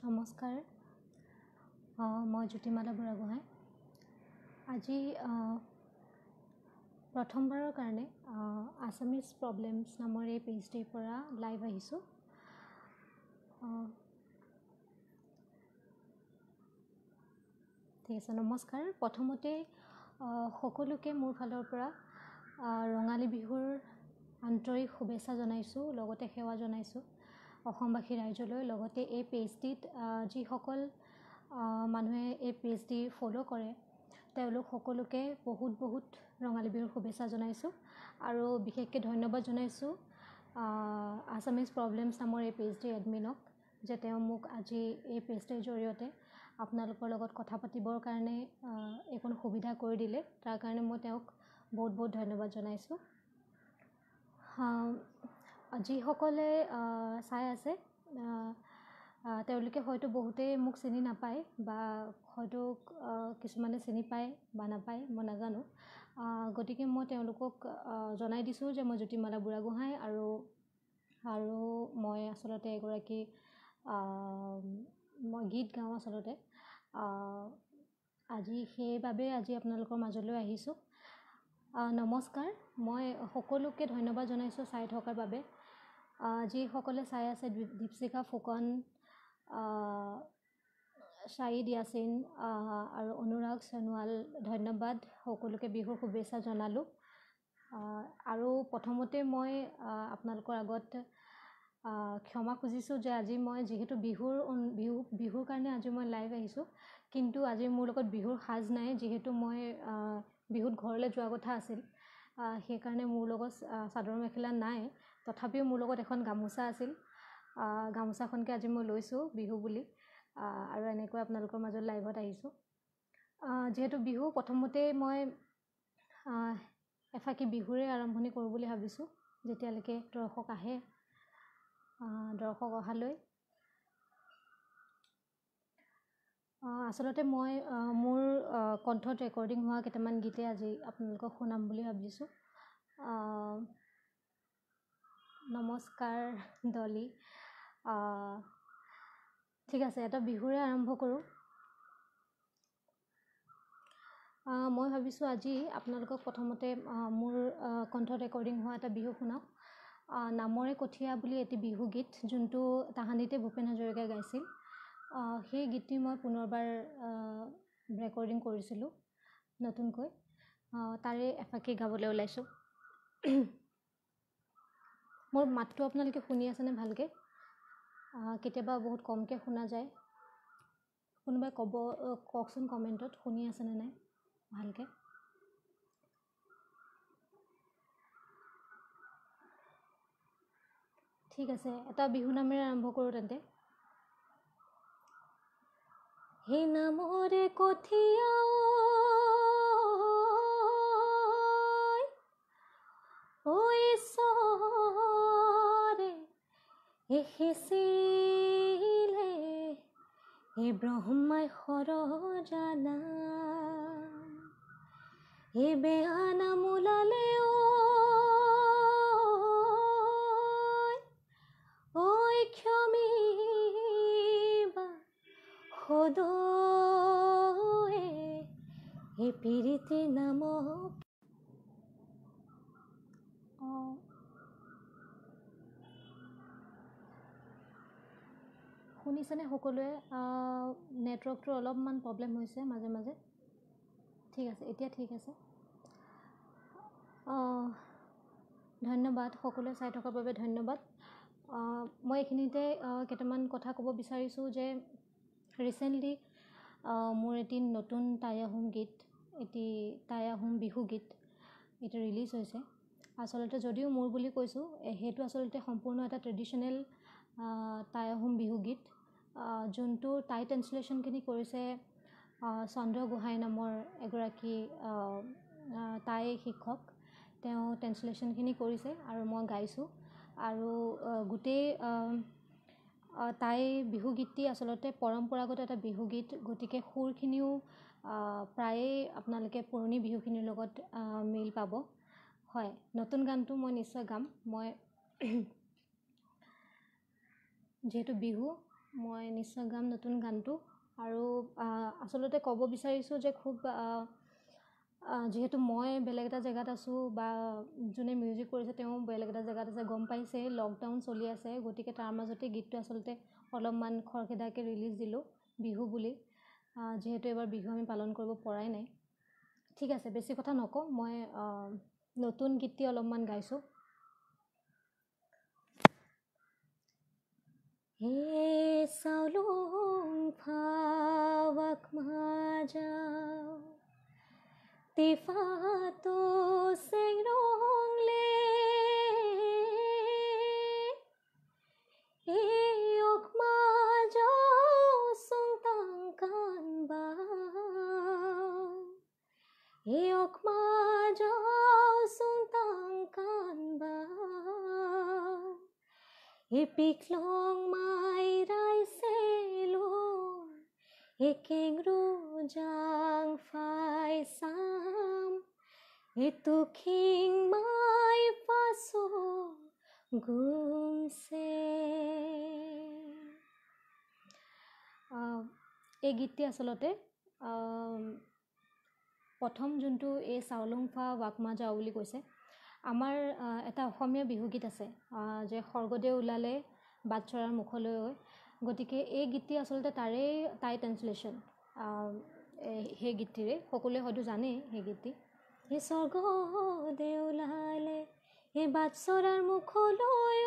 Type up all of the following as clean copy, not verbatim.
নমস্কাৰ, মই জ্যোতিমালা বুঢ়াগোহাঁই। আজি প্ৰথমবাৰৰ কাৰণে আছামিজ প্ৰব্লেমছ নামৰ এই পেজটিৰ পৰা লাইভ আহিছোঁ। ঠিক আছে, নমস্কাৰ। প্ৰথমতে সকলোকে মোৰ ফালৰ পৰা ৰঙালী বিহুৰ আন্তৰিক শুভেচ্ছা জনাইছোঁ, লগতে সেৱা জনাইছোঁ অসমবাসী ৰাইজলৈ। লগতে এই পেজটিত যিসকল মানুহে এই পেজটি ফ'ল' কৰে তেওঁলোক সকলোকে বহুত বহুত ৰঙালী বিহুৰ শুভেচ্ছা জনাইছোঁ আৰু বিশেষকৈ ধন্যবাদ জনাইছোঁ আছামিজ প্ৰব্লেমছ নামৰ এই পেজটিৰ এডমিনক যে তেওঁ মোক আজি এই পেজটিৰ জৰিয়তে আপোনালোকৰ লগত কথা পাতিবৰ কাৰণে এইকণ সুবিধা কৰি দিলে। তাৰ কাৰণে মই তেওঁক বহুত বহুত ধন্যবাদ জনাইছোঁ। যিসকলে চাই আছে তেওঁলোকে হয়তো বহুতেই মোক চিনি নাপায় বা হয়তো কিছুমানে চিনি পায় বা নাপায়, মই নাজানো। গতিকে মই তেওঁলোকক জনাই দিছোঁ যে মই জ্যোতিমালা বুঢ়াগোহাঁই আৰু আৰু মই আচলতে এগৰাকী মই গীত গাওঁ আচলতে। আজি সেইবাবে আজি আপোনালোকৰ মাজলৈ আহিছোঁ। নমস্কাৰ, মই সকলোকে ধন্যবাদ জনাইছোঁ চাই থকাৰ বাবে। যিসকলে চাই আছে, দীপশিখা ফুকন, শ্বাহিদ ইয়াছিন আৰু অনুৰাগ সোণোৱাল, ধন্যবাদ। সকলোকে বিহুৰ শুভেচ্ছা জনালোঁ। আৰু প্ৰথমতে মই আপোনালোকৰ আগত ক্ষমা খুজিছোঁ যে আজি মই যিহেতু বিহুৰ বিহু বিহুৰ কাৰণে আজি মই লাইভ আহিছোঁ, কিন্তু আজি মোৰ লগত বিহুৰ সাজ নাই। যিহেতু মই বিহুত ঘৰলৈ যোৱা কথা আছিল, সেইকাৰণে মোৰ লগত চাদৰ মেখেলা নাই। তথাপিও মোৰ লগত এখন গামোচা আছিল, গামোচাখনকে আজি মই লৈছোঁ বিহু বুলি আৰু এনেকৈ আপোনালোকৰ মাজত লাইভত আহিছোঁ। যিহেতু বিহু, প্ৰথমতেই মই এফাকি বিহুৰে আৰম্ভণি কৰোঁ বুলি ভাবিছোঁ, যেতিয়ালৈকে দৰ্শক আহে। দৰ্শক অহালৈ আচলতে মই মোৰ কণ্ঠত ৰেকৰ্ডিং হোৱা কেইটামান গীতে আজি আপোনালোকক শুনাম বুলি ভাবিছোঁ। নমস্কাৰ ডলি। ঠিক আছে, এটা বিহুৰে আৰম্ভ কৰোঁ। মই ভাবিছোঁ আজি আপোনালোকক প্ৰথমতে মোৰ কণ্ঠত ৰেকৰ্ডিং হোৱা এটা বিহু শুনাওঁ। নামৰে কঠীয়া বুলি এটি বিহু গীত, যোনটো তাহানিতে ভূপেন হাজৰিকাই গাইছিল, সেই গীতটি মই পুনৰবাৰ ৰেকৰ্ডিং কৰিছিলোঁ নতুনকৈ। তাৰে এফাকি গাবলৈ ওলাইছোঁ। মোৰ মাতটো আপোনালোকে শুনি আছেনে ভালকৈ? কেতিয়াবা বহুত কমকৈ শুনা যায়। কোনোবাই ক'ব, কওকচোন কমেণ্টত শুনি আছেনে নাই ভালকৈ। ঠিক আছে, এটা বিহু নামেৰে আৰম্ভ কৰোঁ তেন্তে। হে নামৰে কঠীয়া ঐ ঈশ্বৰে এসিছিলে, হে ব্ৰহ্মাই সৰ জানা, হে বেয়া নাম ওলালে ঐ ক্ষমিবা সদয়ে, হে পীৰিতি নাম। শুনিছেনে সকলোৱে? নেটৱৰ্কটোৰ অলপমান প্ৰব্লেম হৈছে মাজে মাজে। ঠিক আছে, এতিয়া ঠিক আছে। ধন্যবাদ সকলোৱে চাই থকাৰ বাবে ধন্যবাদ। মই এইখিনিতে কেইটামান কথা ক'ব বিচাৰিছোঁ যে ৰিচেণ্টলি মোৰ এটি নতুন টাই আহোম গীত, এটি টাই আহোম বিহু গীত এইটো ৰিলিজ হৈছে। আচলতে যদিও মোৰ বুলি কৈছোঁ, সেইটো আচলতে সম্পূৰ্ণ এটা ট্ৰেডিশ্যনেল টাই আহোম বিহু গীত, যোনটো টাই ট্ৰেঞ্চলেশ্যনখিনি কৰিছে চন্দ্ৰ গোহাঁই নামৰ এগৰাকী টাই শিক্ষক। তেওঁ ট্ৰেঞ্চলেশ্যনখিনি কৰিছে আৰু মই গাইছোঁ। আৰু গোটেই টাই বিহু গীতটি আচলতে পৰম্পৰাগত এটা বিহু গীত, গতিকে সুৰখিনিও প্ৰায়েই আপোনালোকে পুৰণি বিহুখিনিৰ লগত মিল পাব। হয়, নতুন গানটো মই নিশ্চয় গাম। মই যিহেতু বিহু, মই নিশ্চয় গাম নতুন গানটো। আৰু আচলতে ক'ব বিচাৰিছোঁ যে খুব যিহেতু মই বেলেগ এটা জেগাত আছোঁ বা যোনে মিউজিক কৰিছে তেওঁ বেলেগ এটা জেগাত আছে, গম পাইছেই লকডাউন চলি আছে, গতিকে তাৰ মাজতে গীতটো আচলতে অলপমান খৰখেদাকৈ ৰিলিজ দিলোঁ বিহু বুলি, যিহেতু এইবাৰ বিহু আমি পালন কৰিব পৰাই নাই। ঠিক আছে, বেছি কথা নকওঁ, মই নতুন গীতটি অলপমান গাইছোঁ। হে চাউলুং ফাৱাক মাজাও তিফাতো চেংৰংলে এক মাজাও চুংতাং কানবাও এক মাজাও চুংতাং কানবাও এপিকলং মাই রাইসেলো একেংরু জাং ফাই সাম এতুখিং মাই ফাসো গুমসে। এই গীতটি আচলতে প্ৰথম যোনটো এই চাউলুংফা ৱাকমা যাওঁ বুলি কৈছে, আমাৰ এটা অসমীয়া বিহুগীত আছে যে স্বৰ্গদেউ ওলালে বাটচৰাৰ মুখলৈ, গতিকে এই গীতটি আচলতে তাৰেই টাই ট্ৰেঞ্চলেশ্যন, সেই গীতটিৰে সকলোৱে হয়তো জানেই সেই গীতটি। সেই স্বৰ্গদেউ ওলালে এই বাটচৰাৰ মুখলৈ,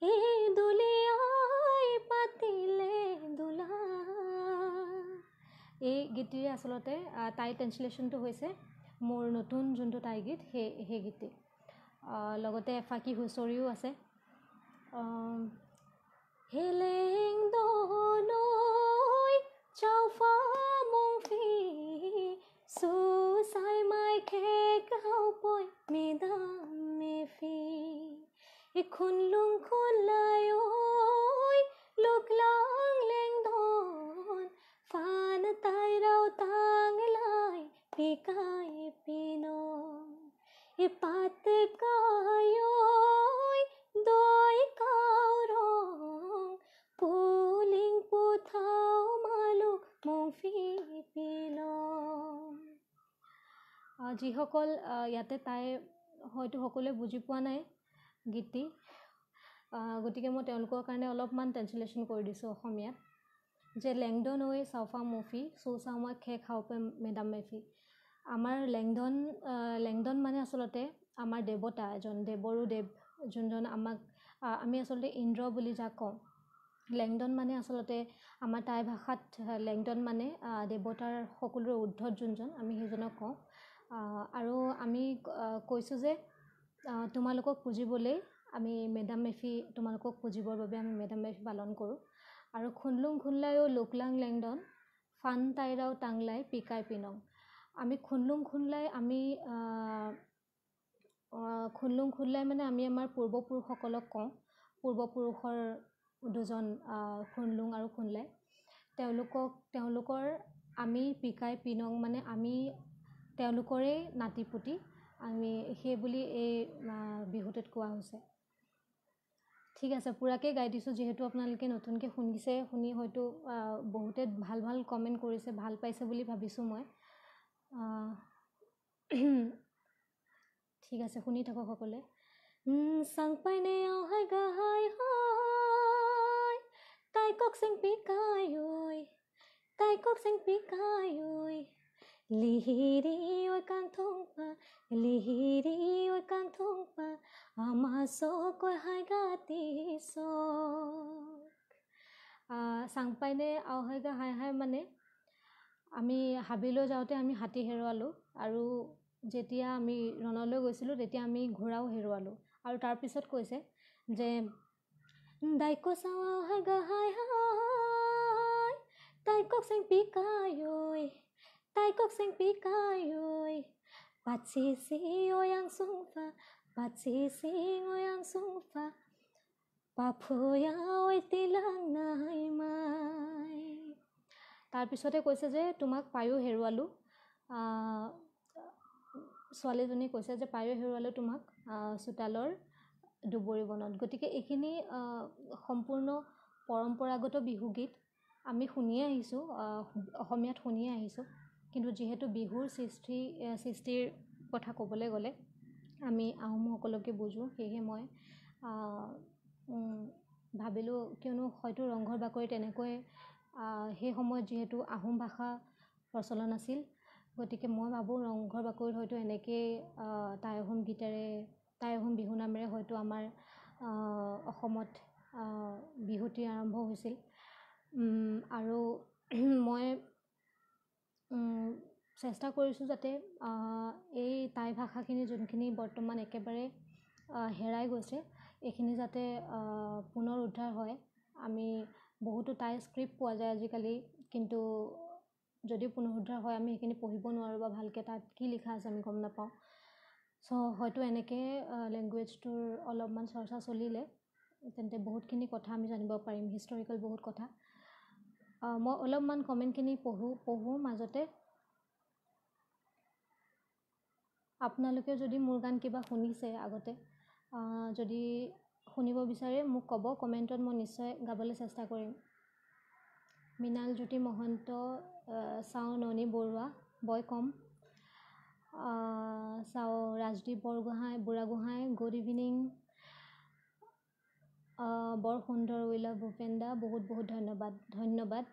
এই দুলীয়াই পাতিলে দোলা। এই গীতটিৰে আচলতে টাই ট্ৰেঞ্চলেশ্যনটো হৈছে মোৰ নতুন যোনটো টাই গীত, সেই গীতটি। লগতে এফাকি হুঁচৰিও আছে। হেলেং দনৈ চাওফা মংফি চুচাই মাই খে কাউপৈ মেদাম মেফি খুনলুং খুনলাই ঐ লোকলাং লেংধন ফান তাইৰাও টাংলাই পিকাই পিন এ পাত কায়ৈ দৈ কাউৰং পুলিং পুথাও মালু মফি পিলং। যিসকল ইয়াতে তাই হয়তো সকলোৱে বুজি পোৱা নাই গীতটি, গতিকে মই তেওঁলোকৰ কাৰণে অলপমান ট্ৰেঞ্চলেশ্যন কৰি দিছোঁ অসমীয়াত। যে লেংডন ঐ চাওফা মফি চৌ চাওমা খে খাওপে মেডাম মেফি। আমাৰ লেংডন, লেংডন মানে আচলতে আমাৰ দেৱতা এজন, দেৱৰো দেৱ, যোনজন আমাক আমি আচলতে ইন্দ্ৰ বুলি যাক কওঁ। লেংডন মানে আচলতে আমাৰ টাই ভাষাত লেংডন মানে দেৱতাৰ সকলোৰে ঊৰ্ধত যোনজন, আমি সেইজনক কওঁ। আৰু আমি কৈছোঁ যে তোমালোকক পুজিবলৈ আমি মেডাম মেফি, তোমালোকক পুজিবৰ বাবে আমি মেডাম মেফি পালন কৰোঁ। আৰু খুনলুং খুনলাইও লোকলাং লেংডন ফান টাইৰাও টাংলাই পিকাই পিনং। আমি খুনলুং খুনলাই, আমি খুনলুং খুনলাই মানে আমি আমাৰ পূৰ্বপুৰুষসকলক কওঁ, পূৰ্বপুৰুষৰ দুজন খুনলুং আৰু খুনলাই, তেওঁলোকক তেওঁলোকৰ আমি পিকাই পিনং মানে আমি তেওঁলোকৰেই নাতি পুতি আমি সেই বুলি এই বিহুটোত কোৱা হৈছে। ঠিক আছে, পূৰাকৈ গাই দিছোঁ যিহেতু আপোনালোকে নতুনকৈ শুনিছে, শুনি হয়তো বহুতে ভাল ভাল কমেণ্ট কৰিছে, ভাল পাইছে বুলি ভাবিছোঁ মই। ঠিক আছে, শুনি থাকক সকলোৱে। চাংপাইনে অহাই গাহাই হাই তাই কক চেং পিকাই ঐ তাই কক চেং পিকাই ঐ লিহিৰি ঐ কাংথুংপা লিহিৰি ঐ কাংথুংপা আমা চকৈ হাই গাতি চক। চাংপাইনে আওহাইগা হাই হাই মানে আমি হাবিলৈ যাওঁতে আমি হাতী হেৰুৱালোঁ, আৰু যেতিয়া আমি ৰণলৈ গৈছিলোঁ তেতিয়া আমি ঘোঁৰাও হেৰুৱালোঁ। আৰু তাৰপিছত কৈছে যে দাইক চাওঁ হাই হাই হাই তাইকক চেং পিকাই ঐ তাইকক চেং পিকাই ঐ পাচি চি ঐ আং চুংফা পাচি চি ঐ আং চুংফা পাফুয়া ঐ তিলাং নাই মাই। তাৰপিছতে কৈছে যে তোমাক পায়ো হেৰুৱালোঁ, ছোৱালীজনী কৈছে যে পায়ো হেৰুৱালোঁ তোমাক চোতালৰ দুবৰি বনত। গতিকে এইখিনি সম্পূৰ্ণ পৰম্পৰাগত বিহুগীত আমি শুনিয়ে আহিছোঁ, অসমীয়াত শুনিয়ে আহিছোঁ। কিন্তু যিহেতু বিহুৰ সৃষ্টিৰ কথা ক'বলৈ গ'লে আমি আহোমসকলকে বুজোঁ, সেয়েহে মই ভাবিলোঁ, কিয়নো হয়তো ৰংঘৰ বাকৰিত এনেকৈ সেই সময়ত যিহেতু আহোম ভাষা প্ৰচলন আছিল, গতিকে মই ভাবোঁ ৰংঘৰ বাকৰিত হয়তো এনেকৈয়ে টাই আহোম গীতেৰে, টাই আহোম বিহু নামেৰে হয়তো আমাৰ অসমত বিহুটি আৰম্ভ হৈছিল। আৰু মই চেষ্টা কৰিছোঁ যাতে এই টাই ভাষাখিনি যোনখিনি বৰ্তমান একেবাৰে হেৰাই গৈছে, এইখিনি যাতে পুনৰ উদ্ধাৰ হয়। আমি বহুতো টাই স্ক্ৰিপ্ট পোৱা যায় আজিকালি, কিন্তু যদি পুনৰুদ্ধাৰ হয় আমি সেইখিনি পঢ়িব নোৱাৰোঁ বা ভালকৈ তাত কি লিখা আছে আমি গম নাপাওঁ। চ' হয়তো এনেকৈ লেংগুৱেজটোৰ অলপমান চৰ্চা চলিলে তেন্তে বহুতখিনি কথা আমি জানিব পাৰিম, হিষ্টৰিকেল বহুত কথা। মই অলপমান কমেণ্টখিনি পঢ়োঁ মাজতে। আপোনালোকে যদি মোৰ গান কিবা শুনিছে আগতে, যদি শুনিব বিচাৰে মোক ক'ব কমেণ্টত, মই নিশ্চয় গাবলৈ চেষ্টা কৰিম। মৃণাল জ্যোতি মহন্ত, চাওঁ ননী বৰুৱা, বয় কম, চাওঁ ৰাজদীপ বৰগোহাঁই, বুঢ়াগোহাঁই, গুড ইভিনিং, বৰ সুন্দৰ, উই লাভ ভূপেন দা, বহুত বহুত ধন্যবাদ। ধন্যবাদ।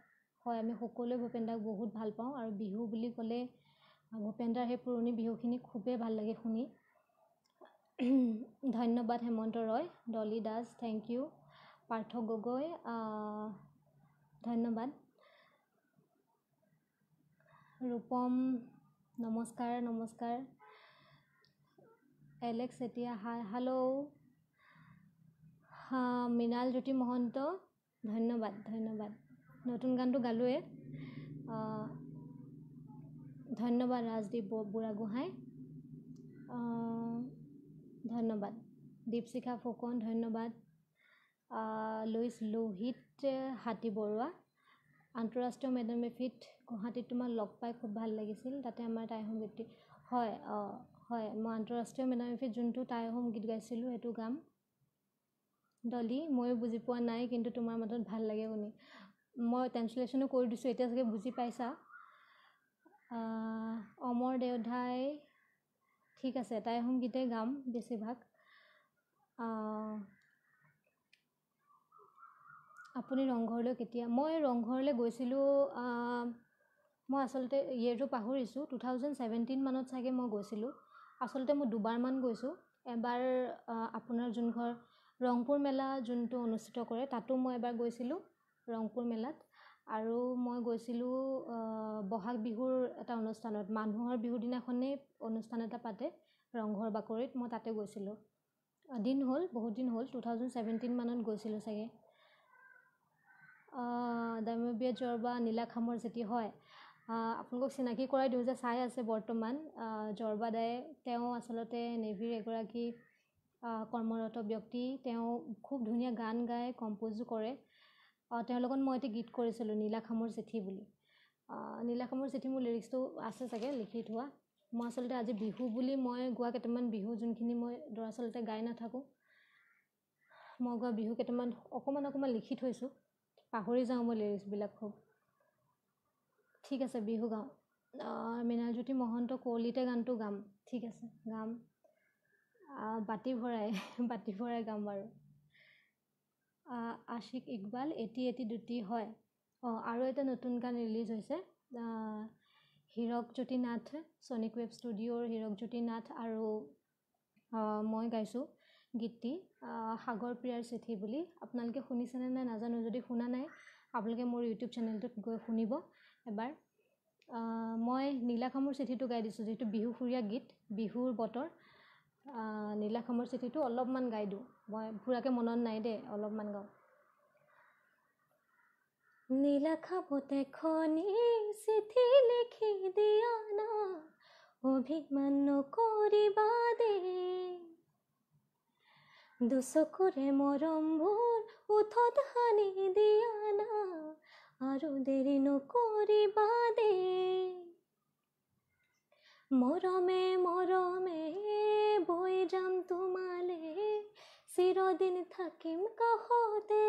হয়, আমি সকলোৱে ভূপেন দাক বহুত ভাল পাওঁ আৰু বিহু বুলি ক'লে ভূপেন দাৰ সেই পুৰণি বিহুখিনি খুবেই ভাল লাগে শুনি। ধন্যবাদ হেমন্ত ৰয়, Dolly Das, thank U, Partha Gogoi, ধন্যবাদ। ৰূপম, নমস্কাৰ, নমস্কাৰ। এলেক্স চেতিয়া, হাই, হেল্ল'। মৃণাল জ্যোতি মহন্ত, ধন্যবাদ, ধন্যবাদ। নতুন গানটো গালোৱে। ধন্যবাদ ৰাজদীপ বুঢ়াগোহাঁই, ধন্যবাদ। দীপশিখা ফুকন, ধন্যবাদ। লুইচ লোহিত হাতী বৰুৱা, আন্তঃৰাষ্ট্ৰীয় মেডাম মেফিত গুৱাহাটীত তোমাক লগ পাই খুব ভাল লাগিছিল, তাতে আমাৰ টাই আহোম গীতটি হয়। হয়, মই আন্তঃৰাষ্ট্ৰীয় মেডাম মেফিত যোনটো টাই আহোম গীত গাইছিলোঁ সেইটো গাম। ডলী, ময়ো বুজি পোৱা নাই, কিন্তু তোমাৰ মাতত ভাল লাগে শুনি। মই ট্ৰেঞ্চলেশ্যনো কৰি দিছোঁ, এতিয়া চাগে বুজি পাইছা। অমৰ দেওধাই, ঠিক আছে, টাই আহোম গীতেই গাম বেছিভাগ। আপুনি ৰংঘৰলৈ কেতিয়া? মই ৰংঘৰলৈ গৈছিলোঁ, মই আচলতে ইয়েৰটো পাহৰিছোঁ, 2017 মানত চাগে মই গৈছিলোঁ। আচলতে মই দুবাৰমান গৈছোঁ। এবাৰ আপোনাৰ যোনঘৰ ৰংপুৰ মেলা যোনটো অনুষ্ঠিত কৰে তাতো মই এবাৰ গৈছিলোঁ ৰংপুৰ মেলাত, আৰু মই গৈছিলোঁ বহাগ বিহুৰ এটা অনুষ্ঠানত, মানুহৰ বিহুৰ দিনাখনেই অনুষ্ঠান এটা পাতে ৰংঘৰ বাকৰিত, মই তাতে গৈছিলোঁ। দিন হ'ল, বহুত দিন হ'ল, 2017 মানত গৈছিলোঁ চাগে। দামবিয়া জৰ্বা, নীলাখামৰ চিঠি, হয়, আপোনালোকক চিনাকি কৰাই দিওঁ যে চাই আছে বৰ্তমান জৰ্বা দাই। তেওঁ আচলতে নেভিৰ এগৰাকী কৰ্মৰত ব্যক্তি। তেওঁ খুব ধুনীয়া গান গায়, কম্প'জো কৰে। তেওঁৰ লগত মই এটি গীত কৰিছিলোঁ নীলাখামৰ চিঠি বুলি। নীলাখামৰ চিঠি মোৰ লিৰিক্সটো আছে চাগে লিখি থোৱা। মই আচলতে আজি বিহু বুলি মই গোৱা কেইটামান বিহু যোনখিনি মই দৰাচলতে গাই নাথাকোঁ, মই গোৱা বিহু কেইটামান অকণমান অকণমান লিখি থৈছোঁ, পাহৰি যাওঁ মই লিৰিক্সবিলাক খুব। ঠিক আছে, বিহু গাওঁ। মৃণালজ্যোতি মহন্ত, কলিতে গানটো গাম, ঠিক আছে গাম। বাতি ভৰাই বাতি ভৰাই গাম বাৰু। আশিক ইকবাল, এটি এটি দুটি, হয়। অঁ, আৰু এটা নতুন গান ৰিলিজ হৈছে, হীৰকজ্যোতি নাথ, ছনিক ৱেব ষ্টুডিঅ'ৰ হীৰকজ্যোতি নাথ আৰু মই গাইছোঁ গীতটি, সাগৰ প্ৰিয়াৰ চিঠি বুলি। আপোনালোকে শুনিছেনে নাই নাজানো, যদি শুনা নাই আপোনালোকে মোৰ ইউটিউব চেনেলটোত গৈ শুনিব এবাৰ। মই নীলাখামৰ চিঠিটো গাই দিছোঁ, যিহেতু বিহুসুৰীয়া গীত, বিহুৰ বতৰ। নীলাখামৰ চিঠিটো অলপমান গাই দিওঁ, মই পূৰাকৈ মনত নাই দেই, অলপমান গাওঁ। নীলাখামত এখনি চিঠি লিখি দিয়া না, অভিমান নকৰিবা দেই, দুচকুৰে মৰমবোৰ ওঠত সানি দিয়া না, আৰু দেৰি নকৰিবা দেই, মৰমে মৰমে বৈ যাম তোমালে, থাকিম কাষতে।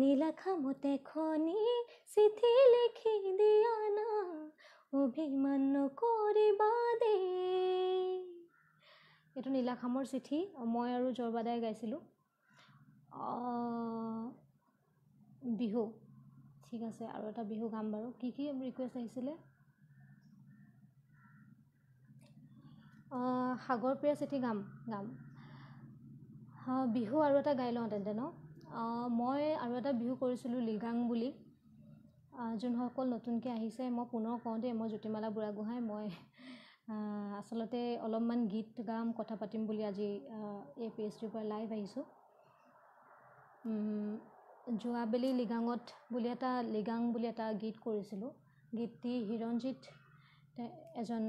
নীলা খামতে খনি চিঠি লিখি দিয়া না, অভিমান নকৰিবা দেই। এইটো নীলাখামৰ চিঠি, মই আৰু জৰবাদাই গাইছিলোঁ। বিহু ঠিক আছে, আৰু এটা বিহু গাম বাৰু। কি কি ৰিকুৱেষ্ট আহিছিলে? সাগৰ প্ৰিয়া চিঠি গাম গাম বিহু আৰু এটা গাই লওঁ তেন্তে ন। মই আৰু এটা বিহু কৰিছিলোঁ লিগাং বুলি। যোনসকল নতুনকৈ আহিছে মই পুনৰ কওঁ দেই, মই জ্যোতিমালা বুঢ়াগোহাঁই। মই আচলতে অলপমান গীত গাম, কথা পাতিম বুলি আজি এই পেজটোৰ পৰা লাইভ আহিছোঁ। যোৱাবেলি লিগাঙত বুলি এটা লিগাং বুলি এটা গীত কৰিছিলোঁ। গীতটি হিৰঞ্জিত এজন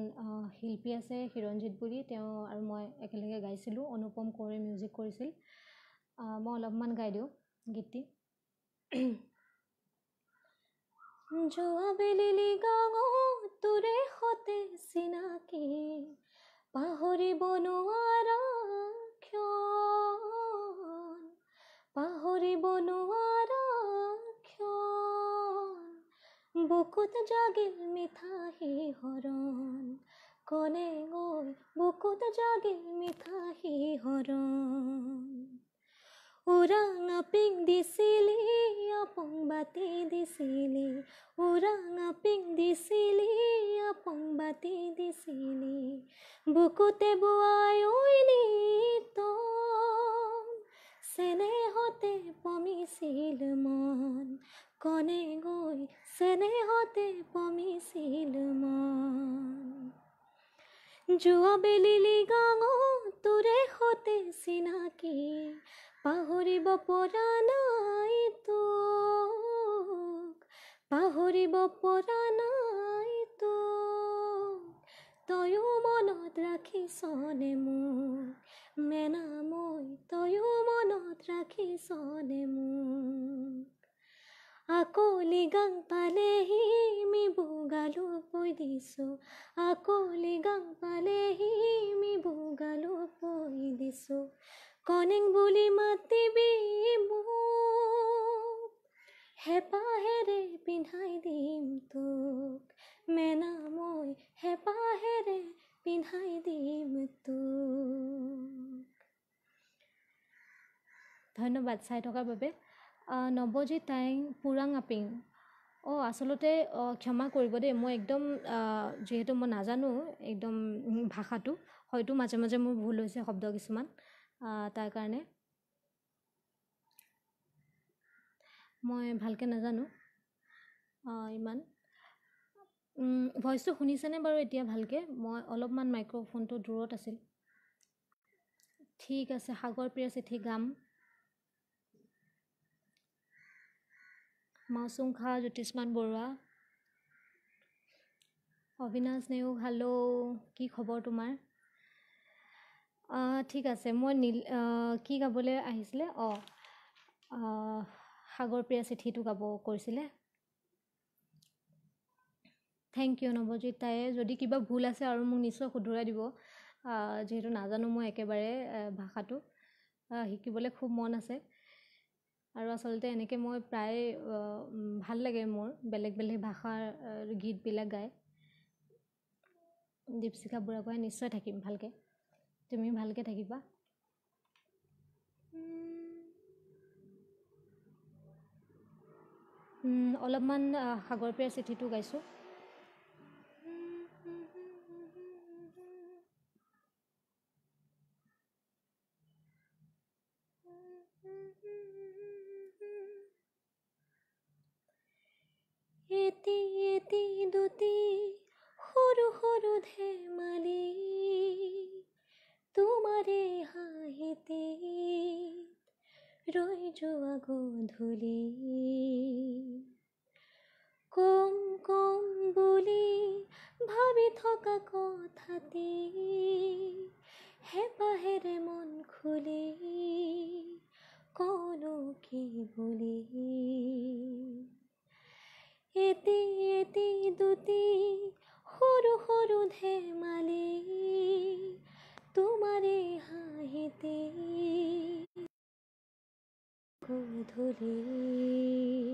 শিল্পী আছে হিৰঞ্জিত বুলি, তেওঁ আৰু মই একেলগে গাইছিলোঁ। অনুপম কোঁৱৰে মিউজিক কৰিছিল। মই অলপমান গাই দিওঁ গীতটি। যোৱাবেলি লিগাঙত তোৰে সতে চিনাকি, পাহৰিব নোৱাৰা ক্ষণ, পাহৰিব নোৱাৰা ক্ষণ। বুকুত জাগিল মিঠা শিহৰণ, কনে গৈ বুকুত জাগিল মিঠা শিহৰণ। উৰাঙা পিং দিছিলি, আপং বাতি দিছিলি, উৰাঙা পিং দিছিলি, আপং বাতি দিছিলি। বুকুতে বোৱাই ঐ নিতম, চেনেহতে পমিছিল মন, কনে গৈ চেনেহতে পমিছিল মন। যোৱা বেলি লিগাঙত তোৰে সতে চিনাকি, পাহৰিব পৰা নাই তোক, পাহৰিব পৰা নাই তোক। তয়ো মনত ৰাখিছনে মোক মেনা মই, তয়ো মনত ৰাখিছনে মোক। আকৌ লিগাং পালেহি মি বুগালো বৈ দিছোঁ, আকৌ লিগাং পালেহি মি বুগালো বৈ দিছোঁ। কনেং বুলি মাতিবি মোক, হেঁপাহেৰে পিন্ধাই দিম তোক মেনা মই, হেঁপাহেৰে পিন্ধাই দিম তোক। ধন্যবাদ চাই থকাৰ বাবে। নৱজিত টাইং পুৰাং আপিং। অঁ, আচলতে ক্ষমা কৰিব দেই, মই একদম যিহেতু মই নাজানো একদম ভাষাটো, হয়তো মাজে মাজে মোৰ ভুল হৈছে শব্দ কিছুমান, তাৰ কাৰণে মই ভালকৈ নাজানো ইমান। ভইচটো শুনিছেনে বাৰু এতিয়া ভালকৈ? মই অলপমান মাইক্ৰ'ফোনটো দূৰত আছিল। ঠিক আছে, সাগৰ প্ৰিয়া চিঠি গাম। মাউচুং খা, জ্যোতিষ্মান বৰুৱা, অবিনাশ নেওগ, হেল্ল', কি খবৰ তোমাৰ? ঠিক আছে, মই নীল কি গাবলৈ আহিছিলে? অঁ, সাগৰ প্ৰিয়া চিঠিটো গাব কৈছিলে। Thank U Nabajit তায়ে। যদি কিবা ভুল আছে আৰু মোক নিশ্চয় শুধৰাই দিব, যিহেতু নাজানো মই একেবাৰে ভাষাটো, শিকিবলৈ খুব মন আছে। আৰু আচলতে এনেকৈ মই প্ৰায় ভাল লাগে মোৰ বেলেগ বেলেগ ভাষাৰ গীতবিলাক গাই। দীপশিখা বুঢ়াগোহাঁই, নিশ্চয় থাকিম ভালকৈ, তুমিও ভালকৈ থাকিবা। অলপমান সাগৰ প্ৰিয়াৰ চিঠিটো গাইছোঁ। এটি এটি দুটি সৰু সৰু ধেমালি, তোমাৰে হাঁহিতে ৰৈ যোৱা গধূলি। কম কম বুলি ভাবি থকা কথাতে হেঁপাহেৰে মন খুলি কনো কি বুলি। এটি এটি দুটি সৰু সৰু ধেমালি, বুলি,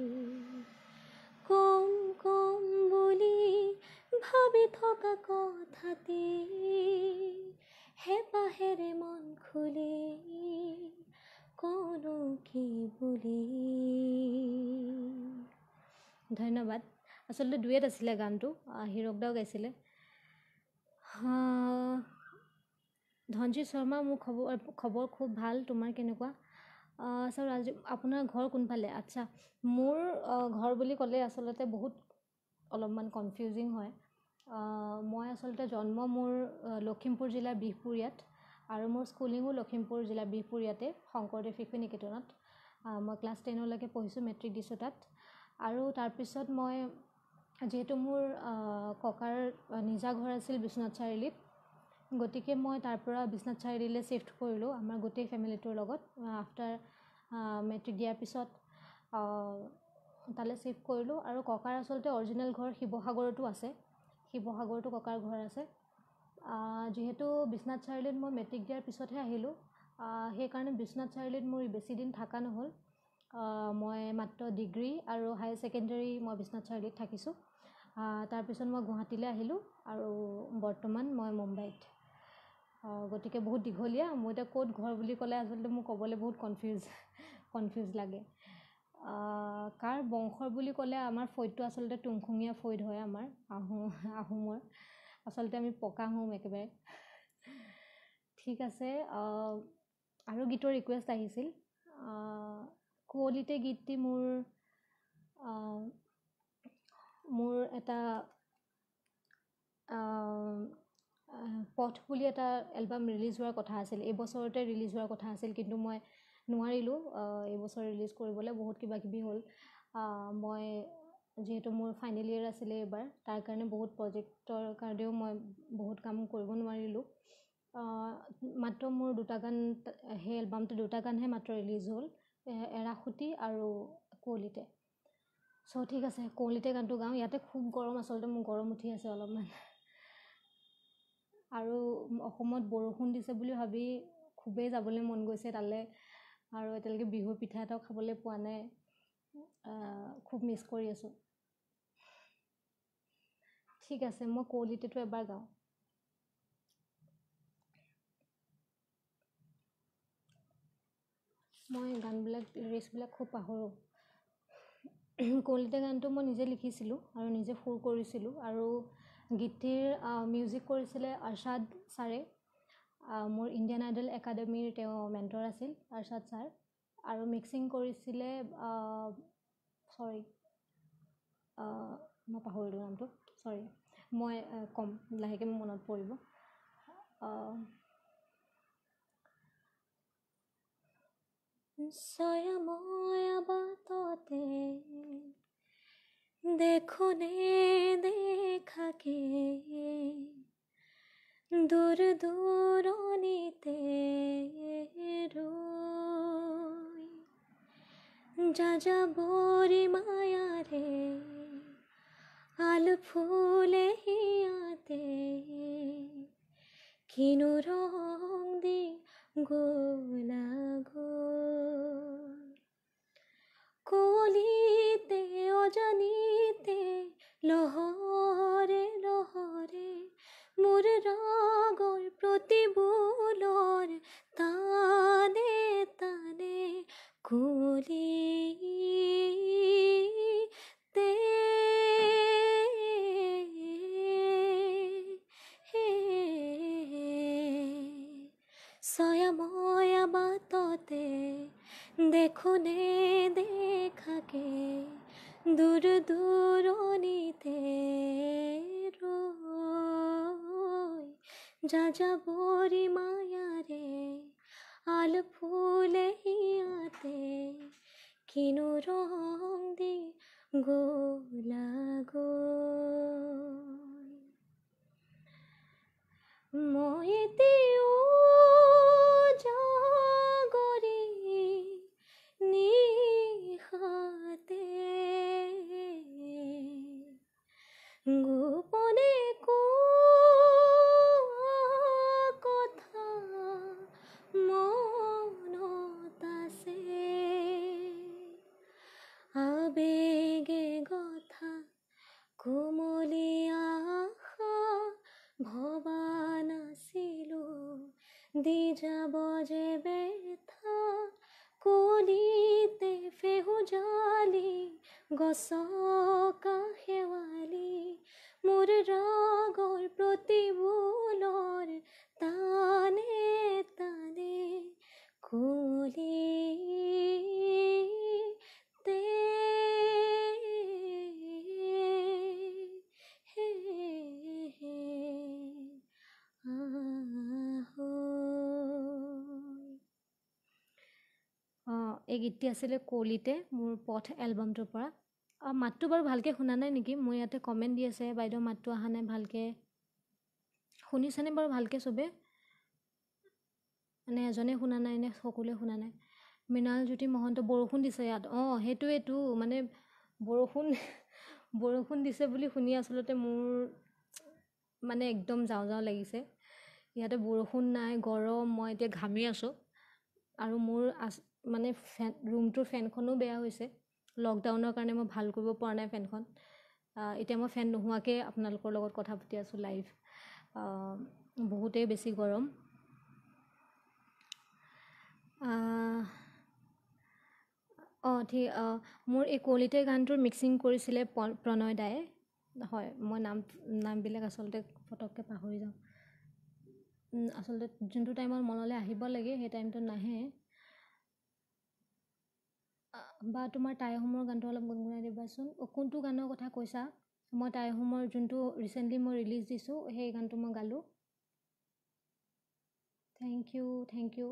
কম কম বুলি ভাবি থকা কথাতে হেঁপাহেৰে মন খুলি কনো কি বুলি। ধন্যবাদ। আচলতে ডুৱেট আছিলে গানটো, হিৰকদাও গাইছিলে। ধনজিত শৰ্মা, মোৰ খবৰ খুব ভাল, তোমাৰ কেনেকুৱা? ছাৰ আজি আপোনাৰ ঘৰ কোনফালে? আচ্ছা, মোৰ ঘৰ বুলি ক'লে আচলতে বহুত অলপমান কনফিউজিং হয়। মই আচলতে জন্ম মোৰ লখিমপুৰ জিলাৰ বিহপুৰীয়াত আৰু মোৰ স্কুলিঙো লখিমপুৰ জিলাৰ বিহপুৰীয়াতে, শংকৰদেৱ শিশু নিকেতনত। মই ক্লাছ 10লৈকে পঢ়িছোঁ, মেট্ৰিক দিছোঁ তাত। আৰু তাৰপিছত মই যিহেতু মোৰ ককাৰ নিজা ঘৰ আছিল বিশ্বনাথ চাৰিআলিত, গতিকে মই তাৰ পৰা বিশ্বনাথ চাৰিআলিলৈ শ্বিফ্ট কৰিলোঁ আমাৰ গোটেই ফেমিলিটোৰ লগত। আফটাৰ মেট্ৰিক দিয়াৰ পিছত তালৈ শ্বিফ্ট কৰিলোঁ। আৰু ককাৰ আচলতে অৰিজিনেল ঘৰ শিৱসাগৰতো আছে, শিৱসাগৰতো ককাৰ ঘৰ আছে। যিহেতু বিশ্বনাথ চাৰিআলিত মই মেট্ৰিক দিয়াৰ পিছতহে আহিলোঁ, সেইকাৰণে বিশ্বনাথ চাৰিআলিত মোৰ বেছি দিন থকা নহ'ল। মই মাত্ৰ ডিগ্ৰী আৰু হায়াৰ ছেকেণ্ডেৰী মই বিশ্বনাথ চাৰিআলিত থাকিছোঁ। তাৰপিছত মই গুৱাহাটীলৈ আহিলোঁ আৰু বৰ্তমান মই মুম্বাইত। গতিকে বহুত দীঘলীয়া, মোৰ এতিয়া ক'ত ঘৰ বুলি ক'লে আচলতে মোৰ ক'বলৈ বহুত কনফিউজ লাগে। কাৰ বংশৰ বুলি ক'লে আমাৰ ফৈদটো আচলতে তুংখুঙীয়া ফৈদ হয়, আমাৰ আহোমৰ। আচলতে আমি পকা আহোম একেবাৰে। ঠিক আছে, আৰু গীতৰ ৰিকুৱেষ্ট আহিছিল। কুঁৱলীতে গীতটি মোৰ মোৰ এটা পথ বুলি এটা এলবাম ৰিলিজ হোৱাৰ কথা আছিল, এই বছৰতে ৰিলিজ হোৱাৰ কথা আছিল, কিন্তু মই নোৱাৰিলোঁ এইবছৰ ৰিলিজ কৰিবলৈ, বহুত কিবা কিবি হ'ল। মই যিহেতু মোৰ ফাইনেল ইয়েৰ আছিলে এইবাৰ, তাৰ কাৰণে বহুত প্ৰজেক্টৰ কাৰণেও মই বহুত কাম কৰিব নোৱাৰিলোঁ। মাত্ৰ মোৰ দুটা গান, সেই এলবামটো দুটা গানহে মাত্ৰ ৰিলিজ হ'ল, এৰাসুঁতি আৰু কুঁৱলীতে। চ' ঠিক আছে, কুঁৱলীতে গানটো গাওঁ। ইয়াতে খুব গৰম, আচলতে মোৰ গৰম উঠি আছে অলপমান। আৰু অসমত বৰষুণ দিছে বুলি ভাবি খুবেই যাবলৈ মন গৈছে তালৈ, আৰু এতিয়ালৈকে বিহুৰ পিঠা এটাও খাবলৈ পোৱা নাই, খুব মিছ কৰি আছোঁ। ঠিক আছে, মই কুঁৱলীতেটো এবাৰ গাওঁ। মই গানবিলাক লিৰিক্সবিলাক খুব পাহৰোঁ। কুঁৱলীতে গানটো মই নিজে লিখিছিলোঁ আৰু নিজে সুৰ কৰিছিলোঁ, আৰু গীতটিৰ মিউজিক কৰিছিলে আৰশাদ ছাৰে। মোৰ ইণ্ডিয়ান আইডল একাডেমীৰ তেওঁ মেণ্টৰ আছিল আৰশাদ ছাৰ। আৰু মিক্সিং কৰিছিলে, চৰি মই পাহৰিলোঁ নামটো, চৰি, মই ক'ম লাহেকৈ, মোৰ মনত পৰিব। ছয়াময়া বাটতে দেখোনে দেখাকে দূৰ দূৰণিতে ৰৈ, যাযাবৰী মায়াৰে আল ফুলে হিয়াতে কিনো ৰং দি গ'লা গৈ। কলিতে অজানিতে লহৰে লহৰে মোৰ ৰাগৰ প্ৰতিবোলৰ তানে তানে, কলিতে ছয়াময়া বাটতে দেখোনে দেখাকে দূৰ দূৰণিতে ৰৈ, যাযাবৰী মায়াৰে আল ফুলে হিয়াতে কিনো ৰং দি গ'লা গৈ। মই জাগৰি নিশাতে গোপনে কথা মনত আছে, দি যাব যে বেথা কলিতে ফেহুজালি গছকা শেৱালি মোৰ ৰাগৰ প্ৰতিবোলৰ তানে তানে কুলিতে এই গীতটি আছিলে কলিতে, মোৰ পথ এলবামটোৰ পৰা। মাতটো বাৰু ভালকৈ শুনা নাই নেকি? মোৰ ইয়াতে কমেণ্ট দি আছে, বাইদেউ মাতটো অহা নাই ভালকৈ। শুনিছেনে বাৰু ভালকৈ চবে? মানে এজনে শুনা নাই নে সকলোৱে শুনা নাই? মৃণাল জ্যোতি মহন্ত, বৰষুণ দিছে ইয়াত। অঁ, সেইটোৱেইতো, মানে বৰষুণ বৰষুণ দিছে বুলি শুনি আচলতে মোৰ মানে একদম যাওঁ যাওঁ লাগিছে। ইয়াতে বৰষুণ নাই, গৰম, মই এতিয়া ঘামি আছোঁ। আৰু মোৰ মানে ফেন, ৰুমটোৰ ফেনখনো বেয়া হৈছে লকডাউনৰ কাৰণে, মই ভাল কৰিব পৰা নাই ফেনখন। এতিয়া মই ফেন নোহোৱাকৈ আপোনালোকৰ লগত কথা পাতি আছোঁ লাইভ। বহুতেই বেছি গৰম। অঁ, ঠিক। মোৰ এই কলিতে গানটোৰ মিক্সিং কৰিছিলে প্ৰণয় দায়ে। হয়, মই নামবিলাক আচলতে ফটককৈ পাহৰি যাওঁ। আচলতে যোনটো টাইমত মনলৈ আহিব লাগে সেই টাইমটোত নাহে। বা তোমাৰ টাই আহোমৰ গানটো অলপ গুণগুণাই দিবাচোন। কোনটো গানৰ কথা কৈছা? মই টাই আহোমৰ যোনটো ৰিচেণ্টলি মই ৰিলিজ দিছোঁ সেই গানটো মই গালোঁ। Thank you, thank you.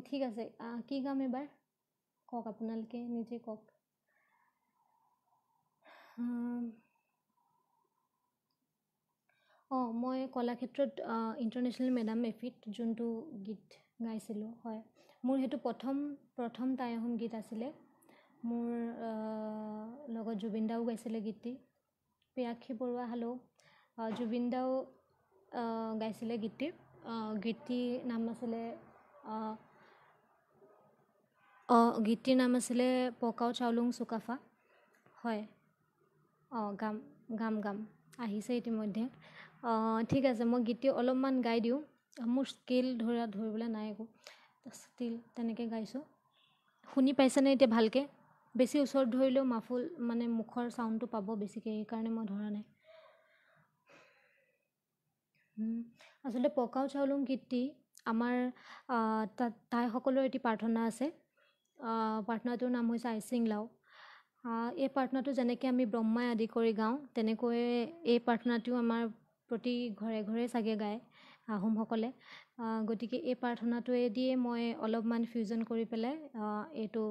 ঠিক আছে, কি গাম এইবাৰ কওক, আপোনালোকে নিজে কওক। অঁ, মই কলাক্ষেত্ৰত ইণ্টাৰনেশ্যনেল মেডাম মেফিত যোনটো গীত গাইছিলোঁ, হয়, মোৰ সেইটো প্ৰথম প্ৰথম টাই আহোম গীত আছিলে। মোৰ লগত জুবিন দাও গাইছিলে গীতটি। প্ৰিয়াক্ষী বৰুৱা, হেল্ল'। জুবিন দাও গাইছিলে গীতটি। গীতটিৰ নাম আছিলে, অঁ, গীতটিৰ নাম আছিলে পকাও চাউলুং চুকাফা। হয়, অঁ, গাম গাম গাম আহিছে ইতিমধ্যে। ঠিক আছে, মই গীতটি অলপমান গাই দিওঁ। মোৰ স্কেল ধৰিবলৈ নাই একো, ষ্টিল তেনেকৈ গাইছোঁ। শুনি পাইছেনে এতিয়া ভালকৈ? বেছি ওচৰত ধৰিলেও মাফুল মানে মুখৰ চাউণ্ডটো পাব বেছিকৈ, সেইকাৰণে মই ধৰা নাই। আচলতে পকাও চাউলুং গীতটি আমাৰ তাত টাইসকলৰ এটি প্ৰাৰ্থনা আছে। প্ৰাৰ্থনাটোৰ নাম হৈছে আইচিং লাও। এই প্ৰাৰ্থনাটো যেনেকৈ আমি ব্ৰহ্মাই আদি কৰি গাওঁ, তেনেকৈয়ে এই প্ৰাৰ্থনাটোও আমাৰ প্ৰতি ঘৰে ঘৰে চাগে গায় আহোমসকলে। গতিকে এই প্ৰাৰ্থনাটোৱেদিয়ে মই অলপমান ফিউজন কৰি পেলাই এইটো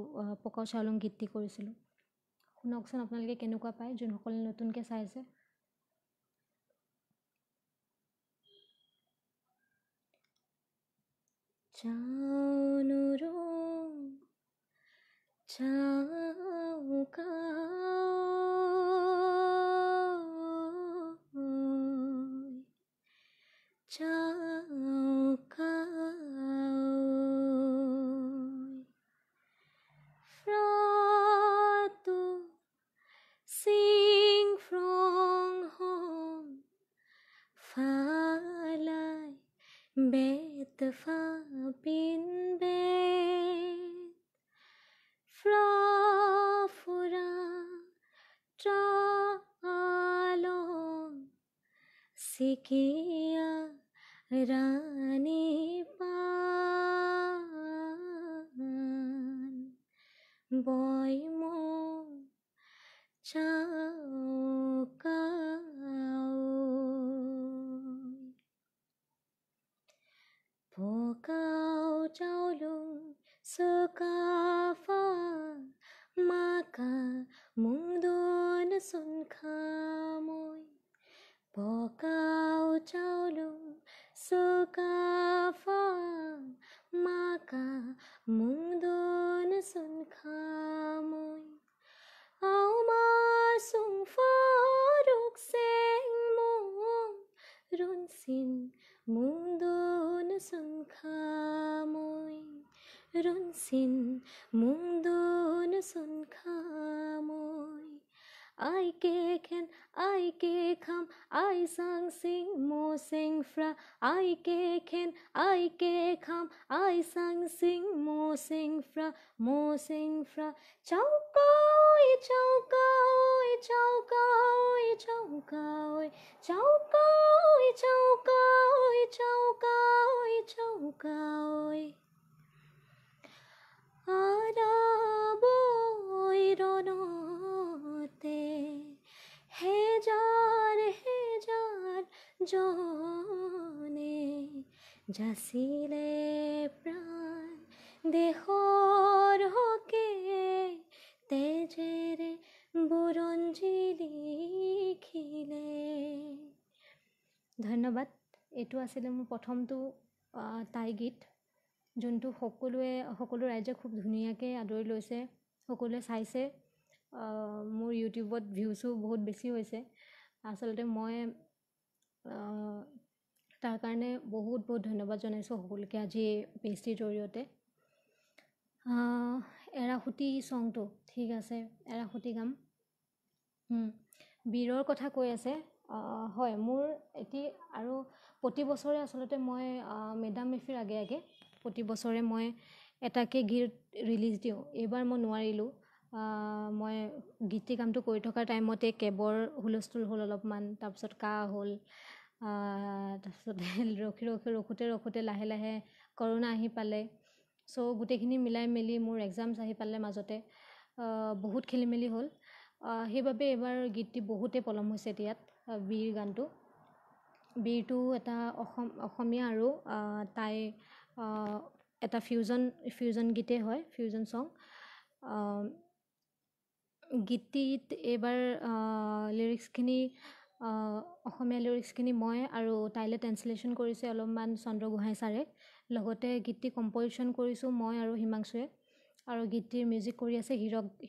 পকাও চাউলুং গীতটি কৰিছিলোঁ। শুনকচোন আপোনালোকে কেনেকুৱা পায়, যোনসকলে নতুনকৈ চাইছে। Sikia Rani Pan Boy Mo Chao Kao Pokao Chao Lung Suka Fa Maka Mung Don Sun Kha Moi Pokao Chaolung Sukafa Maka Mungdon Sun Kha Moi Au Ma Sung Fa I K Khen I K খাম I Chang Sing মো চেং ফ্ৰা, I K Khen I K খাম I Chang Sing মো চেং ফ্ৰা, মো চেং ফ্ৰা। চাউকাই চাউকাই চাউকাই চাউকাই চাউকাই চাউকাই চাউকাই চাউকাই। আৰাবৈ ৰণতে হেজাৰ হেজাৰ জনে যাচিলে প্ৰাণ দেশৰ হকে, তেজেৰে বুৰঞ্জী লিখিলে। ধন্যবাদ। এইটো আছিলে মোৰ প্ৰথমটো টাই গীত, যোনটো সকলোৱে, সকলো ৰাইজে খুব ধুনীয়াকৈ আদৰি লৈছে, সকলোৱে চাইছে। মোৰ ইউটিউবত ভিউজো বহুত বেছি হৈছে। আচলতে মই তাৰ কাৰণে বহুত বহুত ধন্যবাদ জনাইছোঁ সকলোকে আজি এই পেজটিৰ জৰিয়তে। এৰাসুঁতি ছংটো ঠিক আছে, এৰাসুঁতি গাম। বীৰৰ কথা কৈ আছে। হয়, মোৰ এটি আৰু প্ৰতি বছৰে আচলতে মই মেডাম মেফিৰ আগে আগে প্ৰতি বছৰে মই এটাকৈ গীত ৰিলিজ দিওঁ। এইবাৰ মই নোৱাৰিলোঁ। মই গীতটি কামটো কৰি থকাৰ টাইমতে কেবৰ হুলস্থুল হ'ল অলপমান, তাৰপিছত কাহ হ'ল, তাৰপিছতে ৰখি ৰখি ৰখোঁতে ৰখোঁতে লাহে লাহে কৰোণা আহি পালে। চ' গোটেইখিনি মিলাই মেলি মোৰ এক্সামছ আহি পালে মাজতে, বহুত খেলি মেলি হ'ল। সেইবাবে এইবাৰ গীতটি বহুতেই পলম হৈছে দিয়াত। বীৰ গানটো, বীৰটো এটা অসমীয়া আৰু টাই এটা ফিউজন গীতেই হয়, ফিউজন ছং। গীতটিত এইবাৰ লিৰিক্সখিনি, অসমীয়া লিৰিক্সখিনি মই আৰু টাইলৈ ট্ৰেঞ্চলেশ্যন কৰিছে অলপমান চন্দ্ৰ গোহাঁই ছাৰে। লগতে গীতটি কম্প'জিশ্যন কৰিছোঁ মই আৰু হিমাংশুৱে, আৰু গীতটিৰ মিউজিক কৰি আছে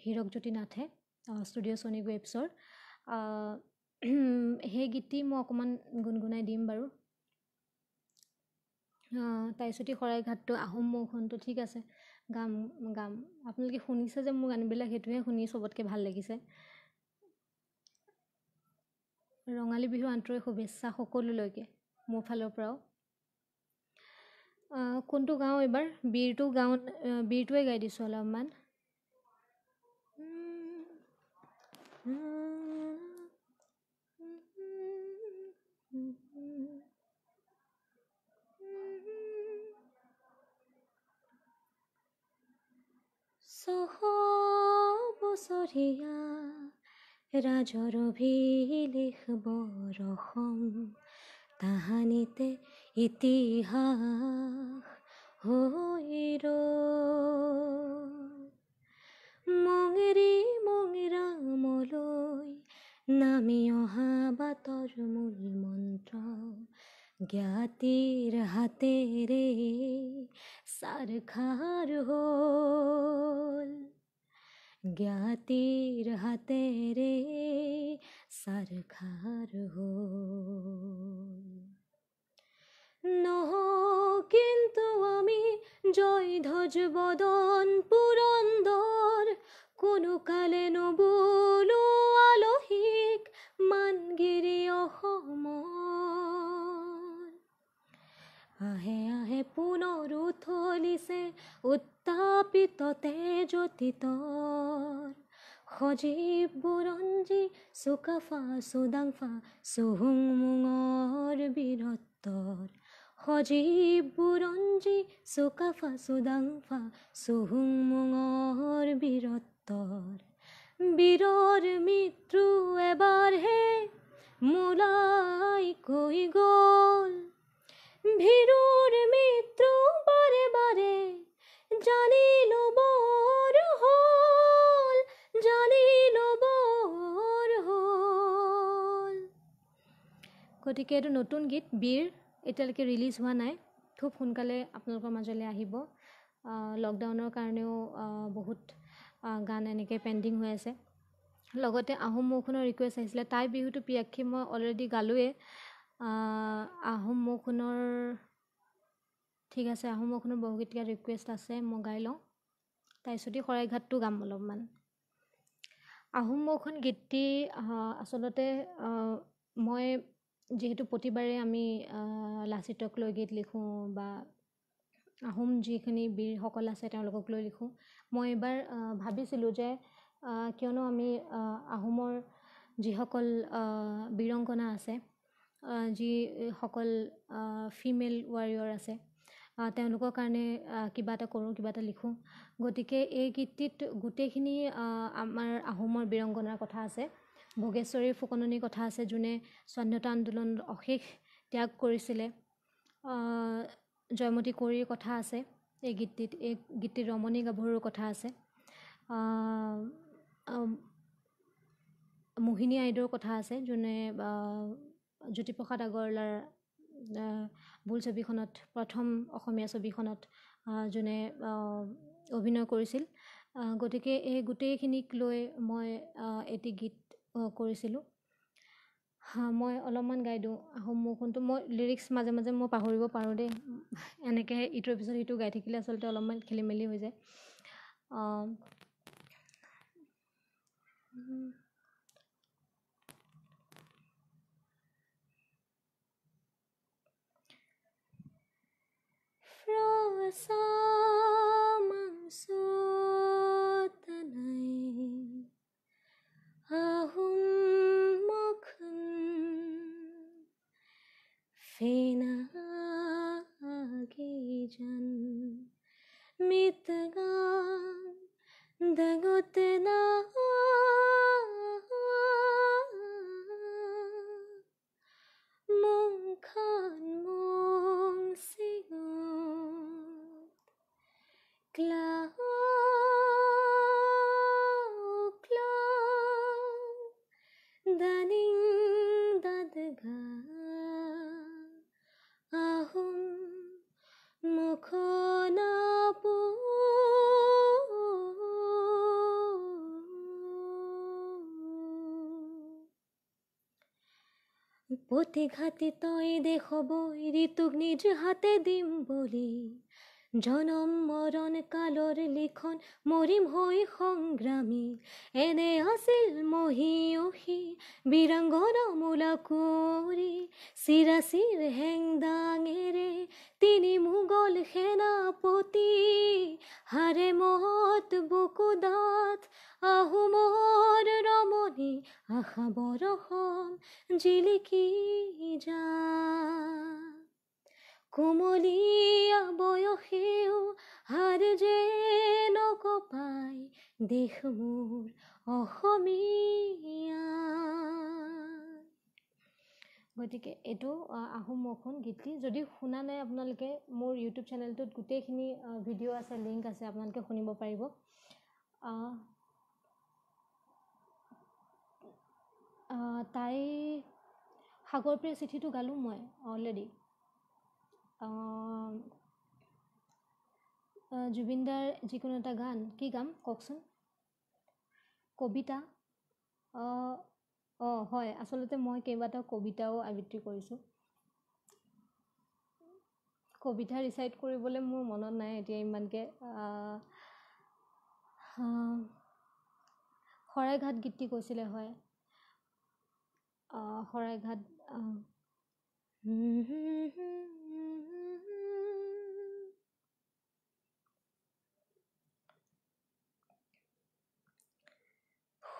হীৰকজ্যোতি নাথে, ষ্টুডিঅ' ছনী ৱেবছৰ। সেই গীতটি মই অকণমান গুণগুণাই দিম বাৰু। তাইচুতি শৰাইঘাটটো, আহোম মৌখনটো ঠিক আছে, গাম গাম। আপোনালোকে শুনিছে যে মোৰ গানবিলাক, সেইটোহে শুনি চবতকৈ ভাল লাগিছে। ৰঙালী বিহুৰ আন্তৰিক শুভেচ্ছা সকলোলৈকে মোৰ ফালৰ পৰাও। কোনটো গাওঁ এইবাৰ? বীৰটো গাওঁ, বীৰটোৱে গাই দিছোঁ অলপমান। ছশ বছৰীয়া ৰাজৰ অভিলেখ বৰষম, তাহানিতে ইতিহাস হৈ ৰ'ল। মঙেৰি মঙিৰামলৈ নামি অহা বাটৰ মূল মন্ত্ৰ জ্ঞাতিৰ হাতেৰে চাৰখাৰ হ'ল, জ্ঞাতিৰ হাতেৰে চাৰখাৰ হ'ল। নহ কিন্তু আমি জয়ধ্বজ বদন পুৰন্দৰ, কোনো কালে নবোলো আলহীক মানগিৰি অসমৰ। আহে আহে পুনৰ উথলিছে উত্তাপিত তেজতীতৰ সজীৱ বুৰঞ্জী, চুকাফা চুদাংফা চুহুংমুঙৰ বীৰত্বৰ। সজীৱ বুৰঞ্জী, চুকাফা চুদাংফা চুহুংমুঙৰ বীৰত্বৰ। বীৰৰ মৃত্যু এবাৰহে মোলাই কৈ গ'ল, ভীৰুৰ মৃত্যু বাৰে বাৰে জানিলো বৰ হ'ল, জানিলো বৰ হ'ল। গতিকে এইটো নতুন গীত বীৰ, এতিয়ালৈকে ৰিলিজ হোৱা নাই, খুব সোনকালে আপোনালোকৰ মাজলৈ আহিব। লকডাউনৰ কাৰণেও বহুত গান এনেকৈ পেণ্ডিং হৈ আছে। লগতে আহোম মৌখনৰ ৰিকুৱেষ্ট আহিছিলে, টাই বিহুটো প্ৰিয়াক্ষী মই অলৰেডি গালোৱেই। আহোম মৌখনৰ ঠিক আছে, আহোম মৌখনৰ বহুকেইটা ৰিকুৱেষ্ট আছে, মই গাই লওঁ। তাইচুতি শৰাইঘাটটো গাম অলপমান। আহোম মৌখন গীতটি আচলতে মই যিহেতু প্ৰতিবাৰে আমি লাচিতক লৈ গীত লিখোঁ বা আহোম যিখিনি বীৰসকল আছে তেওঁলোকক লৈ লিখোঁ, মই এইবাৰ ভাবিছিলোঁ যে কিয়নো আমি আহোমৰ যিসকল বীৰংগনা আছে, যিসকল ফিমেল ৱাৰিয়ৰ আছে, তেওঁলোকৰ কাৰণে কিবা এটা কৰোঁ, কিবা এটা লিখোঁ। গতিকে এই গীতটিত গোটেইখিনি আমাৰ আহোমৰ বীৰংগনাৰ কথা আছে, ভোগেশ্বৰী ফুকননীৰ কথা আছে, যোনে স্বাধীনতা আন্দোলনত অশেষ ত্যাগ কৰিছিলে, জয়মতী কুঁৱৰীৰ কথা আছে এই গীতটিত, এই গীতটিত ৰমণী গাভৰুৰ কথা আছে, মোহিনী আইদেউৰ কথা আছে, যোনে জ্যোতিপ্ৰসাদ আগৰৱালাৰ বোলছবিখনত, প্ৰথম অসমীয়া ছবিখনত যোনে অভিনয় কৰিছিল। গতিকে এই গোটেইখিনিক লৈ মই এটি গীত কৰিছিলোঁ। মই অলপমান গাই দিওঁ আহোম মৌখনটো। মই লিৰিক্স মাজে মাজে মই পাহৰিব পাৰোঁ দেই, এনেকৈ ইটোৰ পিছত সিটো গাই থাকিলে আচলতে অলপমান খেলি মেলি হৈ যায়। প্ৰতিঘাতি তই দেশ ঋতুক নিজ হাতে দিম বুলি, জনম মৰণ কালৰ লিখন মৰিম হৈ সংগ্ৰামী, এনে আছিল মহীয়সী বীৰাংগনা মূলা কুঁৱৰী, চিৰাচিৰ হেংদাঙেৰে তিনি মোগল সেনাপতি, হাৰে মত বুকু দাঁত আহোমৰ ৰমণী, আশা বৰষণ জিলিকি যা, কুমলীয়া বয়সেও হাৰ যে নকপাই দেশ মোৰ অসমীয়া। গতিকে এইটো আহোম মৌখন গীতটি যদি শুনা নাই আপোনালোকে, মোৰ ইউটিউব চেনেলটোত গোটেইখিনি ভিডিঅ' আছে, লিংক আছে, আপোনালোকে শুনিব পাৰিব। তাই সাগৰপ্ৰিয় চিঠিটো গালোঁ মই অলৰেডি। জুবিনদাৰ যিকোনো এটা গান, কি গাম কওকচোন? কবিতা? অঁ হয়, আচলতে মই কেইবাটাও কবিতাও আবৃত্তি কৰিছোঁ। কবিতা ৰিচাইট কৰিবলৈ মোৰ মনত নাই এতিয়া ইমানকৈ। শৰাইঘাট গীতটি কৈছিলে, হয়, শৰাইঘাট।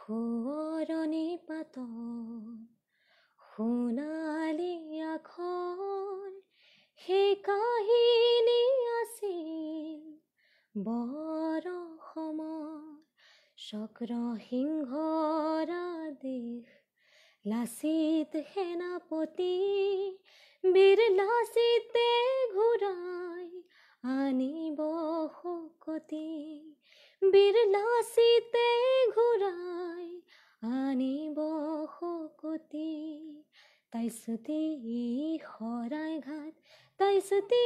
সোঁৱৰণি পাতত সোণালী আখৰ, সেই কাহিনী আছিল বৰ অসমৰ, চক্ৰ সিংহৰ আদেশ লাচিত সেনাপতি, বীৰ লাচিতে ঘূৰাই আনিব শকতি, বীৰ লাচিতে ঘূৰাই আনিব শকতি, তাইচুতি শৰাইঘাট, তাইচুতি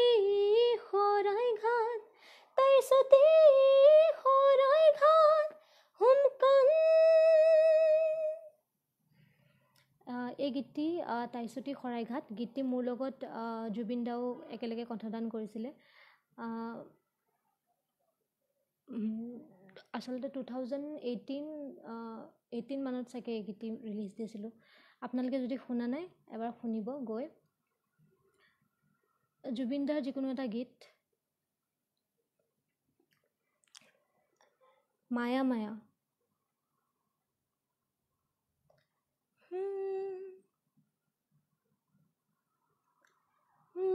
শৰাইঘাট, তাইচুতি শৰাইঘাট হুমকান। এই গীতটি তাইচুতি শৰাইঘাট গীতটি মোৰ লগত জুবিন দাও একেলগে কণ্ঠদান কৰিছিলে। আচলতে 2018 মানত চাগে এই গীতটি ৰিলিজ দিছিলোঁ। আপোনালোকে যদি শুনা নাই এবাৰ শুনিব গৈ। জুবিন দাৰ যিকোনো এটা গীত, মায়া মায়া।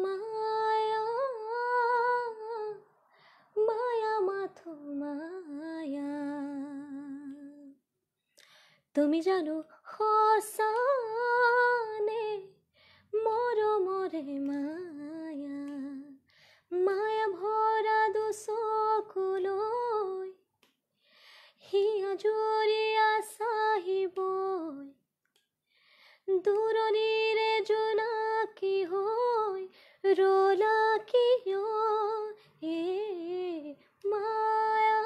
মায়া মায়া মাথো মায়া, তুমি জানো সঁচানে মৰমৰে মায়া, মায়া ভৰা দুচকুলৈ হিয়া জুৰিয়া চাহিবই, দূৰণিৰে জোনাকী হৈ ৰলা কিয়, এ মায়া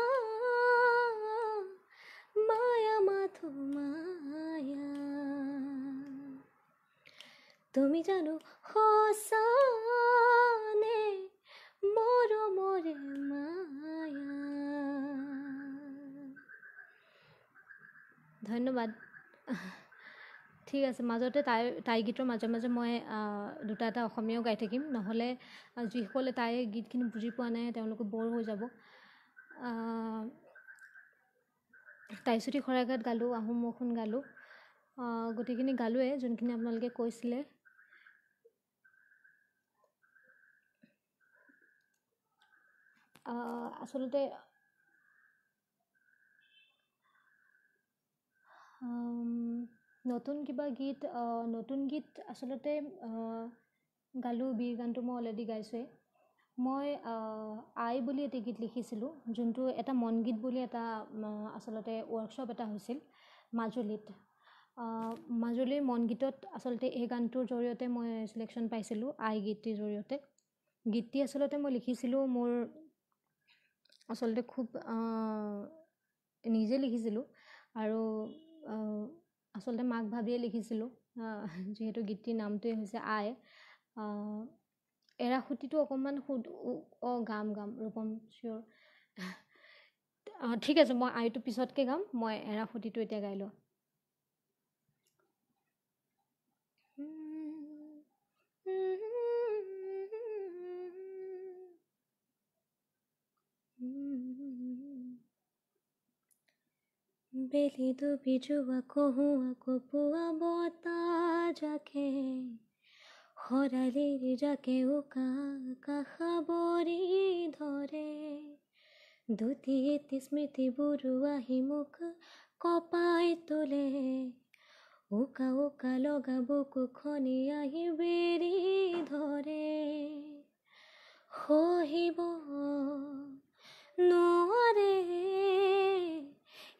মায়া মাথো মায়া, তুমি জানো সঁচানে মৰমৰে মায়া। ধন্যবাদ। ঠিক আছে, মাজতে তাই তাই গীতৰ মাজে মাজে মই দুটা এটা অসমীয়াও গাই থাকিম, নহ'লে যিসকলে তাইৰ গীতখিনি বুজি পোৱা নাই তেওঁলোকে ব'ৰ হৈ যাব। তাইচুতি শৰাইঘাট গালোঁ, আহোম মৌখুন গালোঁ, গোটেইখিনি গালোঁৱেই যোনখিনি আপোনালোকে কৈছিলে। আচলতে নতুন কিবা গীত, নতুন গীত আচলতে গালোঁ, বীৰ গানটো মই অলৰেডি গাইছোঁৱেই। মই আই বুলি এটি গীত লিখিছিলোঁ, যোনটো এটা মন গীত বুলি এটা আচলতে ৱৰ্কশ্বপ এটা হৈছিল মাজুলীত। মাজুলীৰ মন গীতত আচলতে এই গানটোৰ জৰিয়তে মই চিলেকশ্যন পাইছিলোঁ, আই গীতটিৰ জৰিয়তে। গীতটি আচলতে মই লিখিছিলোঁ, মোৰ আচলতে খুব নিজে লিখিছিলোঁ আৰু আচলতে মাক ভাবিয়ে লিখিছিলোঁ, যিহেতু গীতটিৰ নামটোৱে হৈছে আই। এৰাসুঁতিটো অকণমান অঁ গাম গাম ৰূপম, চিয়'ৰ। ঠিক আছে, মই আইটো পিছতকৈ গাম, মই এৰাসুঁতিটো এতিয়া গাই লওঁ। বেলি ডুবি যোৱা কহুৱা কপোৱা বতাহ জাকে, খৰালিৰ জাকে উকা কাষাবৰি ধৰে, দুটি এটি স্মৃতিবোৰো আহি মোক কঁপাই তোলে, উকা উকা লগা বুকুখনি আহি বেৰি ধৰে, সহিব নোৱাৰে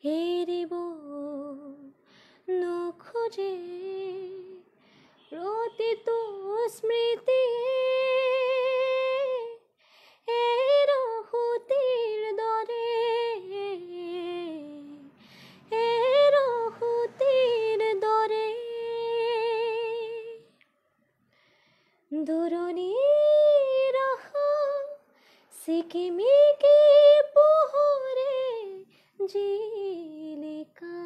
এৰিব নোখোজে, প্ৰতিটো স্মৃতিয়ে এৰাসুঁতিৰ দৰে, এৰাসুঁতিৰ দৰে, দূৰণিৰ আশা চিকিমিকি পোহৰে জিলিকা,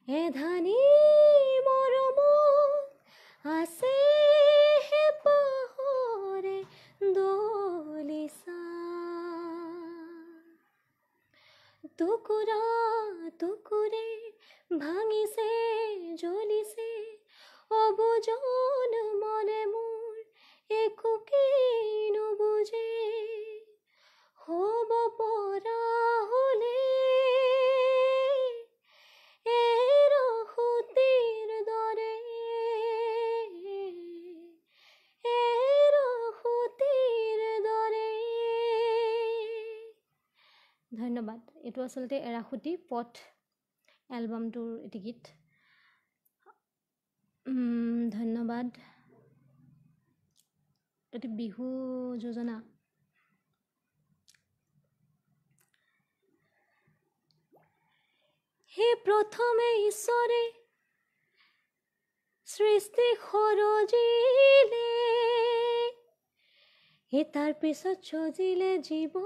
এধানি মৰমত আছে হেঁপাহৰে দলিচা, টুকুৰা টুকুৰে ভাঙিছে জ্বলিছে অবুজন মনে মোৰ একোকেই নুবুজে, হ'ব পৰা হ'লে এৰাসুঁতিৰ দৰে, এৰাসুঁতিৰ দৰে। ধন্যবাদ। এইটো আচলতে এৰাসুঁতি পথ এলবামটোৰ এটি গীত। ধন্যবাদ। এটি বিহু যোজনা। হে প্ৰথমে ঈশ্বৰে সৃষ্টি সৰজিলে, হে তাৰ পিছত চজিলে জীৱ,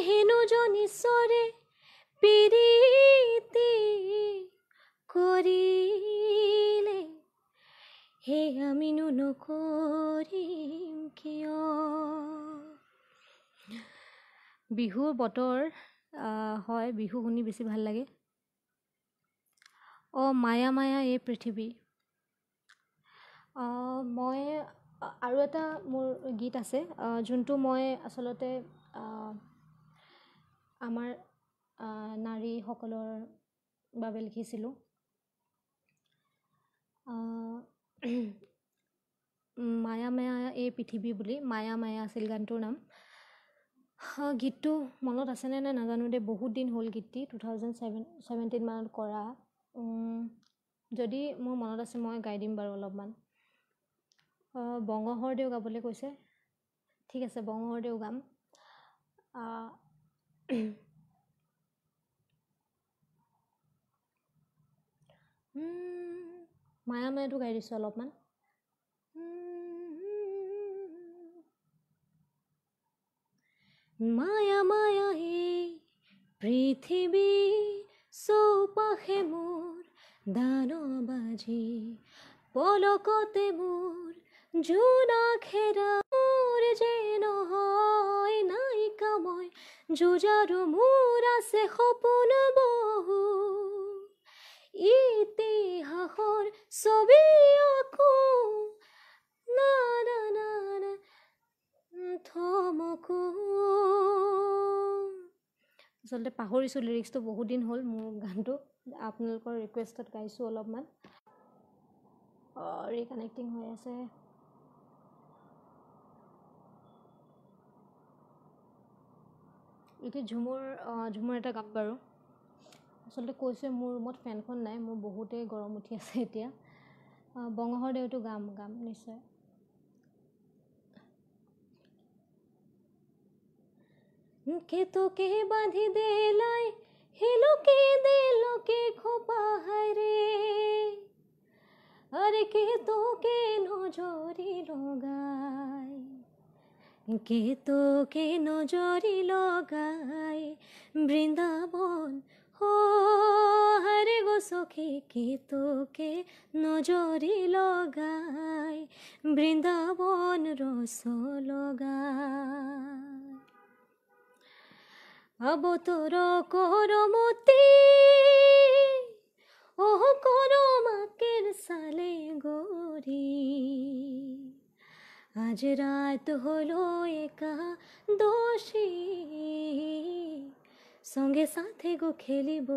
হেনো ঈশ্বৰে পিৰীতি কৰিলে, হে আমিনো নকৰিম কিয়? বিহুৰ বতৰ হয়, বিহু শুনি বেছি ভাল লাগে। অ' মায়া মায়া এই পৃথিৱী। মই আৰু এটা মোৰ গীত আছে, যোনটো মই আচলতে আমাৰ নাৰীসকলৰ বাবে লিখিছিলোঁ। মায়া মায়া এই পৃথিৱী বুলি, মায়া মায়া আছিল গানটোৰ নাম। গীতটো মনত আছেনে নাই নাজানো দেই, বহুত দিন হ'ল গীতটি, 2017 মানত কৰা। যদি মোৰ মনত আছে মই গাই দিম বাৰু অলপমান। বঙহৰ দেউ গাবলৈ কৈছে, ঠিক আছে, বঙহৰ দেউ গাম। মায়া মায়াটো গাই দিছোঁ অলপমান। মায়া মায়া এই পৃথিৱী, চৌপাশে মোৰ দানবাজি, পলকতে মোৰ জোনাখেৰা, মোৰ যে নহয় নায়িকা মই, যুঁজাৰু মোৰ আছে সপোন বহু, ইতিহাসৰ ছবি আঁকো, না না না না থমকো। আচলতে পাহৰিছোঁ লিৰিক্সটো, বহুত দিন হ'ল মোৰ গানটো, আপোনালোকৰ ৰিকুৱেষ্টত গাইছোঁ অলপমান। ৰিকানেক্টিং হৈ আছে। এতিয়া ঝুমুৰ, ঝুমুৰ এটা গাম বাৰু। আচলতে কৈছোঁৱে মোৰ ৰুমত ফেনখন নাই, মোৰ বহুতেই গৰম উঠি আছে এতিয়া। বঙহৰ দেউটো গাম, গাম নিশ্চয়। কে তোকে বাঁধি দেলাই হেলোকে দিলকে খোপা রে, আরে কে তোকে নজরি লগাই, কে তোকে নজরি লগাই বৃন্দাবন হো হরে গো সখী, কে তোকে নজরি লগাই বৃন্দাবন রস লগাই। আব তোর করমতি ওহ করমাকের সালে গরি, আজ রাত হলো একা দোষী, সঙ্গে সাথে গো খেলিব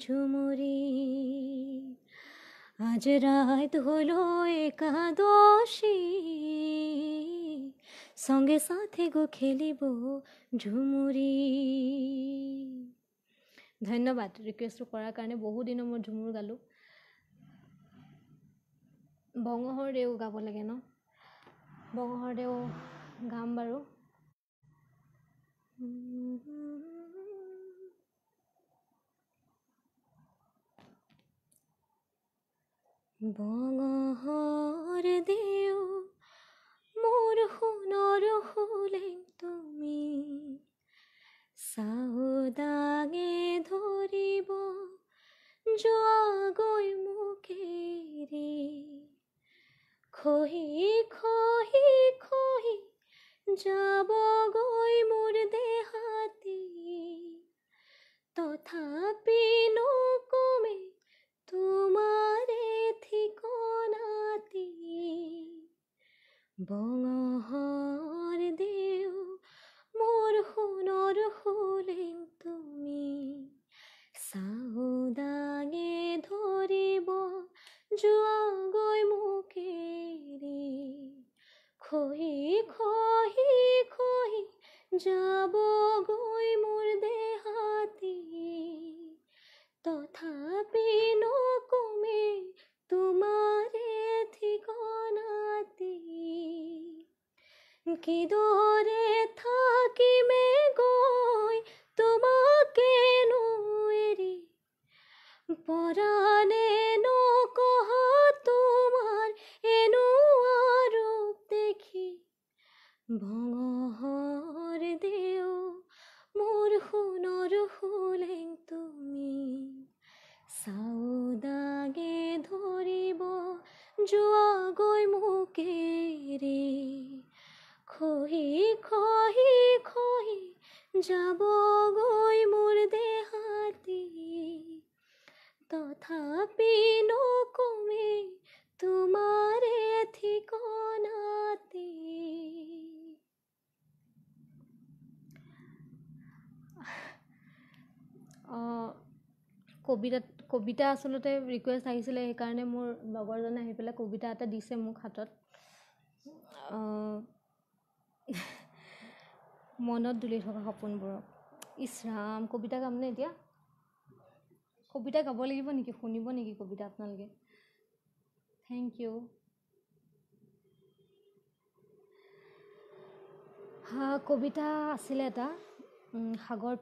ঝুমুরি। আজ রাত হলো একাদশী, সঙ্গে সাথে গো খেলিব ঝুমুৰি। ধন্যবাদ ৰিকুৱেষ্টটো কৰাৰ কাৰণে, বহু দিনৰ মূৰত ঝুমুৰ গালোঁ। বঙহৰ দেউ গাব লাগে ন? বঙহৰ দেউ গাম বাৰু। বঙহৰ দেউ মোৰ সোণৰ সোলেং তুমি, চাওদাঙে ধৰিব যোৱাগৈ মোকেৰে, খহি খহি খহি যাবগৈ মোৰ দেহাতি, তথাপি নকমে তোমাৰে ঠিকনাটি। বঙহৰ দেউ মোৰ সোণৰ সোলেং তুমি, চাওদাঙে ধৰিব যোৱাগৈ মোকেৰে, খহি খহি খহি যাবগৈ মোৰ দেহাতি, তথাপি নকমে তোমাৰে ঠিকনাটি। কিদৰে থাকিমে গৈ তোমাকে নোৱেৰি, পৰাণে নকহা তোমাৰ খহি খহি যাবগৈ মোৰ দেহাতি, তথাপি নকমে তোমাৰে ঠিকনাটি। কবিতা আচলতে ৰিকুৱেষ্ট আহিছিলে, সেইকাৰণে মোৰ লগৰজনে আহি পেলাই কবিতা এটা দিছে মোক হাতত। মনত দুলি থকা সপোনবোৰক। ইছ ৰাম, কবিতা গামনে এতিয়া? কবিতা গাব লাগিব নেকি? শুনিব নেকি কবিতা আপোনালোকে? Thank U. কবিতা আছিলে এটা, সাগৰ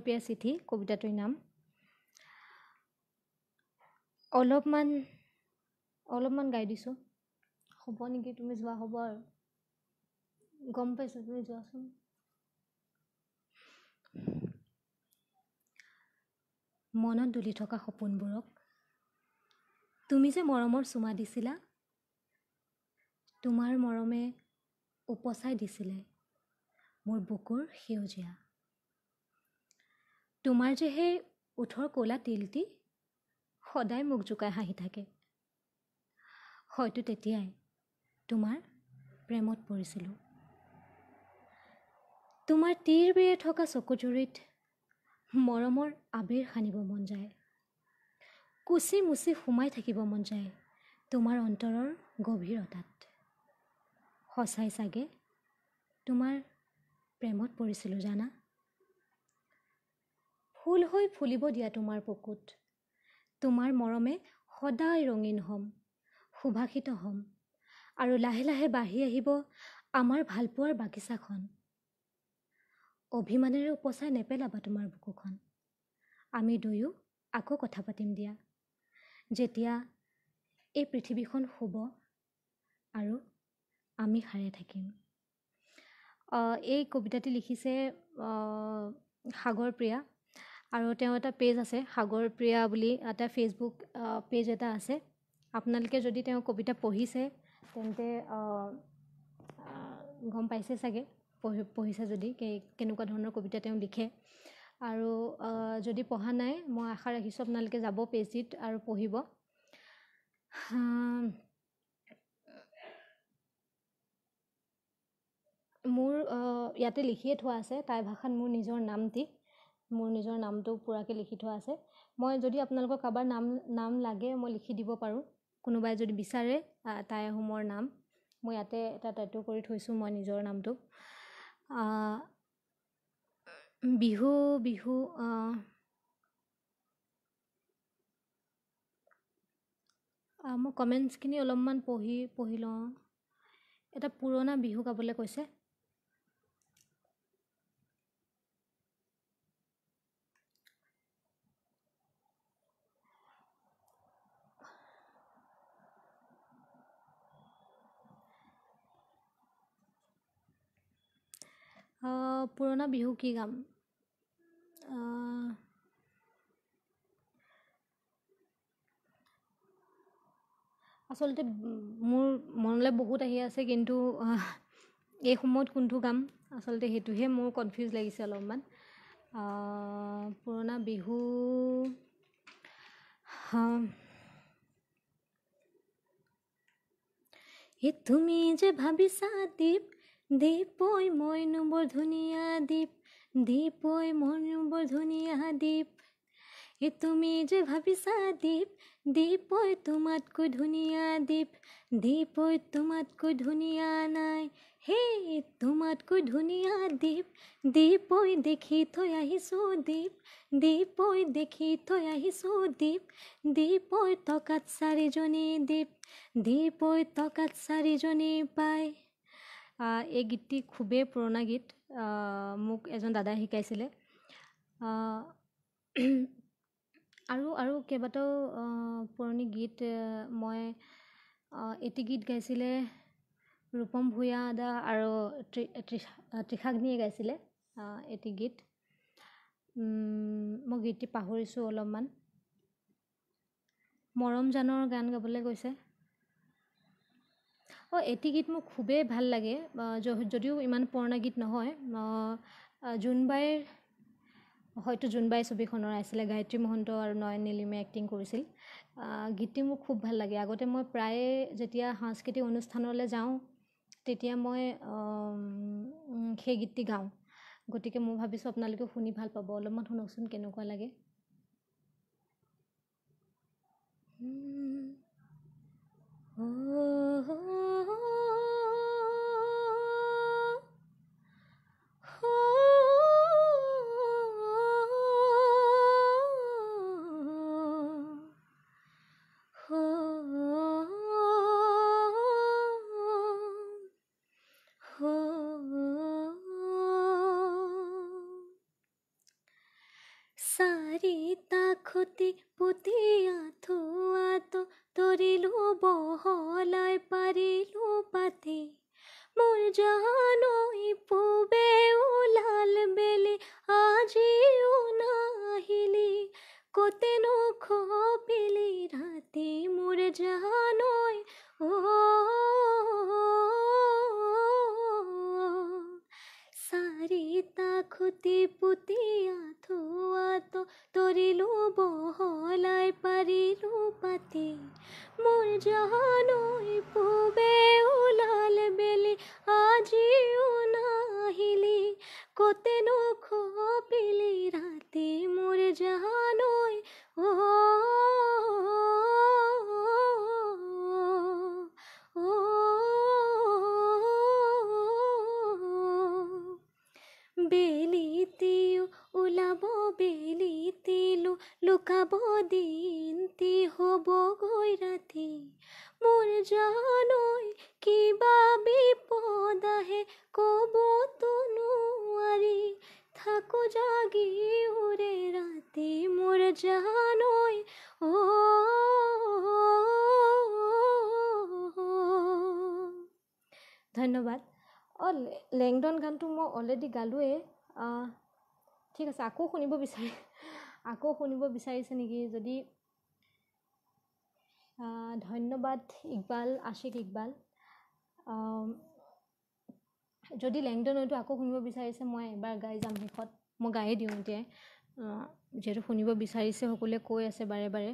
প্ৰিয়া চিঠি কবিতাটোৰ নাম। অলপমান গাই দিছোঁ, হ'ব নেকি? তুমি যোৱা, হ'ব আৰু, গম পাইছোঁ, তুমি যোৱাচোন। মনত দুলি থকা সপোনবোৰক তুমি যে মৰমৰ চুমা দিছিলা, তোমাৰ মৰমে উপচাই দিছিলে মোৰ বুকুৰ সেউজীয়া। তোমাৰ যে সেই ওঁঠৰ ক'লা তিলটি সদায় মোক জোকাই হাঁহি থাকে, হয়তো তেতিয়াই তোমাৰ প্ৰেমত পৰিছিলোঁ। তোমাৰ তীৰ বিৰে থকা চকুযুৰিত মৰমৰ আবিৰ সানিব মন যায়, কুচি মুচি সোমাই থাকিব মন যায় তোমাৰ অন্তৰৰ গভীৰতাত। সঁচাই চাগে তোমাৰ প্ৰেমত পৰিছিলোঁ জানা। ফুল হৈ ফুলিব দিয়া তোমাৰ বুকুত, তোমাৰ মৰমে সদায় ৰঙীন হ'ম, সুভাষিত হ'ম, আৰু লাহে লাহে বাঢ়ি আহিব আমাৰ ভালপোৱাৰ বাগিচাখন। অভিমানেৰে উপচাই নেপেলাবা তোমাৰ বুকুখন। আমি দুয়ো আকৌ কথা পাতিম দিয়া, যেতিয়া এই পৃথিৱীখন শুব আৰু আমি সাৰে থাকিম। এই কবিতাটি লিখিছে সাগৰ প্ৰিয়া, আৰু তেওঁ এটা পেজ আছে সাগৰ প্ৰিয়া বুলি, এটা ফেচবুক পেজ এটা আছে। আপোনালোকে যদি তেওঁ কবিতা পঢ়িছে তেন্তে গম পাইছে চাগে, পঢ়িছে যদি কেনেকুৱা ধৰণৰ কবিতা তেওঁ লিখে। আৰু যদি পঢ়া নাই, মই আশা ৰাখিছোঁ আপোনালোকে যাব পেজটিত আৰু পঢ়িব। মোৰ ইয়াতে লিখিয়ে থোৱা আছে টাই ভাষাত মোৰ নিজৰ নামটি, মোৰ নিজৰ নামটো পূৰাকৈ লিখি থোৱা আছে। মই যদি আপোনালোকৰ কাৰোবাৰ নাম লাগে মই লিখি দিব পাৰোঁ, কোনোবাই যদি বিচাৰে টাই আহোমৰ নাম। মই ইয়াতে এটা টেটু কৰি থৈছোঁ মই নিজৰ নামটো। বিহু বিহু মই কমেণ্টছখিনি অলপমান পঢ়ি লওঁ। এটা পুৰণা বিহু গাবলৈ কৈছে। পুৰণা বিহু কি গাম? আচলতে মোৰ মনলৈ বহুত আহি আছে, কিন্তু এই সময়ত কোনটো গাম আচলতে সেইটোহে মোৰ কনফিউজ লাগিছে অলপমান। পুৰণা বিহু, তুমি যে ভাবিছা দ্বীপ দ্বীপৈ মইনো বৰ ধুনীয়া দ্বীপ, দ্বীপৈ মইনো বৰ ধুনীয়া দ্বীপ। এ তুমি যে ভাবিছা দ্বীপ দ্বীপৈ তোমাতকৈ ধুনীয়া দ্বীপ, দ্বীপৈ তোমাতকৈ ধুনীয়া নাই, হে তোমাতকৈ ধুনীয়া দ্বীপ দ্বীপৈ দেখি থৈ আহিছোঁ দ্বীপ, দ্বীপৈ দেখি থৈ আহিছোঁ দ্বীপ, দ্বীপৈ টকাত চাৰিজনী দ্বীপ, দ্বীপৈ টকাত চাৰিজনী পায়। এই গীতটি খুবেই পুৰণা গীত, মোক এজন দাদাই শিকাইছিলে। আৰু কেইবাটাও পুৰণি গীত মই, এটি গীত গাইছিলে ৰূপম ভূঞা দা আৰু তৃষাগ্নিয়ে গাইছিলে এটি গীত। মই গীতটি পাহৰিছোঁ অলপমান। মৰমজানৰ গান গাবলৈ কৈছে। অঁ, এটি গীত মোৰ খুবেই ভাল লাগে, যদিও ইমান পুৰণা গীত নহয়, জোনবাইৰ, হয়তো জোনবাই ছবিখনৰ আছিলে, গায়ত্ৰী মহন্ত আৰু নয়ন নীলিমে এক্টিং কৰিছিল। গীতটি মোৰ খুব ভাল লাগে। আগতে মই প্ৰায়ে যেতিয়া সাংস্কৃতিক অনুষ্ঠানলৈ যাওঁ তেতিয়া মই সেই গীতটি গাওঁ। গতিকে মই ভাবিছোঁ আপোনালোকেও শুনি ভাল পাব। অলপমান শুনকচোন কেনেকুৱা লাগে। চাৰিটা খুটি পুতি আঁঠুৱাটো তৰিলো বহলাই পাৰিলো পাতি, মোৰ জানৈ পূবে ওলাল বেলি আজিও নাহিলি, ক'তেনো খপিলি ৰাতি মোৰ জানৈ অ। চাৰিটা খুটি পুতি আঁঠুৱাটো তৰিলো বহলাই পাৰিলো পাতি, মোৰ জানৈ পূবে ওলাল বেলি আজিও নাহিলি, ক'তেনো খপিলি ৰাতি মোৰ জানৈ অ। বেলিটিও ওলাব বেলিটিলো লুকাব, দিনটি হ'বগৈ ৰাতি, মোৰ জানৈ কিবা বিপদ আহে ক'বতো নোৱাৰি, থাকো জাগি ওৰে ৰাতি মোৰ জানৈ অ। ধন্যবাদ। অঁ, লেংডন গানটো মই অলৰেডি গালোৱেই। ঠিক আছে, আকৌ শুনিব বিচাৰি আকৌ শুনিব বিচাৰিছে নেকি যদি? ধন্যবাদ ইকবাল, আশিক ইকবাল। যদি লেংডন ঐটো আকৌ শুনিব বিচাৰিছে মই এবাৰ গাই যাম শেষত, মই গায়ে দিওঁ এতিয়াই, যিহেতু শুনিব বিচাৰিছে সকলোৱে কৈ আছে বাৰে বাৰে।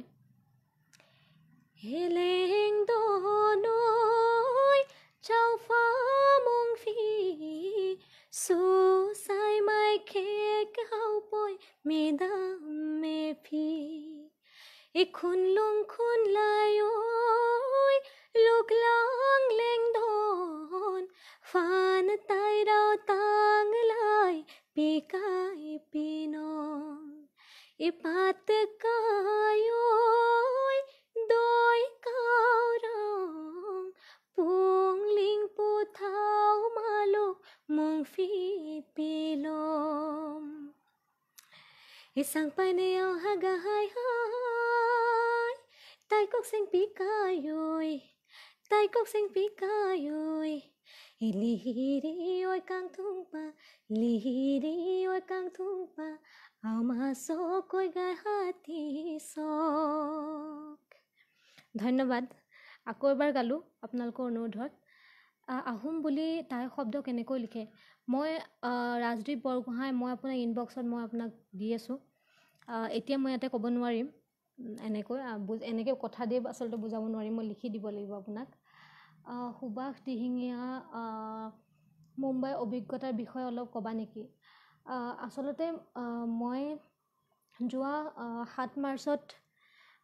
হে লেংডন ঐ চাওফা মংফি চু চাই মাই খেক হাও পই মেদাম মে ফি, এ খুনলুং খুনলাই ঐ লোকলাং লেংডন ফান তাই ৰাও তাং লাই পিকাই পিনং, এ পাত কাই ঐ দৈ কাওৰং পুং লিং পুথাও মালুক মংফি পিলম, এ sang pai ne ao ha ga hai hai tai kok sing pi kai oi, tai kok sing pi kai oi, li hi ri oi kang thung pa, li hi ri oi kang thung pa আমা কৈ গাই হাতী চক। ধন্যবাদ। আকৌ এবাৰ গালোঁ আপোনালোকৰ অনুৰোধত। আহোম বুলি টাই শব্দ কেনেকৈ লিখে? মই ৰাজদ্বীপ বৰগোহাঁই, মই আপোনাক ইনবক্সত মই আপোনাক দি আছোঁ, এতিয়া মই ইয়াতে ক'ব নোৱাৰিম, এনেকৈ এনেকৈ কথা দি আচলতে বুজাব নোৱাৰিম, মই লিখি দিব লাগিব আপোনাক। সুবাস দিহিঙীয়া, মুম্বাইৰ অভিজ্ঞতাৰ বিষয়ে অলপ ক'বা নেকি? আচলতে মই যোৱা 7 মাৰ্চত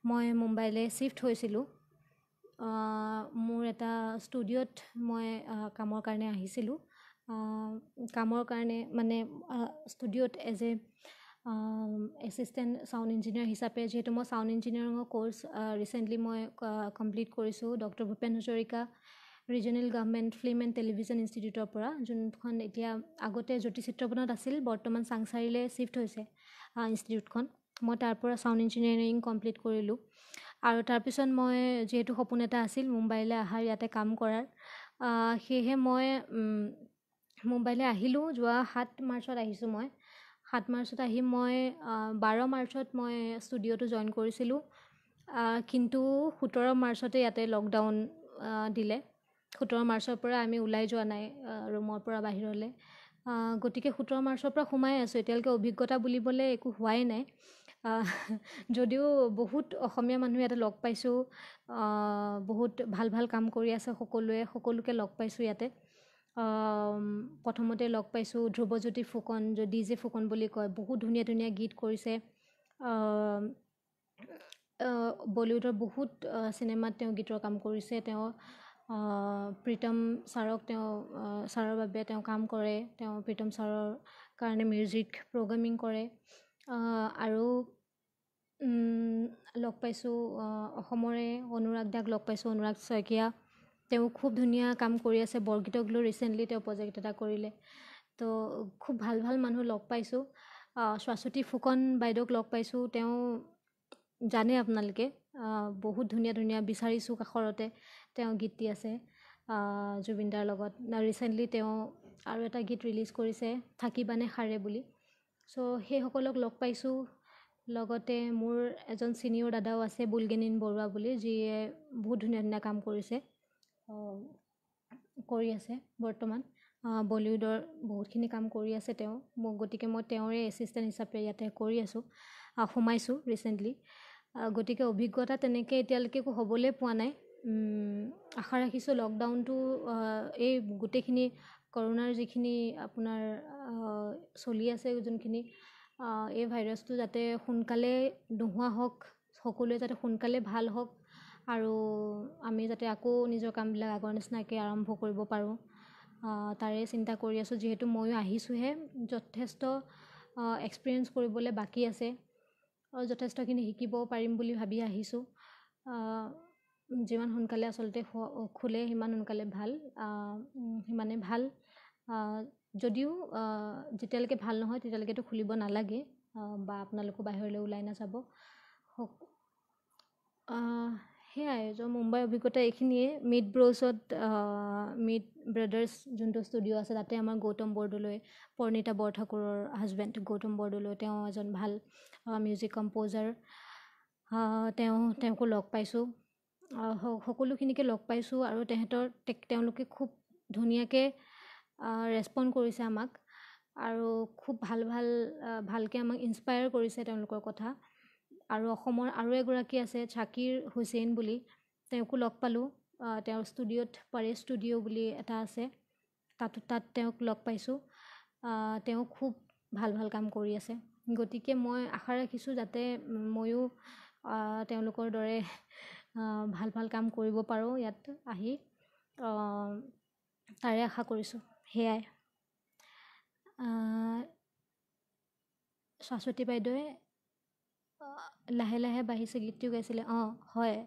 মই মুম্বাইলৈ শ্বিফ্ট হৈছিলোঁ। মোৰ এটা ষ্টুডিঅ'ত মই কামৰ কাৰণে আহিছিলোঁ, কামৰ কাৰণে মানে ষ্টুডিঅ'ত as a assistant sound engineer হিচাপে, যিহেতু মই চাউণ্ড ইঞ্জিনিয়াৰিঙৰ ক'ৰ্চ ৰিচেণ্টলি মই কমপ্লিট কৰিছোঁ doctor Bhupen Hazarika regional government film and television ইনষ্টিটিউটৰ পৰা, যোনখন এতিয়া আগতে জ্যোতি চিত্ৰবনত আছিল, বৰ্তমান চাংচাৰিলৈ শ্বিফ্ট হৈছে ইনষ্টিটিউটখন। মই তাৰ পৰা চাউণ্ড ইঞ্জিনিয়াৰিং কমপ্লিট কৰিলোঁ আৰু তাৰপিছত মই যিহেতু সপোন এটা আছিল মুম্বাইলৈ অহাৰ, ইয়াতে কাম কৰাৰ, সেয়েহে মই মুম্বাইলৈ আহিলোঁ। যোৱা 7 মাৰ্চত আহিছোঁ মই। 7 মাৰ্চত আহি মই 12 মাৰ্চত মই ষ্টুডিঅ'টো জইন কৰিছিলোঁ, কিন্তু 17 মাৰ্চতে ইয়াতে লকডাউন দিলে। 17 মাৰ্চৰ পৰা আমি ওলাই যোৱা নাই ৰুমৰ পৰা বাহিৰলৈ। গতিকে 17 মাৰ্চৰ পৰা সোমাই আছোঁ, এতিয়ালৈকে অভিজ্ঞতা বুলিবলৈ একো হোৱাই নাই। যদিও বহুত অসমীয়া মানুহ ইয়াতে লগ পাইছোঁ, বহুত ভাল ভাল কাম কৰি আছে সকলোৱে, সকলোকে লগ পাইছোঁ ইয়াতে। প্ৰথমতে লগ পাইছোঁ ধ্ৰুৱজ্যোতি ফুকন, ডি জে ফুকন বুলি কয়, বহুত ধুনীয়া ধুনীয়া গীত কৰিছে। বলিউডৰ বহুত চিনেমাত তেওঁ গীতৰ কাম কৰিছে। তেওঁ প্ৰীতম ছাৰক, তেওঁ ছাৰৰ বাবে তেওঁ কাম কৰে, তেওঁ প্ৰীতম ছাৰৰ কাৰণে মিউজিক প্ৰগ্ৰেমিং কৰে। আৰু লগ পাইছোঁ অসমৰে অনুৰাগ দাক লগ পাইছোঁ, অনুৰাগ শইকীয়া, তেওঁ খুব ধুনীয়া কাম কৰি আছে। বৰগীতক লৈ ৰিচেণ্টলি তেওঁ প্ৰজেক্ট এটা কৰিলে। তো খুব ভাল ভাল মানুহ লগ পাইছোঁ। শাশ্বতী ফুকন বাইদেউক লগ পাইছোঁ, তেওঁ জানে আপোনালোকে, বহুত ধুনীয়া ধুনীয়া বিচাৰিছোঁ কাষৰতে তেওঁ গীত দি আছে জুবিনদাৰ লগত। ৰিচেণ্টলি তেওঁ আৰু এটা গীত ৰিলিজ কৰিছে, থাকিবানে সাৰে বুলি। চ' সেইসকলক লগ পাইছোঁ। লগতে মোৰ এজন ছিনিয়ৰ দাদাও আছে, বুলগেনিন বৰুৱা বুলি, যিয়ে বহুত ধুনীয়া ধুনীয়া কাম কৰিছে, কৰি আছে বৰ্তমান, বলিউডৰ বহুতখিনি কাম কৰি আছে তেওঁ। মোক গতিকে মই তেওঁৰে এছিষ্টেণ্ট হিচাপে ইয়াতে কৰি আছোঁ, সোমাইছোঁ ৰিচেণ্টলি। গতিকে অভিজ্ঞতা তেনেকৈ এতিয়ালৈকে একো হ'বলৈ পোৱা নাই। আশা ৰাখিছোঁ লকডাউনটো, এই গোটেইখিনি কৰোণাৰ যিখিনি আপোনাৰ চলি আছে, যোনখিনি এই ভাইৰাছটো যাতে সোনকালে নোহোৱা হওক, সকলোৱে যাতে সোনকালে ভাল হওক, আৰু আমি যাতে আকৌ নিজৰ কামবিলাক আগৰ নিচিনাকৈ আৰম্ভ কৰিব পাৰোঁ, তাৰে চিন্তা কৰি আছোঁ। যিহেতু ময়ো আহিছোঁহে, যথেষ্ট এক্সপিৰিয়েঞ্চ কৰিবলৈ বাকী আছে, আৰু যথেষ্টখিনি শিকিব পাৰিম বুলি ভাবি আহিছোঁ। যিমান সোনকালে আচলতে খোলে সিমান সোনকালে ভাল, সিমানে ভাল। যদিও যেতিয়ালৈকে ভাল নহয় তেতিয়ালৈকেতো খুলিব নালাগে, বা আপোনালোকো বাহিৰলৈ ওলাই নাযাব। সেয়াই মুম্বাইৰ অভিজ্ঞতা এইখিনিয়ে। মিট ব্ৰ'ছত, মিট ব্ৰাদাৰ্ছ যোনটো ষ্টুডিঅ' আছে, তাতে আমাৰ গৌতম বৰদলৈ, পৰিণীতা বৰঠাকুৰৰ হাজবেণ্ড গৌতম বৰদলৈ, তেওঁ এজন ভাল মিউজিক কম্প'জাৰ, তেওঁকো লগ পাইছোঁ, সকলোখিনিকে লগ পাইছোঁ। আৰু তেওঁলোকে খুব ধুনীয়াকৈ ৰেচপণ্ড কৰিছে আমাক, আৰু খুব ভাল ভাল ভালকৈ আমাক ইনস্পায়াৰ কৰিছে তেওঁলোকৰ কথা। আৰু অসমৰ আৰু এগৰাকী আছে ছাকিৰ হুছেইন বুলি, তেওঁকো লগ পালোঁ। তেওঁৰ ষ্টুডিঅ'ত, পাৰেশ ষ্টুডিঅ' বুলি এটা আছে, তাত তেওঁক লগ পাইছোঁ। তেওঁ খুব ভাল ভাল কাম কৰি আছে। গতিকে মই আশা ৰাখিছোঁ যাতে ময়ো তেওঁলোকৰ দৰে ভাল ভাল কাম কৰিব পাৰোঁ ইয়াত আহি, তাৰে আশা কৰিছোঁ। সেয়াই। শাশ্বতী বাইদেৱে লাহে লাহে বাঢ়িছে গীতটিও গাইছিলে। অঁ হয়,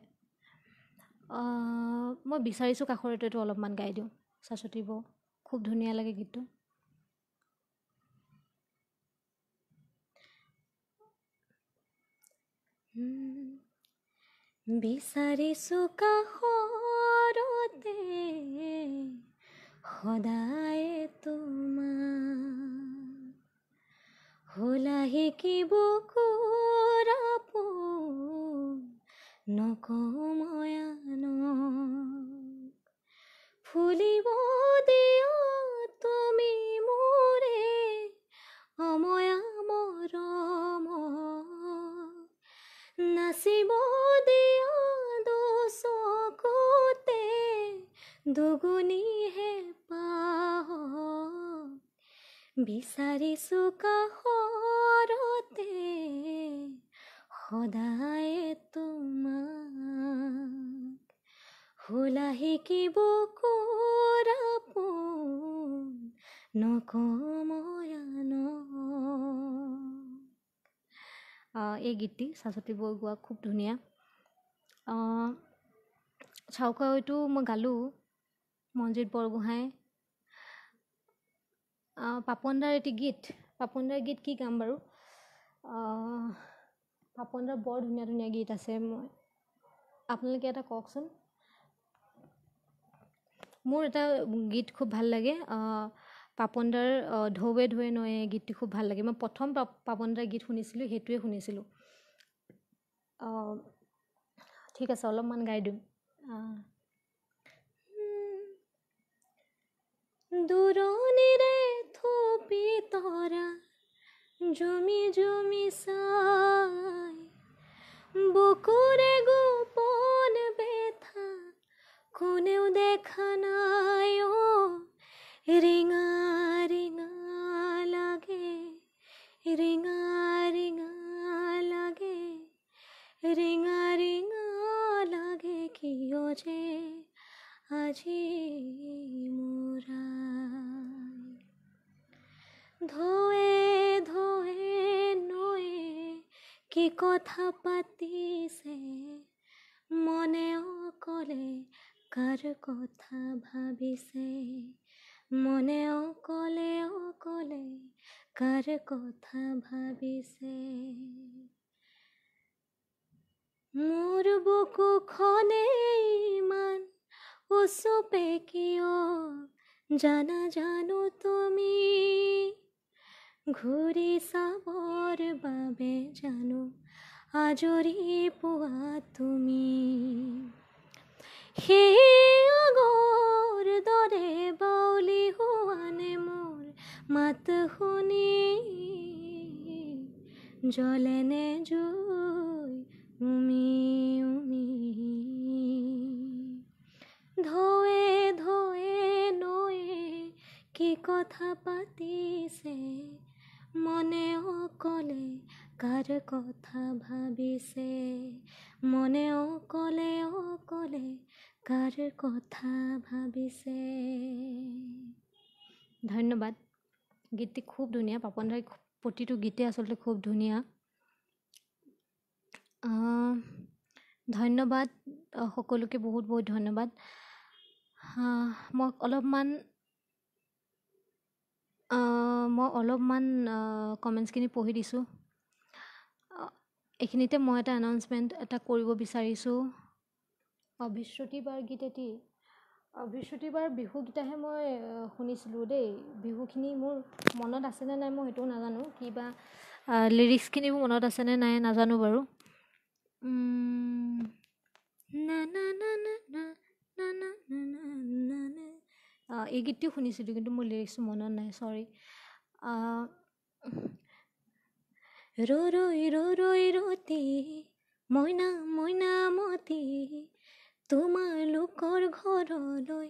মই বিচাৰিছোঁ কাষৰতেতো অলপমান গাই দিওঁ। শাশ্বতী বৌ, খুব ধুনীয়া লাগে গীতটো। বিচাৰিছোঁ কাষৰতে সদায় তোমাক, হ'লাহি কি বুকুৰ আপোন নকওঁ আনক, ফুলিব দিয়া তুমি মোৰে অময়া মৰম, নাচিব দিয়া দুচকুতে দুগুণি হেঁপাহ, বিচাৰিছোঁ কাষৰতে সদায় তোমাক, হ'লাহি কি বুকুৰ আপোন নকওঁ আনক। এই গীতটি শাশ্বতী বৌ গোৱা খুব ধুনীয়া। চাউকাওটো মই গালোঁ, মনজিত বৰগোহাঁই, পাপন দাৰ এটি গীত। পাপন দাৰ গীত কি গাম বাৰু? পাপন দাৰ বৰ ধুনীয়া ধুনীয়া গীত আছে, মই আপোনালোকে এটা কওকচোন। মোৰ এটা গীত খুব ভাল লাগে, পাপন দাৰ ঢৌৱে ঢৌৱে নৈয়ে গীতটি খুব ভাল লাগে। মই প্ৰথম পাপন দাৰ গীত শুনিছিলোঁ, সেইটোৱে শুনিছিলোঁ। ঠিক আছে, অলপমান গাই দিম। দূৰণিৰে থুপি তৰা জুমি জুমি চাই, বুকুৰে গোপন বেথা কোনেও দেখা নাই। অ ৰিঙা ৰিঙা লাগে, ৰিঙা ৰিঙা লাগে, ৰিঙা ৰিঙা লাগে কিয় যে আজি মোৰ আই। ধোৱে ধোৱে নৈয়ে কি কথা পাতিছে, মনে অকলে কাৰ কথা ভাবিছে, মনে অকলে অকলে কাৰ কথা ভাবিছে। মোৰ বুকুখনে ইমান উচুপে কিয় জানা জানো তুমি, ঘূৰি চাবৰ বাবে জানো আজৰি পোৱা তুমি। সেই আগৰ দৰে বাউলি হোৱানে মোৰ মাত শুনি, জ্বলেনে জুই উমি উমি। ধোৱে ধোৱে নৈয়ে কি কথা পাতিছে, মনে অকলে কাৰ কথা ভাবিছে, মনে অকলে অকলে কাৰ কথা ভাবিছে। ধন্যবাদ। গীতটি খুব ধুনীয়া, পাপন দাৰ প্ৰতিটো গীতেই আচলতে খুব ধুনীয়া। ধন্যবাদ সকলোকে, বহুত বহুত ধন্যবাদ। মই অলপমান কমেণ্টছখিনি পঢ়ি দিছোঁ। এইখিনিতে মই এটা এনাউন্সমেণ্ট এটা কৰিব বিচাৰিছোঁ। অভিশ্ৰুতি বাৰ গীত এটি, অভিশ্ৰুতি বাৰ বিহুগীতাহে মই শুনিছিলোঁ দেই। বিহুখিনি মোৰ মনত আছেনে নাই মই সেইটোও নাজানো, কিবা লিৰিক্সখিনিও মনত আছেনে নাই নাজানো বাৰু। না না না না না না না না না না, এই গীতটিও শুনিছিলোঁ কিন্তু মোৰ লিৰিক্সটো মনত নাই, চৰি। ৰৈ ৰৈ ৰৈ ৰৈ ৰতি মইনা মইনা মতি, তোমালোকৰ ঘৰলৈ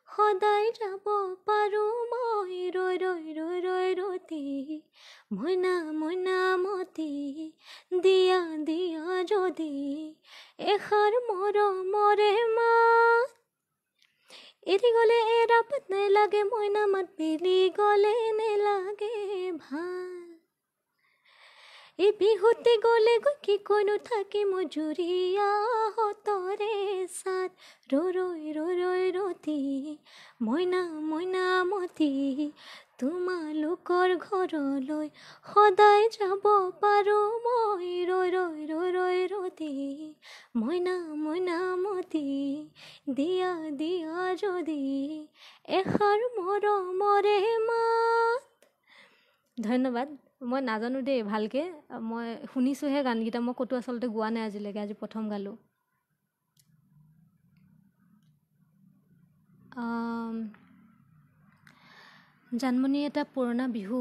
সদায় যাব পাৰোঁ মই। ৰৈ ৰৈ ৰৈ ৰৈ ৰতি মইনা মইনা মতি, দিয়া দিয়া যদি এষাৰ মৰমৰে মাত। এৰি গ'লে এৰা পাত নেলাগে মইনা মাত, বেলি গ'লে নেলাগে ভাল। এই বিহুতে গ'লে গৈ কি কৈনো থাকি মই জুৰীয়া হতৰে চাত। ৰৈ ৰৈ ৰৈ ৰৈ ৰতি মইনা মইনা মতি, তোমালোকৰ ঘৰলৈ সদায় যাব পাৰোঁ মই। ৰৈ ৰৈ ৰৈ ৰৈ ৰতি মইনা মইনা মতি, দিয়া দিয়া যদি এষাৰ মৰমৰে মাত। ধন্যবাদ। মই নাজানো দেই ভালকৈ, মই শুনিছোঁহে গানকেইটা, মই ক'তো আচলতে গোৱা নাই আজিলৈকে, আজি প্ৰথম গালোঁ। জানমণি এটা পুৰণা বিহু।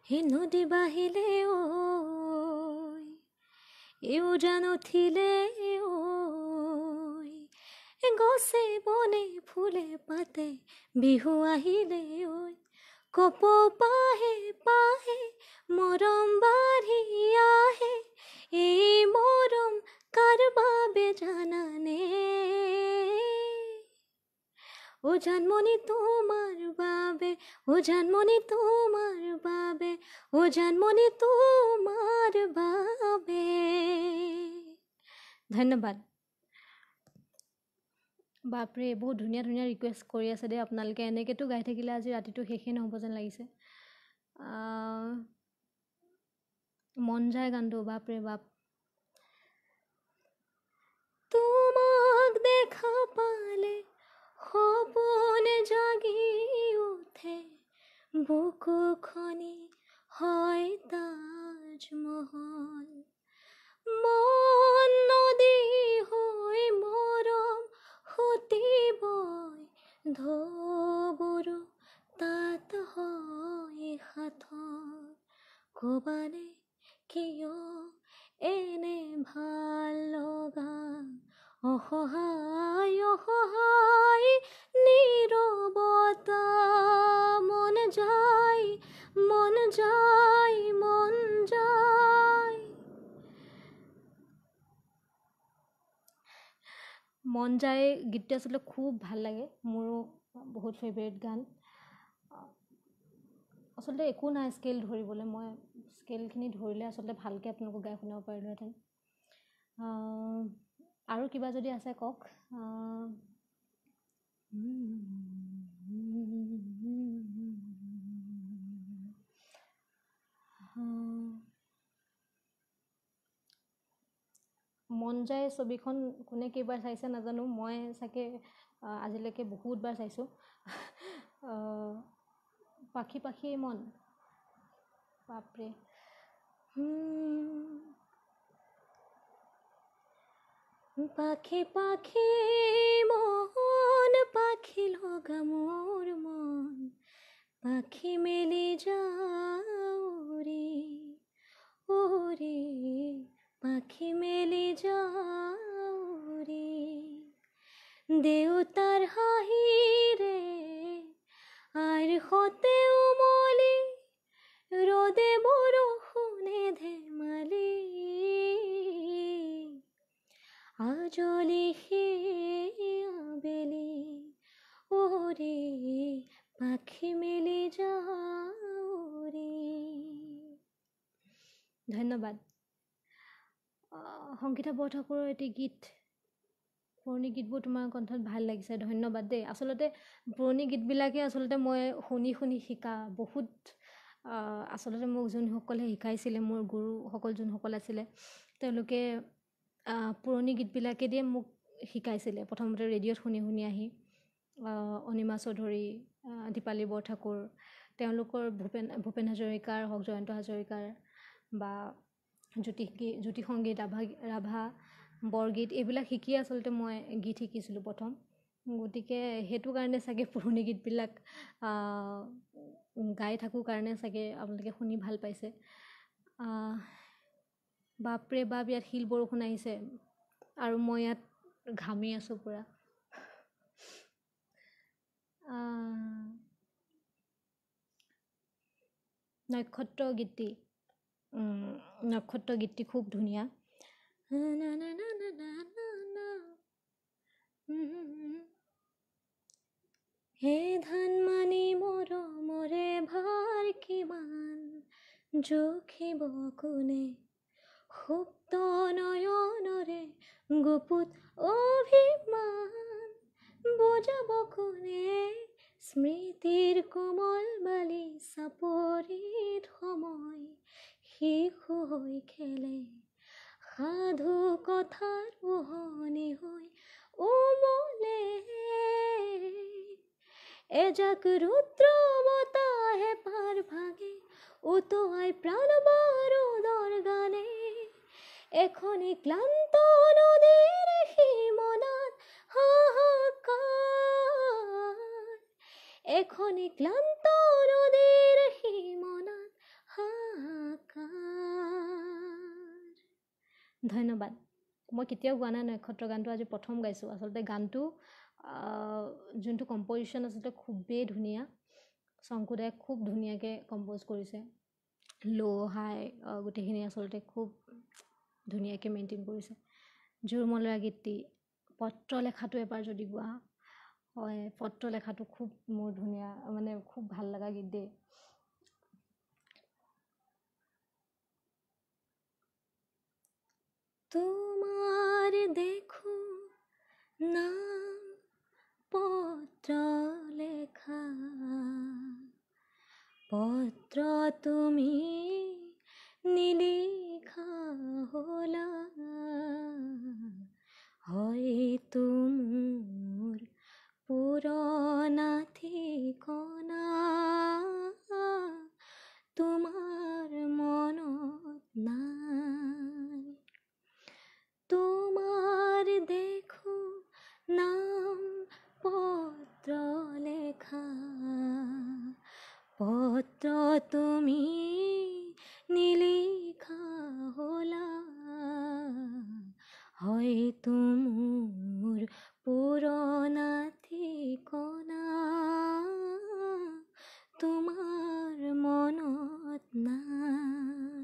হে নদী বাঢ়িলে ঐ, এই উজান উঠিলে ঐ, গছে বনে ফুলে পাতে বিহু আহিলে ঐ, কপৌ পাহে পাহে মৰম বাঢ়ি আহে, এই মৰম কাৰ বাবে জানানে? ও জানমণি তোমাৰ বাবে, ও জানমণি তোমাৰ বাবে, ও জানমণি তোমাৰ বাবে। ধন্যবাদ। বাপৰে, বহুত ধুনীয়া ধুনীয়া ৰিকুৱেষ্ট কৰি আছে দেই আপোনালোকে। এনেকৈতো গাই থাকিলে আজি ৰাতিটো শেষেই নহ'ব যেন লাগিছে। মন যায় গানটো, বাপৰে বাপ। তোমাক দেখা পালে সপোন জাগি উঠে, বুকুখনি হয় তাজমহল। মন নদী হৈ মৰম সুঁতি বয়, ঢৌবোৰো তাত হয় সাঁথৰ। ক'বানে কিয় এনে ভাল লগা অসহায় অসহায় নীৰৱতা। মন যায়, মন যায়, মন যায়। মন যায় গীতটো আচলতে খুব ভাল লাগে, মোৰো বহুত ফেভৰেট গান। আচলতে একো নাই স্কেল ধৰিবলৈ, মই স্কেলখিনি ধৰিলে আচলতে ভালকৈ আপোনালোকক গাই শুনাব পাৰিলোহেঁতেন। আৰু কিবা যদি আছে কওক। মন যায় ছবিখন কোনে কেইবাৰ চাইছে নাজানো, মই চাগে আজিলৈকে বহুতবাৰ চাইছোঁ। পাখি পাখি মন, বাপৰে। পাখি পাখি মন, পাখি লগা মোৰ মন, পাখি মেলি যাওঁ ৰে ওৰে, পাখি মেলি যাওঁ ৰে। দেউতাৰ হাঁহিৰে আইৰ সতে উমলি, ৰ'দে বৰষুণে ধেমালি, আজলি সেই আবেলি ওৰে, পাখি মেলি যাওঁ ৰে। ধন্যবাদ। সংগীতা বৰঠাকুৰৰ এটি গীত, পুৰণি গীতবোৰ তোমাৰ কণ্ঠত ভাল লাগিছে, ধন্যবাদ দেই। আচলতে পুৰণি গীতবিলাকে আচলতে মই শুনি শুনি শিকা বহুত। আচলতে মোক যোনসকলে শিকাইছিলে, মোৰ গুৰুসকল যোনসকল আছিলে, তেওঁলোকে পুৰণি গীতবিলাকে দিয়ে মোক শিকাইছিলে। প্ৰথমতে ৰেডিঅ'ত শুনি শুনি আহি অনিমা চৌধুৰী, দীপালী বৰঠাকুৰ, তেওঁলোকৰ ভূপেন ভূপেন হাজৰিকাৰ হওক, জয়ন্ত হাজৰিকাৰ বা জ্যোতি জ্যোতি সংগীত, ৰাভা ৰাভা বৰগীত, এইবিলাক শিকি আচলতে মই গীত শিকিছিলোঁ প্ৰথম। গতিকে সেইটো কাৰণে চাগে পুৰণি গীতবিলাক গাই থাকোঁ কাৰণে চাগে আপোনালোকে শুনি ভাল পাইছে। বাপৰে বাপ, ইয়াত শিল বৰষুণ আহিছে আৰু মই ইয়াত ঘামি আছোঁ পূৰা। নক্ষত্ৰ গীতটি, নক্ষত্ৰ গীতটি খুব ধুনীয়া। হে ধানমানি মৰমৰে ভাৰ কিমান জুখিব কোনে, সুপ্ত নয়নৰে গুপুত অভিমান বুজাব কোনে, স্মৃতিৰ কোমল বালি চাপৰিত সময় শিশু হৈ খেলে, সাধু কথাৰ উহনি হৈ উমলে। এজাক ৰুদ্ৰ বতাহে পাৰ ভাগে উটুৱাই প্ৰাণ বাৰুদৰ গানে, এখনি ক্লান্ত নদীৰ সীমনাত হাহাকাৰ, এখনি ক্লান্ত নদীৰ সীমনাত হাহাকাৰ। ধন্যবাদ। মই কেতিয়াও গোৱা নাই নক্ষত্ৰ গানটো, আজি প্ৰথম গাইছোঁ। আচলতে গানটো যোনটো কম্প'জিশ্যন আচলতে খুবেই ধুনীয়া, শংকুদাই খুব ধুনীয়াকৈ কম্প'জ কৰিছে। ল' হাই গোটেইখিনি আচলতে খুব ধুনীয়াকৈ মেইনটেইন কৰিছে। জোৰমলৰা গীতটি, পত্ৰলেখাটো এবাৰ যদি গোৱা হয়, পত্ৰলেখাটো খুব মোৰ ধুনীয়া, মানে খুব ভাল লগা গীত দেই। তোমাৰ দেখো নাম পত্ৰলেখা, পত্ৰ তুমি নিলিখা হ'লা, হয়তো মোৰ পুৰণা ঠিকনা তোমাৰ মনত নাই। তোমাৰ দেখো নাম পত্ৰলেখা, পত্ৰ তুমি নিলিখা হ'লা, হয়তো মোৰ পুৰণা ঠিকনা তোমাৰ মনত নাই।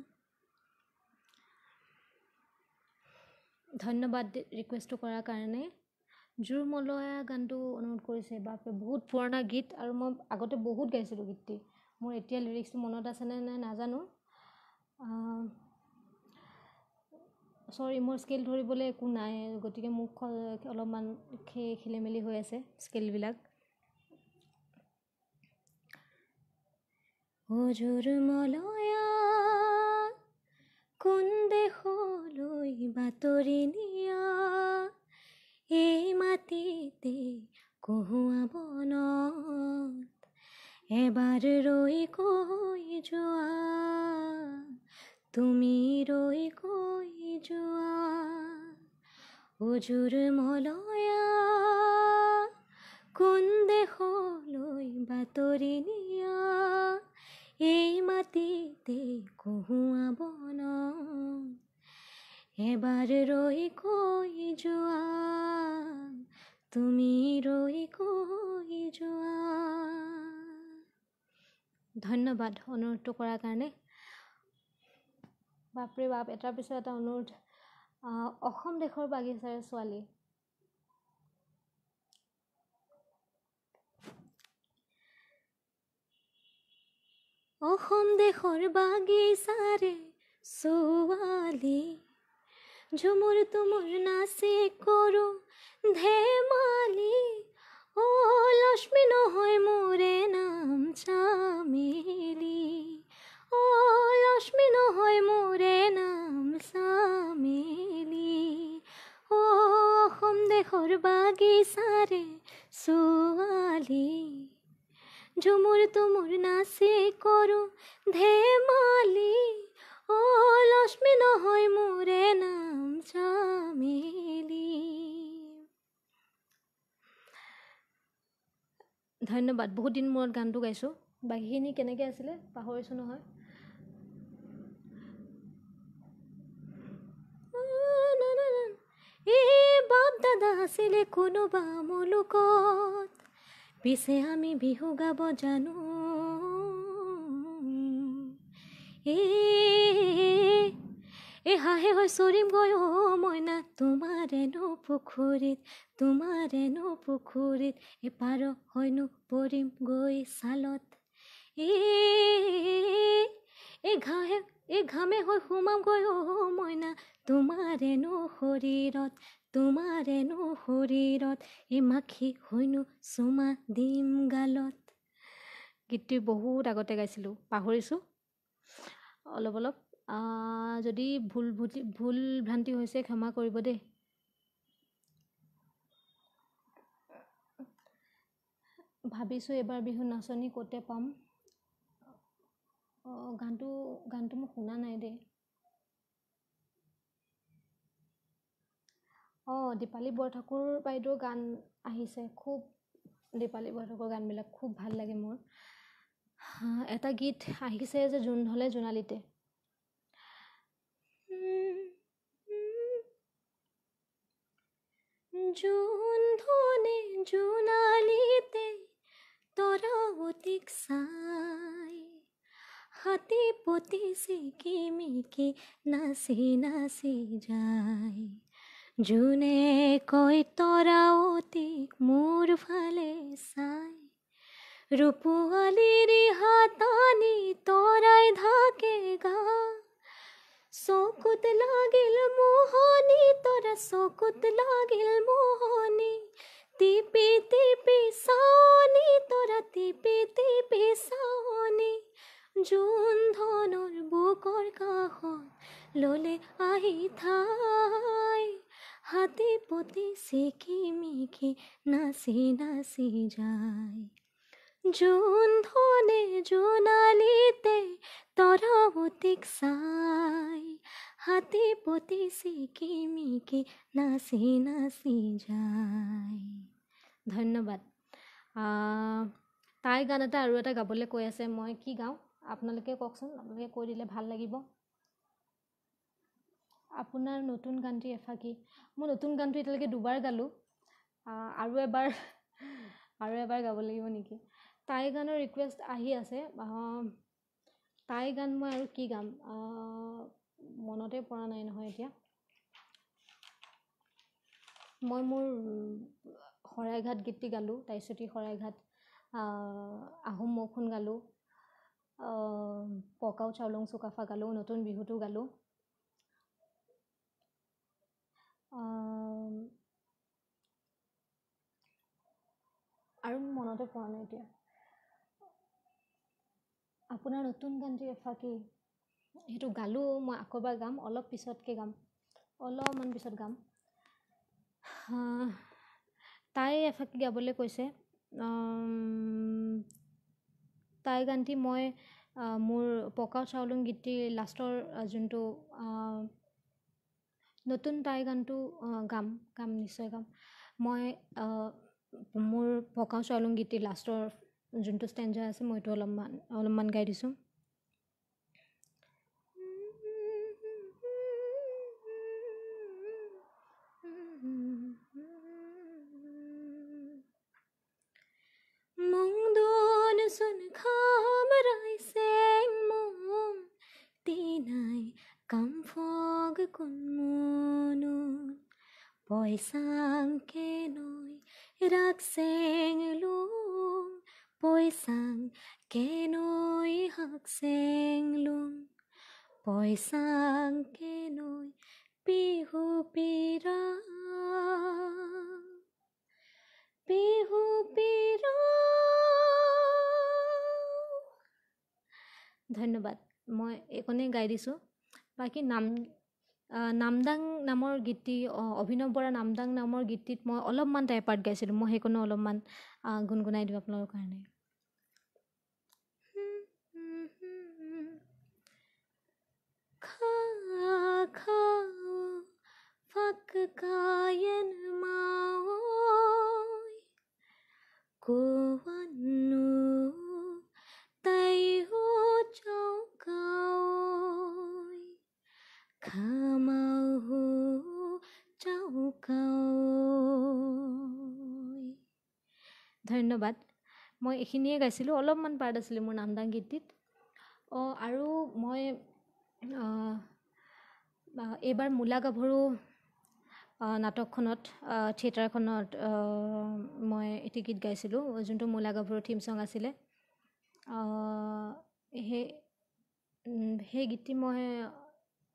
ধন্যবাদ ৰিকুৱেষ্টটো কৰাৰ কাৰণে। জোৰ মলয়া গানটো অনুৰোধ কৰিছে, বাপৰে বহুত পুৰণা গীত আৰু মই আগতে বহুত গাইছিলোঁ গীতটি। মোৰ এতিয়া লিৰিক্সটো মনত আছেনে নাই নাজানো। চৰি, মোৰ স্কেল ধৰিবলৈ একো নাই, গতিকে মোক অলপমান খেলি মেলি হৈ আছে স্কেলবিলাক। অ' জোৰ মলয়া কোন দেশলৈ বাতৰি নিয়া, এই মাটিতে কহুৱা বনত এবাৰ ৰৈ কৈ যোৱা, তুমি ৰৈ কৈ যোৱা। অ' জোৰ মলয়া কোন দেশলৈ বাতৰি নিয়া, এই মাটিতে কহুৱা বনত এবাৰ ৰৈ কৈ যোৱা, তুমি ৰৈ কৈ যোৱা। ধন্যবাদ অনুৰোধটো কৰাৰ কাৰণে। বাপৰে বাপ, এটাৰ পিছত এটা অনুৰোধ। অসম দেশৰ বাগিচাৰে ছোৱালী। অসম দেশৰ বাগিচাৰে ছোৱালী, ঝুমুৰ তুমুৰ নাচি কৰোঁ ধেমালি, অ লক্ষ্মী নহয় মোৰে নাম চামেলি, অ লক্ষ্মী নহয় মোৰে নাম চামেলি। অ অসম দেশৰ বাগিচাৰে ছোৱালী, ঝুমুৰ তুমুৰ নাচি কৰোঁ ধেমালি, অ লক্ষ্মী নহয় মোৰে নাম চামেলি। ধন্যবাদ, বহুত দিন মূৰত গানটো গাইছোঁ। বাকীখিনি কেনেকৈ আছিলে পাহৰিছোঁ নহয়। এই বাপ দাদা আছিলে কোনোবা মুলুকত, পিছে আমি বিহু গাব জানো। এই হাঁহে হৈ চৰিম গৈ অ মইনা তোমাৰেনো পুখুৰীত, তোমাৰেনো পুখুৰীত, এ পাৰ হয়নো পৰিম গৈ ছালত। এই ঘাঁহে এই ঘামে হৈ সোমাম গৈ অ মইনা তোমাৰেনো শৰীৰত, তোমাৰেনো শৰীৰত, এই মাখি হৈনো চুমা দিম গালত। গীতটি বহুত আগতে গাইছিলোঁ, পাহৰিছোঁ অলপ অলপ। যদি ভুল ভুল ভ্ৰান্তি হৈছে ক্ষমা কৰিব দেই। ভাবিছোঁ এইবাৰ বিহু নাচনী ক'তে পাম। অঁ, গানটো গানটো মই শুনা নাই দেই। অঁ, দীপালী বৰঠাকুৰ বাইদেউৰ গান আহিছে খুব। দীপালী বৰঠাকুৰৰ গানবিলাক খুব ভাল লাগে মোৰ। এটা গীত আহিছে যে জোন হ'লে জোনালীতে। জোন ধনে জোনালীতে তৰাৱতীক চাই, হাতী পতি চিকিমিকি নাচি নাচি যায়। জোনে কয় তৰাৱতীক মোৰ ফালে চাই, ৰূপোৱালীৰ হাতানি তৰাই ঢাকে গা। চকুত লাগিল মোহনী তৰা, চকুত লাগিল মোহনী, টিপি টিপি চাৱনি তৰা, টিপি টিপি চাৱনি। জোন ধনৰ বুকৰ কাষত ল'লে আহি ঠাই, হাতী পতি চিকিমিকি নাচি নাচি যায়। জোন ধনে জোনালীতে তৰাৱতীক চাই, হাতী পতি চিকিমিকি নাচি নাচি যায়। ধন্যবাদ। তাই গান এটা আৰু এটা গাবলৈ কৈ আছে, মই কি গাওঁ আপোনালোকে কওকচোন, আপোনালোকে কৈ দিলে ভাল লাগিব। আপোনাৰ নতুন গানটি এফাকি, মই নতুন গানটো এতিয়ালৈকে দুবাৰ গালোঁ, আৰু এবাৰ গাব লাগিব নেকি? তাই গানৰ ৰিকুৱেষ্ট আহি আছে। তাই গান মই আৰু কি গাম মনতে পৰা নাই নহয় এতিয়া। মই মোৰ শৰাইঘাট গীতটি গালোঁ, তাইচুতি শৰাইঘাট, আহোম মৌখুন গালোঁ, পকাও চাওলুং চুকাফা গালোঁ, নতুন বিহুটো গালোঁ। আৰু মনতে পৰা নাই এতিয়া। আপোনাৰ নতুন গানটি এফাকি, সেইটো গালোঁ মই, আকৌ এবাৰ গাম, অলপ পিছতকৈ গাম, অলপমান পিছত গাম। তাই এফাকি গাবলৈ কৈছে। তাই গানটি মই মোৰ পকাও চাওলুং গীতটিৰ লাষ্টৰ যোনটো নতুন তাই গানটো গাম গাম নিশ্চয় গাম। মই মোৰ পকাও চাওলুং গীতটিৰ লাষ্টৰ যোনটো ষ্টেঞ্জা আছে মই এইটো অলপমান গাই দিছোঁ। Mong sun kham rai seng mong tinai kam phog kun monun poisang ke noi rak seng lung poisang ke noi hak seng lung poisang ke noi pihu pira Bihu পিৰা। ধন্যবাদ, মই এইকণেই গাই দিছোঁ। বাকী নামদাং নামৰ গীতটি, অভিনৱ বৰা নামদাং নামৰ গীতটিত মই অলপমান টাই পাৰ্ট গাইছিলোঁ, মই সেইকণো অলপমান গুণগুণাই দিওঁ আপোনালোকৰ কাৰণে। খা খাও ফাক কায়ন মাওই কোৱানো তাই হো চৌকাওই খামাও হো চৌকাওই। ধন্যবাদ, মই এইখিনিয়ে গাইছিলোঁ, অলপমান পাৰ্ট আছিলে মোৰ নামদাং গীতটিত। আৰু মই এইবাৰ মূলা গাভৰু নাটকখনত, থিয়েটাৰখনত মই এটি গীত গাইছিলোঁ, যোনটো মূলা গাভৰু থিম চং আছিলে। সেই গীতটি মই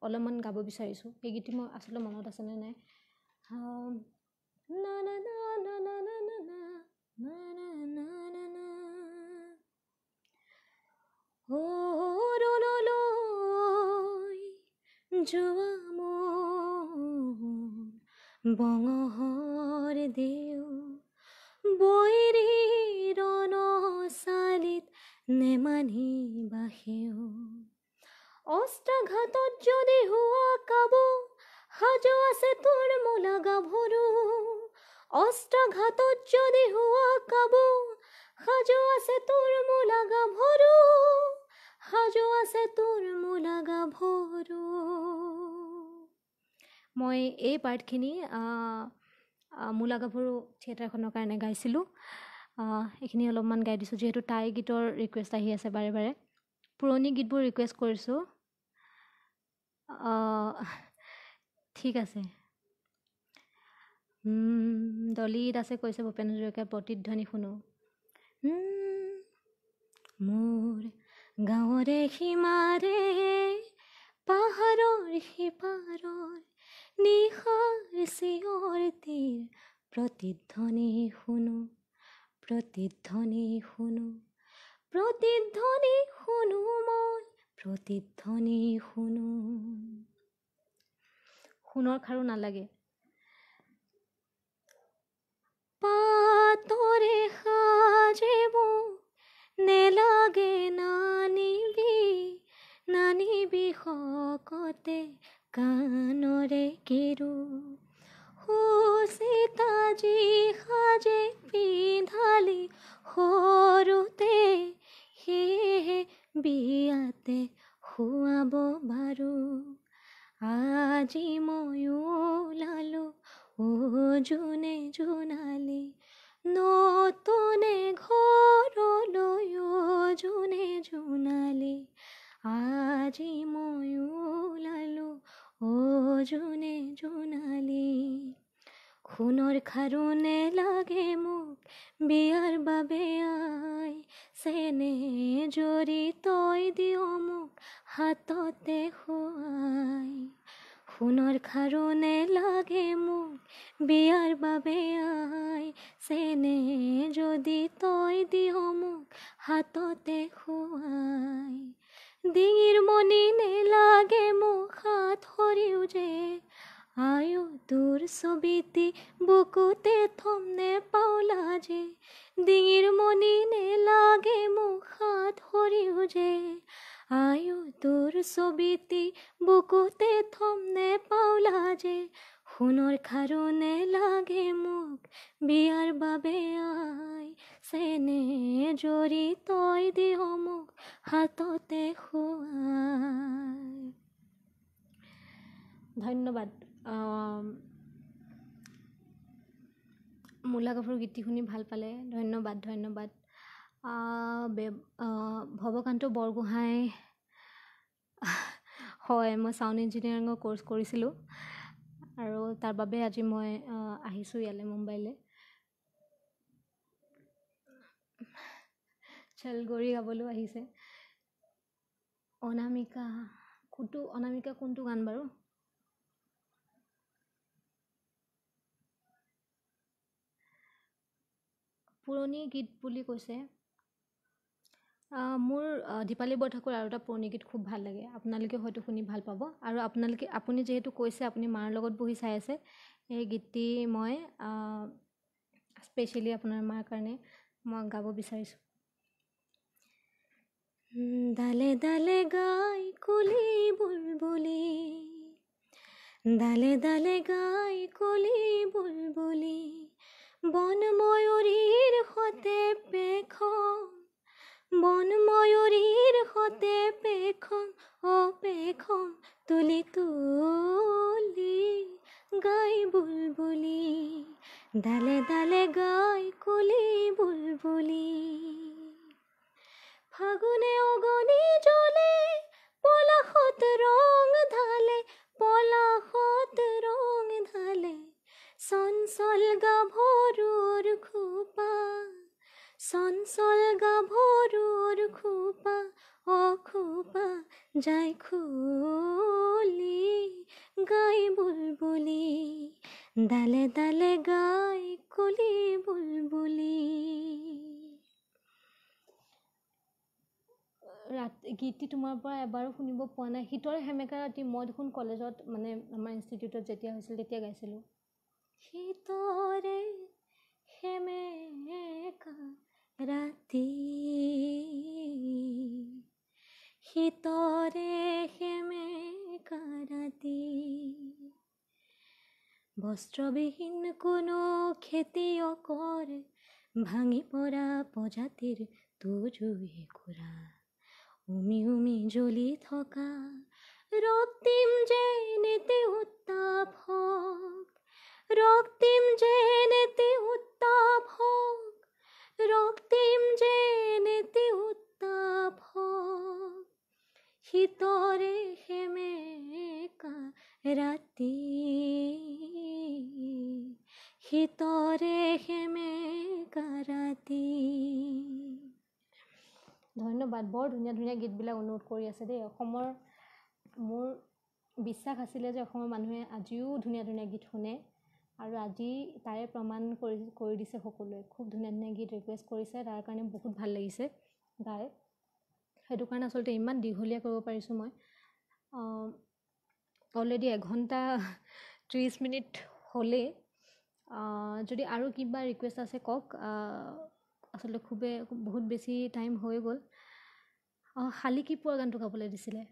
অলপমান গাব বিচাৰিছোঁ। সেই গীতটি মই আচলতে মনত আছেনে নাই। না না না না না না না না না না না না অ' যোৱা মোৰ বঙহৰ দেউ বৈৰী ৰণ চালিত নেমানিবা সেও। অস্ত্ৰাঘাতত যদি হোৱা কাবু সাজু আছে তোৰ মূলা গাভৰু। অস্ত্ৰাঘাতত যদি হোৱা কাবু সাজু আছে তোৰ মূলা গাভৰু, সাজু আছে তোৰ মূলা গাভৰু। মই এই পাৰ্টখিনি মূলা গাভৰু থিয়েটাৰখনৰ কাৰণে গাইছিলোঁ। এইখিনি অলপমান গাই দিছোঁ, যিহেতু তাই গীতৰ ৰিকুৱেষ্ট আহি আছে বাৰে বাৰে। পুৰণি গীতবোৰ ৰিকুৱেষ্ট কৰিছোঁ। ঠিক আছে। ডলী দাসে কৈছে ভূপেন হাজৰিকাৰ প্ৰতিধ্বনি শুনো। মোৰ গাঁৱৰে সীমাৰে পাহাৰৰ সিপাৰৰ নিশাৰ চিঞৰটিৰ প্ৰতিধ্বনি শুনো, প্ৰতিধ্বনি শুনো, প্ৰতিধ্বনি শুনো, মই প্ৰতিধ্বনি শুনো। সোণৰ খাৰু নালাগে। পাতৰে সাজে মোক নেলাগে নানিবি, নানিবি শকতে কাণৰে কিৰু। সূচিতাজি সাজে পিন্ধালি সৰুতে বিয়াতে খুৱাব বাৰু। আজি মই ওলালো অ জোনে জোনালী নতুনে ঘৰলৈ, অ জোনে জোনালী। আজি মই ওলালো অ জোনে জোনালী। সোণৰ খাৰু নেলাগে মোক বিয়াৰ বাবে আই, চেনেহ জৰি তই দিয় মোক হাততে খুৱাই। সোণৰ খাৰু নেলাগে মোক বিয়াৰ বাবে আই, চেনেহ যদি তই দিয় মোক হাততে খুৱাই। ডিঙিৰ মণি নেলাগে মোক হাত সৰিও যে, আয়ো তোৰ ছবিটি বুকুতে থম নেপাওঁ লাজে। ডিঙিৰ মণি নেলাগে মোক হাত সৰিও যে, আয়ো তোৰ ছবিটি বুকুতে থম নেপাওঁ লাজে। সোণৰ খাৰু নেলাগে মোক বিয়াৰ বাবে আই, চেনেহ জৰি তই দিয় মোক হাততে খুৱাই। ধন্যবাদ। মূলা গাভৰু গীতটি শুনি ভাল পালে, ধন্যবাদ ধন্যবাদ। ভৱকান্ত বৰগোহাঁই, হয়, মই চাউণ্ড ইঞ্জিনিয়াৰিঙৰ ক'ৰ্চ কৰিছিলোঁ আৰু তাৰ বাবে আজি মই আহিছোঁ ইয়ালৈ মুম্বাইলৈ। চলগৰি গাবলৈও আহিছে। অনামিকা কোনটো, অনামিকা কোনটো গান বাৰু? পুৰণি গীত বুলি কৈছে। মোৰ দীপালী বৰঠাকুৰ আৰু এটা পুৰণি গীত খুব ভাল লাগে, আপোনালোকে হয়তো শুনি ভাল পাব। আৰু আপোনালোকে, আপুনি যিহেতু কৈছে আপুনি মাৰ লগত বহি চাই আছে, এই গীতটি মই স্পেচিয়েলি আপোনাৰ মাৰ কাৰণে মই গাব বিচাৰিছোঁ। ডালে ডালে গাই কুলি বুলবুলি, ডালে ডালে গাই কুলি বুলবুলি, বন ময়ূৰীৰ সতে পেখম, বন ময়ূৰীৰ সতে পেখম, অ পেখম তুলি তুলি গাই বুলবুলি, ডালে ডালে গাই কুলি বুলবুলি। ফাগুনে অগনি জ্বলে, পলাশত ৰং ঢালে, পলাশত ৰং ঢালে, চঞ্চল গাভৰুৰ খোপা, চঞ্চল গাভৰুৰ খোপা, অ খোপা যায় খুলি গাই বুলবুলি, ডালে ডালে গাই কুলি বুলবুলি। ৰাতি গীতটি তোমাৰ পৰা এবাৰো শুনিব পোৱা নাই। শীতৰে সেমেকা ৰাতি মই দেখোন কলেজত, মানে আমাৰ ইনষ্টিটিউটত যেতিয়া হৈছিল তেতিয়া গাইছিলোঁ। শীতৰে সেমেকা ৰাতি, শীতৰে সেমেকা ৰাতি, বস্ত্ৰবিহীন কোনো খেতিয়কৰ ভাঙি পৰা প্ৰজাতিৰ জুইকুৰা, উমি উমি জ্বলি থকা ৰক্তিম যেনেতে উত্তাপ হওক, ৰক্তিম যেনেতে উত্তাপ হওক, ৰক্তিম যেনেতে উত্তাপ হওক, শীতৰে সেমেকা ৰাতি, শীতৰে সেমেকা ৰাতি। ধন্যবাদ। বৰ ধুনীয়া ধুনীয়া গীতবিলাক অনুৰোধ কৰি আছে দেই। অসমৰ, মোৰ বিশ্বাস আছিলে যে অসমৰ মানুহে আজিও ধুনীয়া ধুনীয়া গীত শুনে আৰু আজি তাৰে প্ৰমাণ কৰি দিছে সকলোৱে। খুব ধুনীয়া ধুনীয়া গীত ৰিকুৱেষ্ট কৰিছে, তাৰ কাৰণে বহুত ভাল লাগিছে গাই। সেইটো কাৰণে আচলতে ইমান দীঘলীয়া কৰিব পাৰিছোঁ মই। অলৰেডি 1 ঘণ্টা 30 মিনিট হ'লেই। যদি আৰু কিবা ৰিকুৱেষ্ট আছে কওক। আচলতে খুবেই বহুত বেছি টাইম হৈ গ'ল। অঁ, শালিকী পুৱা গানটো গাবলৈ দিছিলে।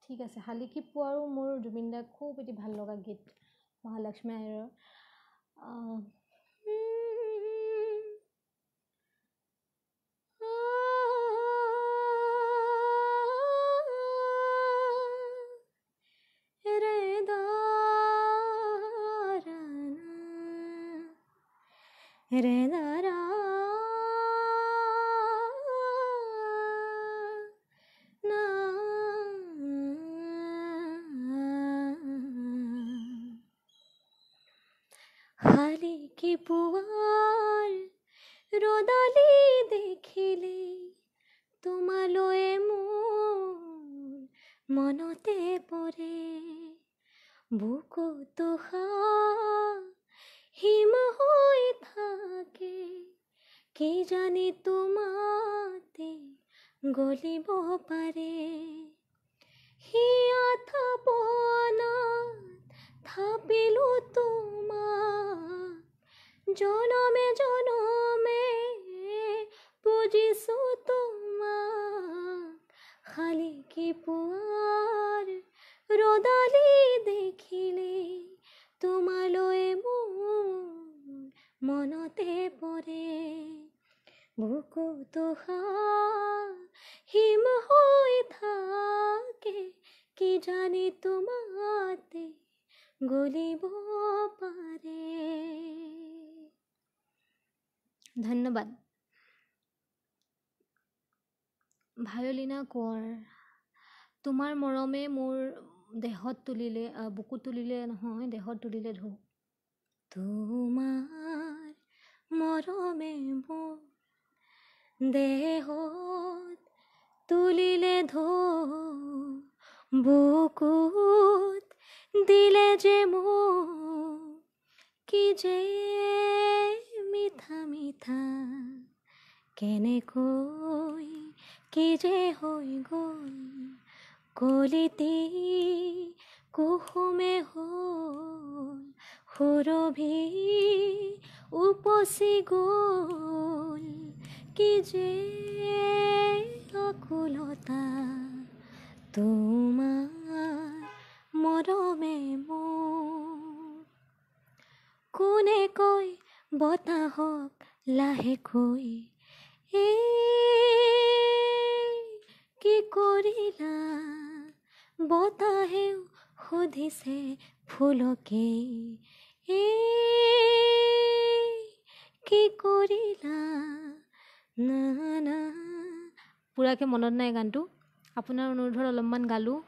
ঠিক আছে, শালিকী পুৱাৰো মোৰ জুবিন দাৰ খুব এটি ভাল লগা গীত, মহালক্ষ্মী আয়াৰৰ। ৰে দা না। শালিকী পুৱাৰ ৰ'দালি দেখিলে তোমালৈ মোৰ মনতে পৰে, বুকুত হিম হৈ থাকে, কি জানি তোমাতে গলিব পাৰে। হিয়া থাপনাত থাপিলো তোমাক, জনমে জনমে পুজিছো তোমাক। শালিকী পুৱাৰ ৰ'দালি দেখিলে তোমালৈ মোৰ মনতে পৰে, বুকুত হিম হৈ থাকে, কি জানি তোমাতে গলিব পাৰে। ধন্যবাদ। ভায়লিনা কোঁৱৰ, তোমাৰ মৰমে মোৰ দেহত তুলিলে, বুকুত তুলিলে নহয়, দেহত তুলিলে ঢৌ। তোমাৰ মৰমে মোৰ দেহত তুলিলে ঢৌ, বুকুত দিলে যে মোৰ, কি যে মিঠা মিঠা কেনেকৈ কি যে হৈ গ'ল, কলিতে কুসুমে হ'ল সুৰভি উপচি গ'ল, কি যে আকুলতা তোমাৰ মৰমে মোৰ। কোনে কয় বতাহক লাহেকৈ এই কি কৰিলা, বতাহেও সুধিছে ফুলকে এই কি কৰিলা। না না, পূৰাকৈ মনত নাই গানটো, আপোনাৰ অনুৰোধত অলপমান গালোঁ।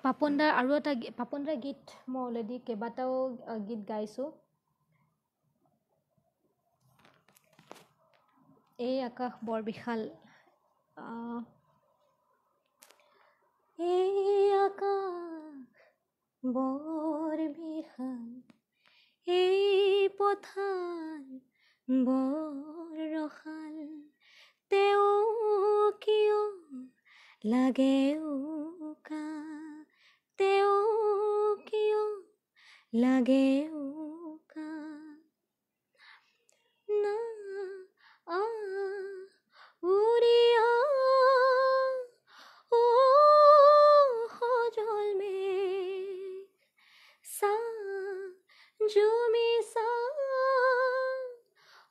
পাপন দাৰ আৰু এটা, পাপন দাৰ গীত মই অলৰেডি কেইবাটাও গীত গাইছোঁ। এই আকাশ বৰ বিশাল, এই আকাশ বৰ বিশাল, এই পথাৰ বৰ ৰসাল, তেওঁ কিয় লাগে উকা, তেওঁ কিয় লাগে উকা। না আ উৰিয়া ও সজল মেঘ, চা জুমি চা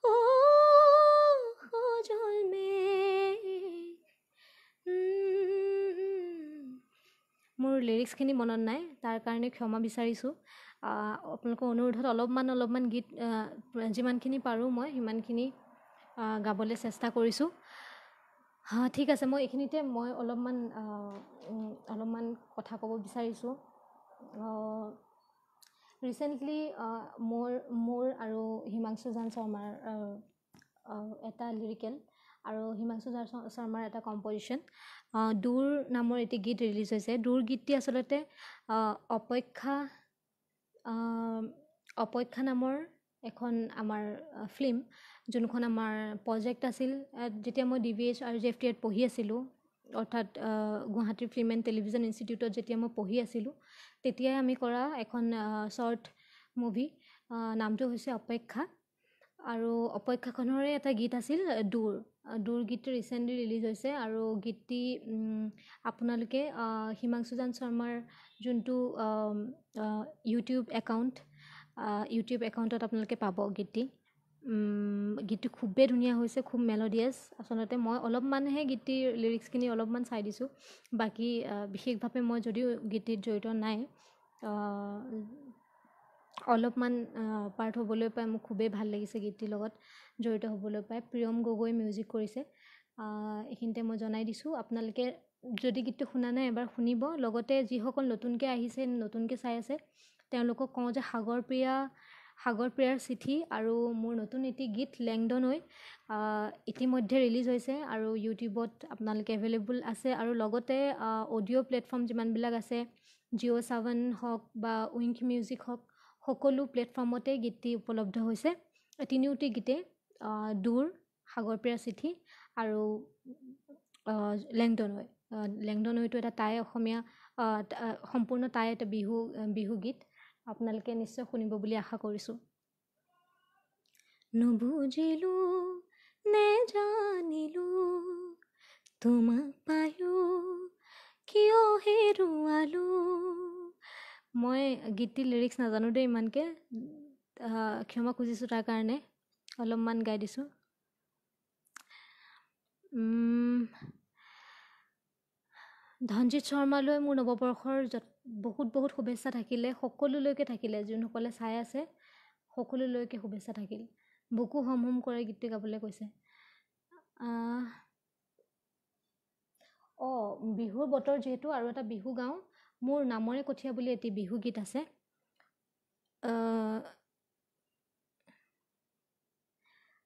ও সজল মেঘ। মোৰ লিৰিক্সখিনি মনত নাই, তাৰ কাৰণে ক্ষমা বিচাৰিছোঁ। আপোনালোকৰ অনুৰোধত অলপমান অলপমান গীত যিমানখিনি পাৰোঁ মই সিমানখিনি গাবলৈ চেষ্টা কৰিছোঁ। ঠিক আছে, মই এইখিনিতে মই অলপমান অলপমান কথা ক'ব বিচাৰিছোঁ। ৰিচেণ্টলি মোৰ আৰু হিমাংশু জান শৰ্মাৰ এটা লিৰিকেল আৰু হিমাংশু জান শৰ্মাৰ এটা কম্পজিশ্যন দূৰ নামৰ এটি গীত ৰিলিজ হৈছে। দূৰ গীতটি আচলতে অপেক্ষা অপেক্ষা নামৰ এখন আমাৰ ফিল্ম, যোনখন আমাৰ প্ৰজেক্ট আছিল যেতিয়া মই ডি ভি এইচ আৰু জে এফ টি আইত পঢ়ি আছিলোঁ, অৰ্থাৎ গুৱাহাটীৰ ফিল্ম এণ্ড টেলিভিশ্যন ইনষ্টিটিউটত যেতিয়া মই পঢ়ি আছিলোঁ, তেতিয়াই আমি কৰা এখন শ্বৰ্ট মুভি, নামটো হৈছে অপেক্ষা। আৰু অপেক্ষাখনৰে এটা গীত আছিল দূৰ। দূৰ গীতটো ৰিচেণ্টলি ৰিলিজ হৈছে আৰু গীতটি আপোনালোকে হিমাংশু জান শৰ্মাৰ যোনটো ইউটিউব একাউণ্ট, ইউটিউব একাউণ্টত আপোনালোকে পাব গীতটি। গীতটো খুবেই ধুনীয়া হৈছে, খুব মেল'ডিয়াছ। আচলতে মই অলপমানহে গীতটিৰ লিৰিক্সখিনি অলপমান চাই দিছোঁ, বাকী বিশেষভাৱে মই যদিও গীতটিত জড়িত নাই। অলপমান পাৰ্ট হ'বলৈ পাই মোক খুবেই ভাল লাগিছে। গীতটিৰ লগত জড়িত হ'বলৈ পাই, প্ৰিয়ম গগৈ মিউজিক কৰিছে, এইখিনিতে মই জনাই দিছোঁ। আপোনালোকে যদি গীতটো শুনা নাই, এবাৰ শুনিব। লগতে যিসকল নতুনকৈ আহিছে, নতুনকৈ চাই আছে, তেওঁলোকক কওঁ যে সাগৰ প্ৰিয়া, সাগৰ প্ৰিয়াৰ চিঠি আৰু মোৰ নতুন এটি গীত লেংডন ঐ ইতিমধ্যে ৰিলিজ হৈছে আৰু ইউটিউবত আপোনালোকে এভেইলেবল আছে, আৰু লগতে অডিঅ' প্লেটফৰ্ম যিমানবিলাক আছে, জিঅ' ছাৱন হওক বা উইংক মিউজিক হওক, সকলো প্লেটফৰ্মতে গীতটি উপলব্ধ হৈছে। তিনিওটি গীতে, দূৰ, সাগৰ প্ৰিয়াৰ চিঠি আৰু লেংডন ঐ। লেংডন ঐটো এটা টাই অসমীয়া, সম্পূৰ্ণ টাই এটা বিহু গীত, আপোনালোকে নিশ্চয় শুনিব বুলি আশা কৰিছোঁ। নুবুজিলো, নেজানিলো, তোমাক পায়ো কিয় হেৰুৱালো। মই গীতটিৰ লিৰিক্স নাজানো দেই ইমানকৈ, ক্ষমা খুজিছোঁ তাৰ কাৰণে, অলপমান গাই দিছোঁ। ধনজিত শৰ্মালৈ মোৰ নৱবৰ্ষৰ বহুত বহুত শুভেচ্ছা থাকিলে, সকলোলৈকে থাকিলে, যোনসকলে চাই আছে সকলোলৈকে শুভেচ্ছা থাকিল। বুকু হম হম কৰে গীতটি গাবলৈ কৈছে। অঁ, বিহুৰ বতৰ যিহেতু, আৰু এটা বিহু গাওঁ। মোৰ নামৰে কঠীয়া বুলি এটি বিহু গীত আছে।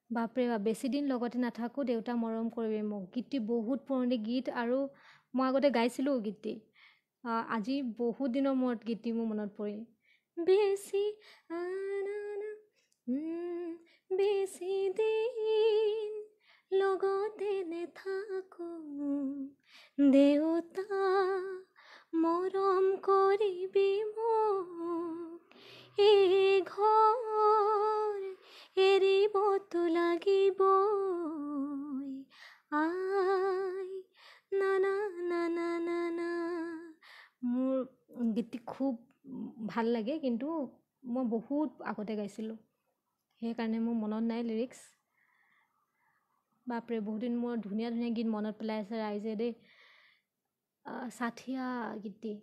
বাপৰে বাপ, বেছি দিন লগতে নাথাকোঁ দেউতা মৰম কৰিবি মোক, গীতটি বহুত পুৰণি গীত আৰু মই আগতে গাইছিলোঁ গীতটি। আজি বহুত দিনৰ মূৰত গীতটি মোৰ মনত পৰিল। বেছি বেছি দিন লগতে নেথাকোঁ দেউতা মৰম কৰিবি মোক, এই ঘৰ এৰিবতো লাগিবই, আই না না না না না না। মোৰ গীতটি খুব ভাল লাগে, কিন্তু মই বহুত আগতে গাইছিলোঁ, সেইকাৰণে মোৰ মনত নাই লিৰিক্স। বাপৰে, বহুত দিন মোৰ ধুনীয়া ধুনীয়া গীত মনত পেলাই আছে ৰাইজে দেই। ছাঠিয়া গীতটি,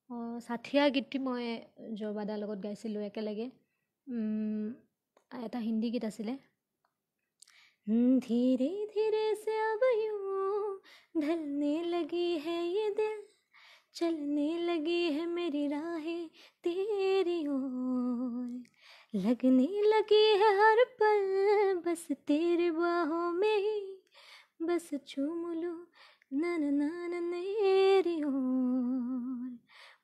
অঁ, ছাঠিয়া গীতটি মই জৰবাদাৰ লগত গাইছিলোঁ একেলগে। এটা হিন্দী গীত আছিলে, ধীৰে ধীৰে से अब यूं ढलने लगी है ये दिल, चलने लगी है मेरी राहें तेरी ओर, लगने लगी है हर पल बस तेरे बाहों में ही, बस चूम लूं ना ना ना ना मेरी ओर।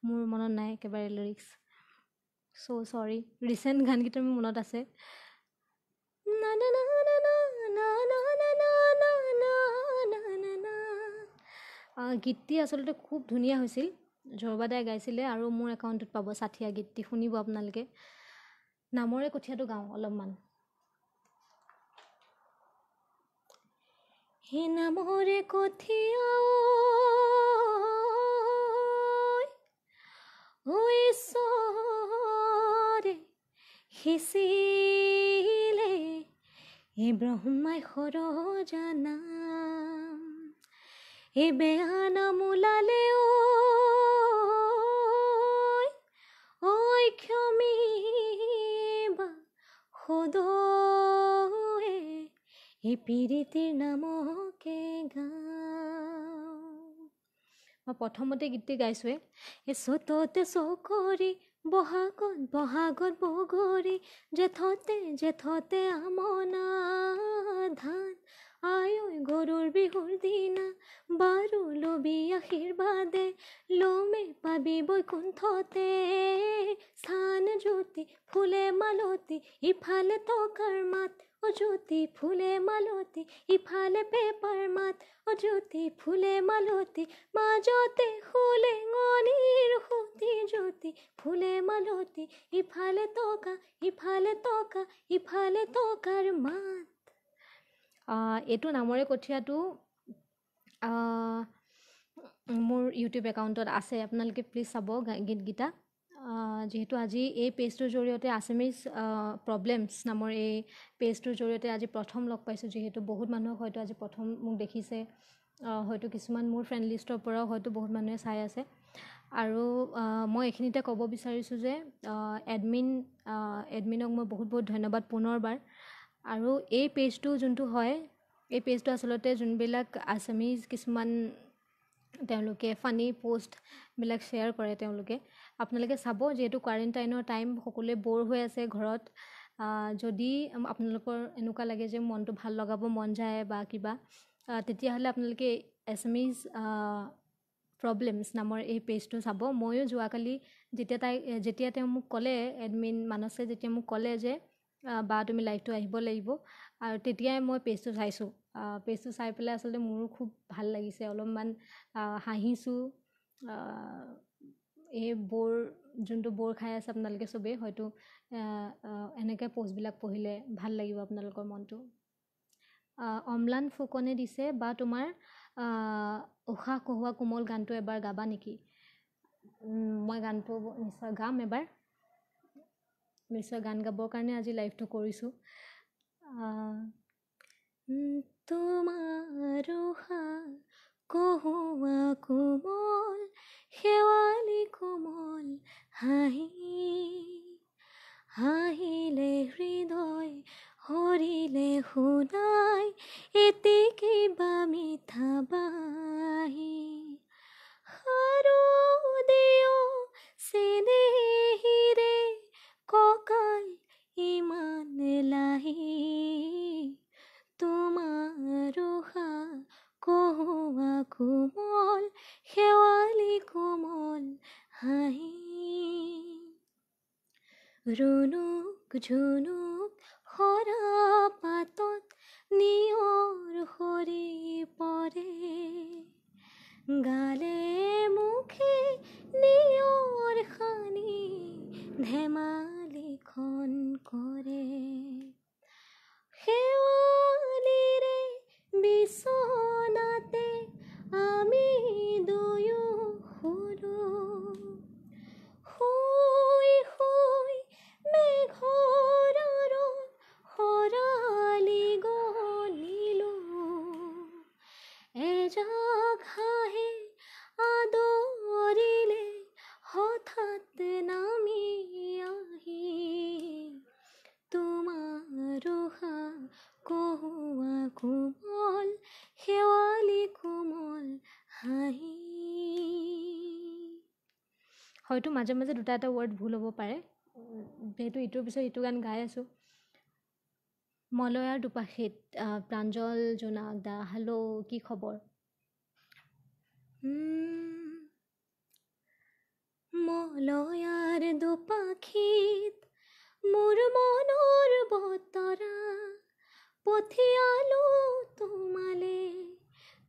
মোৰ মনত নাই একেবাৰে লিৰিক্স, চ' চৰি। ৰিচেণ্ট গানকেইটা মোৰ মনত আছে। না না না না না না না না না না না না না। গীতটি আচলতে খুব ধুনীয়া হৈছিল, ঝৰবাদাই গাইছিলে, আৰু মোৰ একাউণ্টত পাব ছাঠিয়া গীতটি, শুনিব আপোনালোকে। নামৰে কঠীয়াটো গাওঁ অলপমান। হে নামৰে কঠীয়া ঐ ঈশ্বৰে সিঁচিলে, এ ব্ৰহ্মাই সৰজা নাম, এ বেয়া নাম ওলালে ঐ ক্ষমিবা সদয়ে, এই পীৰিতিৰ নামকে গাওঁ। মই প্ৰথমতে গীতটি গাইছোঁৱে। এই চ'ততে চকৰি, বহাগত বহাগত বগৰী, জেঠতে জেঠতে আমনা ধান, আই ঐ গৰুৰ বিহুৰ দিনা বাৰু লবি আশীৰ্বাদে, লমে পাবি বৈকুণ্ঠতে স্থান। জ্যোতি ফুলে মালতী ইফালে টকাৰ মাত, অ জ্যোতি ফুলে মালতী ইফালে পেপাৰ মাত, অ জ্যোতি ফুলে মালতী মাজতে ফুলে সুঁতি, জ্যোতি ফুলে মালতী ইফালে টকা ইফালে টকা ইফালে টকাৰ মাত। এইটো নামৰে কঠীয়াটো মোৰ ইউটিউব একাউণ্টত আছে, আপোনালোকে প্লিজ চাব গীতকেইটা। যিহেতু আজি এই পেজটোৰ জৰিয়তে, আছামিজ প্ৰব্লেমছ নামৰ এই পেজটোৰ জৰিয়তে আজি প্ৰথম লগ পাইছোঁ, যিহেতু বহুত মানুহক হয়তো আজি প্ৰথম মোক দেখিছে, হয়তো কিছুমান মোৰ ফ্ৰেণ্ড লিষ্টৰ পৰাও হয়তো বহুত মানুহে চাই আছে। আৰু মই এইখিনিতে ক'ব বিচাৰিছোঁ যে এডমিনক মই বহুত বহুত ধন্যবাদ পুনৰবাৰ। আৰু এই পেজটো যোনটো হয়, এই পেজটো আচলতে যোনবিলাক আছামিজ কিছুমান তেওঁলোকে ফানী প'ষ্টবিলাক শ্বেয়াৰ কৰে, তেওঁলোকে আপোনালোকে চাব। যিহেতু কোৱাৰেণ্টাইনৰ টাইম, সকলোৱে ব'ৰ হৈ আছে ঘৰত, যদি আপোনালোকৰ এনেকুৱা লাগে যে মনটো ভাল লগাব মন যায় বা কিবা, তেতিয়াহ'লে আপোনালোকে এছামিজ প্ৰব্লেমছ নামৰ এই পেজটো চাব। ময়ো যোৱাকালি যেতিয়া তেওঁ মোক ক'লে, এডমিন মানসে যেতিয়া মোক ক'লে যে বা তুমি লাইভটো আহিব লাগিব, আৰু তেতিয়াই মই পেজটো চাইছোঁ। পেজটো চাই পেলাই আচলতে মোৰো খুব ভাল লাগিছে, অলপমান হাঁহিছোঁ। এই ব'ৰ যোনটো ব'ৰ খাই আছে আপোনালোকে চবেই, হয়তো এনেকৈ প'ষ্টবিলাক পঢ়িলে ভাল লাগিব আপোনালোকৰ মনটো। অম্লান ফুকনে দিছে, বা তোমাৰ উশাহ কহুৱা কোমল গানটো এবাৰ গাবা নেকি? মই গানটো নিশ্চয় গাম এবাৰ, নিশ্চয় গান গাবৰ কাৰণে আজি লাইভটো কৰিছোঁ। তোমাৰ উশাহ কহুৱা কোমল শেৱালি কোমল হাঁহি, হাঁহিলে হৃদয় হৰিলে শুনাই এটি কিবা মিঠা বাঁহী। শাৰদীয় চেনেহীৰে কঁকাল ইমান লাহি, তোমাৰ উশাহ কহুৱা কোমল শেৱালি কোমল হাঁহি। ৰুণুক ঝুনুক সৰা পাতত নিয়ৰ সৰি পৰে, গালে মুখে নিয়ৰ সানি ধেমালিখন কৰে। শেৱালিৰে বিচনাতে আমি দুয়ো শুলো, শুই শুই মেঘৰ আঁৰত শৰালি গণিলো। এজাক হাঁহে আদৰিলে হঠাৎ নামি আহি, তোমাৰ উশাহ কহুৱা কোমল শেৱালি কোমল হাঁহি। হয়তো মাজে মাজে দুটা এটা ৱৰ্ড ভুল হ'ব পাৰে, যিহেতু ইটোৰ পিছত ইটো গান গাই আছোঁ। মলয়াৰ দুপাখিত, প্ৰাঞ্জল জোনাক দা, হেল্ল', কি খবৰ? মলয়াৰ দুপাখিত মোৰ মনৰ বতৰা পঠিয়ালো তোমালে,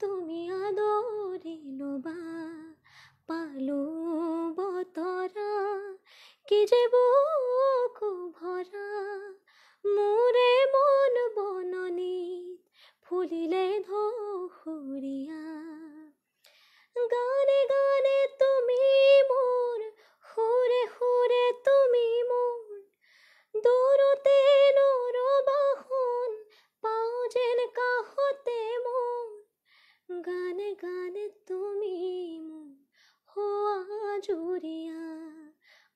তুমি আদৰি ল'বা। পালো বতৰা কি যে বুকু ভৰা, মোৰে মন বননিত ফুলিলে ধসুৰীয়া। গানে গানে তুমি মোৰ, সুৰে সুৰে তুমি মোৰ, দূৰতে নৰবাসন পাওঁ যেন কাষতে মোৰ। গানে গানে তুমি মোৰ হোৱা জুৰীয়া,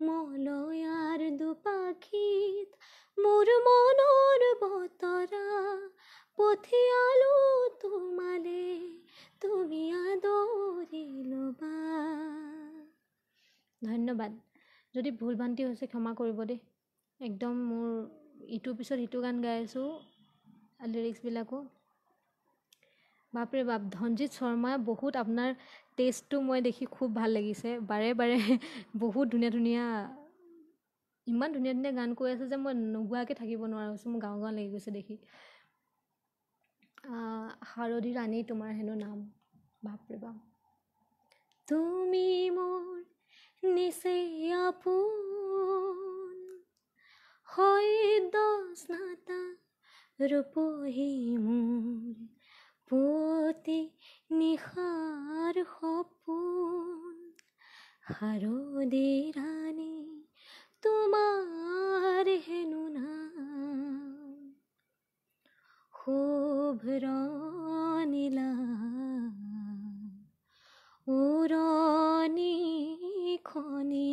মলয়াৰ দুপাখিত মোৰ মনৰ বতৰা পঠিয়ালো তোমালে, তুমি আদৰি ল'বা। ধন্যবাদ। যদি ভুল ভ্ৰান্তি হৈছে ক্ষমা কৰিব দেই। একদম মোৰ ইটোৰ পিছত সিটো গান গাই আছোঁ, লিৰিক্সবিলাকো। বাপৰে বাপ, ধনজিত শৰ্মা, বহুত আপোনাৰ টেষ্টটো মই দেখি খুব ভাল লাগিছে। বাৰে বাৰে বহুত ধুনীয়া ধুনীয়া, ইমান ধুনীয়া ধুনীয়া গান কৈ আছে যে মই নোগোৱাকৈ থাকিব নোৱাৰা হৈছোঁ, মোৰ গাওঁ গাওঁ লাগি গৈছে দেখি। শাৰদী ৰাণী তোমাৰ হেনো নাম, বাপৰে বাপ। তুমি মোৰ নিচেই আপোন, সদ্য স্নাতা ৰূপহী মোৰ পুৱতি নিশাৰ সপোন। শাৰদী ৰাণী তোমাৰ হেনো নাম, শুভ্ৰ নীলা উৰণি শাৰীখনি,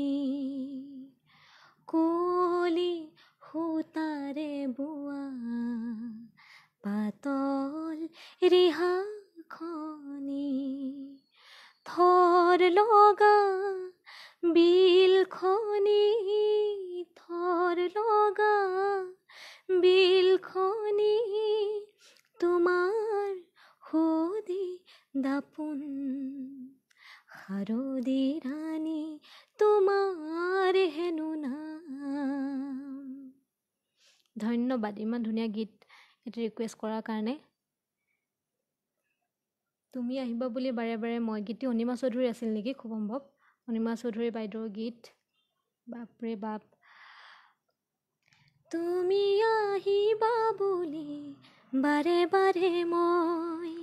কুলি সূতাৰে বোৱা পাতল ৰিহাখনি, থৰ লগা বিলখনি, থৰ লগা বিলখনি, তোমাৰ সুদি দাপোন, শাৰদী ৰাণী তোমাৰ হেনো নাম। ধন্যবাদ ইমান ধুনীয়া গীত এটি ৰিকুৱেষ্ট কৰাৰ কাৰণে। তুমি আহিবা বুলি বাৰে বাৰে মই, গীতটি অনিমা চৌধুৰী আছিল নেকি, খুব সম্ভৱ অনিমা চৌধুৰী বাইদেউৰ গীত। বাপৰে বাপ। তুমি আহিবা বুলি বাৰে বাৰে মই,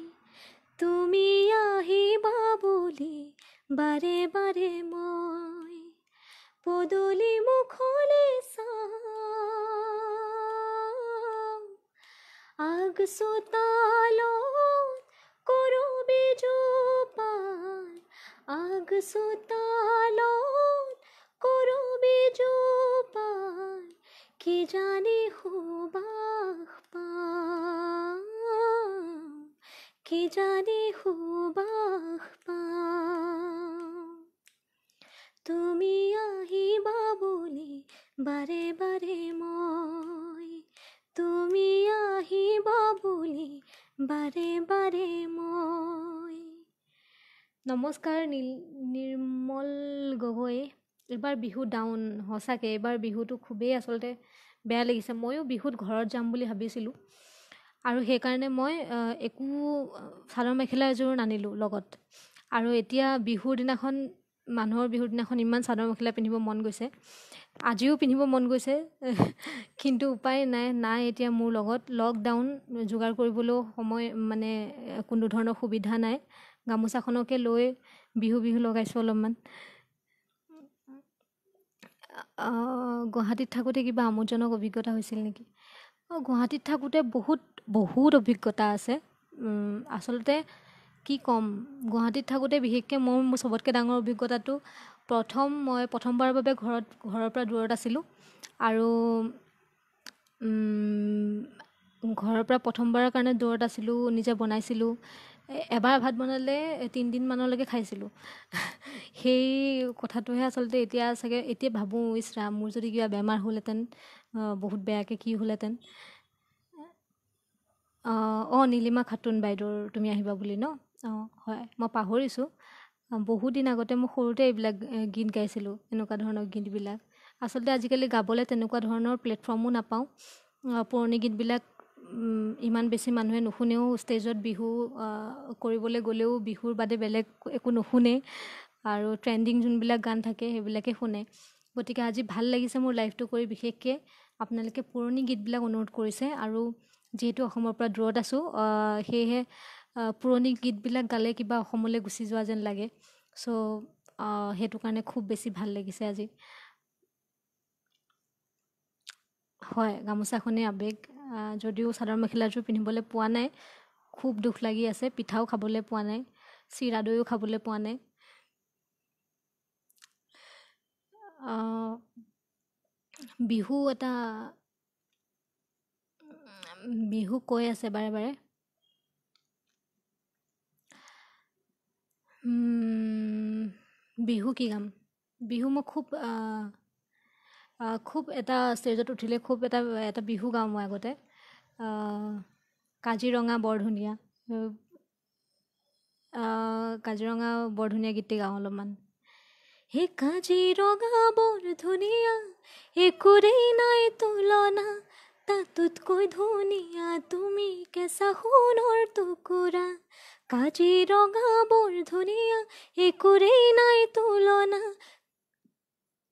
তুমি আহিবা বুলি বাৰে বাৰে মই, পদূলি মুখলে চাওঁ, আগ চোতালত কৰবী জোপাৰ, আগ চোতালত কৰবী জোপাৰ, কি জানি সুবাস পাওঁ, কি জানি সুবাস পাওঁ, তুমি আহিবা বুলি বাৰে বাৰে মই, তুমি আহিবা বুলি বাৰে বাৰে মই। নমস্কাৰ নিৰ্মল গগৈ। এইবাৰ বিহু ডাউন, সঁচাকৈ এইবাৰ বিহুটো খুবেই আচলতে বেয়া লাগিছে। ময়ো বিহুত ঘৰত যাম বুলি ভাবিছিলোঁ আৰু সেইকাৰণে মই একো চাদৰ মেখেলা এযোৰো নানিলোঁ লগত। আৰু এতিয়া বিহুৰ দিনাখন, মানুহৰ বিহুৰ দিনাখন ইমান চাদৰ মেখেলা পিন্ধিব মন গৈছে, আজিও পিন্ধিব মন গৈছে, কিন্তু উপায় নাই, নাই এতিয়া মোৰ লগত। লকডাউন, যোগাৰ কৰিবলৈও সময় মানে কোনো ধৰণৰ সুবিধা নাই। গামোচাখনকে লৈ বিহু বিহু লগাইছোঁ অলপমান। গুৱাহাটীত থাকোঁতে কিবা আমোদজনক অভিজ্ঞতা হৈছিল নেকি? অঁ, গুৱাহাটীত থাকোঁতে বহুত বহুত অভিজ্ঞতা আছে। আচলতে কি ক'ম, গুৱাহাটীত থাকোঁতে বিশেষকৈ মোৰ চবতকৈ ডাঙৰ অভিজ্ঞতাটো, প্ৰথম মই প্ৰথমবাৰৰ বাবে ঘৰৰ পৰা দূৰত আছিলোঁ আৰু ঘৰৰ পৰা প্ৰথমবাৰৰ কাৰণে দূৰত আছিলোঁ, নিজে বনাইছিলোঁ। এবাৰ ভাত বনালে 3 দিনমানলৈকে খাইছিলোঁ। সেই কথাটোহে আচলতে এতিয়া চাগে এতিয়া ভাবোঁ, ইছ ৰাম, মোৰ যদি কিবা বেমাৰ হ'লহেঁতেন বহুত বেয়াকৈ কি হ'লহেঁতেন। অঁ, নীলিমা খাতুন বাইদেউৰ তুমি আহিবা বুলি ন? অঁ হয়, মই পাহৰিছোঁ। বহুত দিন আগতে মই সৰুতে এইবিলাক গীত গাইছিলোঁ, এনেকুৱা ধৰণৰ গীতবিলাক। আচলতে আজিকালি গাবলৈ তেনেকুৱা ধৰণৰ প্লেটফৰ্মো নাপাওঁ। পুৰণি গীতবিলাক ইমান বেছি মানুহে নুশুনেও, ষ্টেজত বিহু কৰিবলৈ গ'লেও বিহুৰ বাদে বেলেগ একো নুশুনে আৰু ট্ৰেণ্ডিং যোনবিলাক গান থাকে সেইবিলাকে শুনে। গতিকে আজি ভাল লাগিছে মোৰ লাইভটো কৰি, বিশেষকৈ আপোনালোকে পুৰণি গীতবিলাক অনুৰোধ কৰিছে আৰু যিহেতু অসমৰ পৰা দূৰত আছোঁ, সেয়েহে পুৰণি গীতবিলাক গালে কিবা অসমলৈ গুচি যোৱা যেন লাগে। চ' সেইটো কাৰণে খুব বেছি ভাল লাগিছে আজি। হয়, গামোচাখনেই আৱেগ, যদিও চাদৰ মেখেলাযোৰ পিন্ধিবলৈ পোৱা নাই, খুব দুখ লাগি আছে। পিঠাও খাবলৈ পোৱা নাই, চিৰা দৈও খাবলৈ পোৱা নাই। বিহু এটা বিহু কৈ আছে বাৰে বাৰে। বিহু কি গাম? বিহু মই খুব খুব এটা ষ্টেজত উঠিলে খুব এটা এটা বিহু গাওঁ মই আগতে। কাজিৰঙা বৰ ধুনীয়া, কাজিৰঙা বৰ ধুনীয়া গীতটি গাওঁ অলপমান। হে কাজিৰঙা বৰ ধুনীয়া, একোৰেই নাই তুলনা, তাতোতকৈ ধুনীয়া তুমি কেঁচা সোণৰ টুকুৰা। কাজিৰঙা বৰ ধুনীয়া, একোৰেই নাই তুলনা,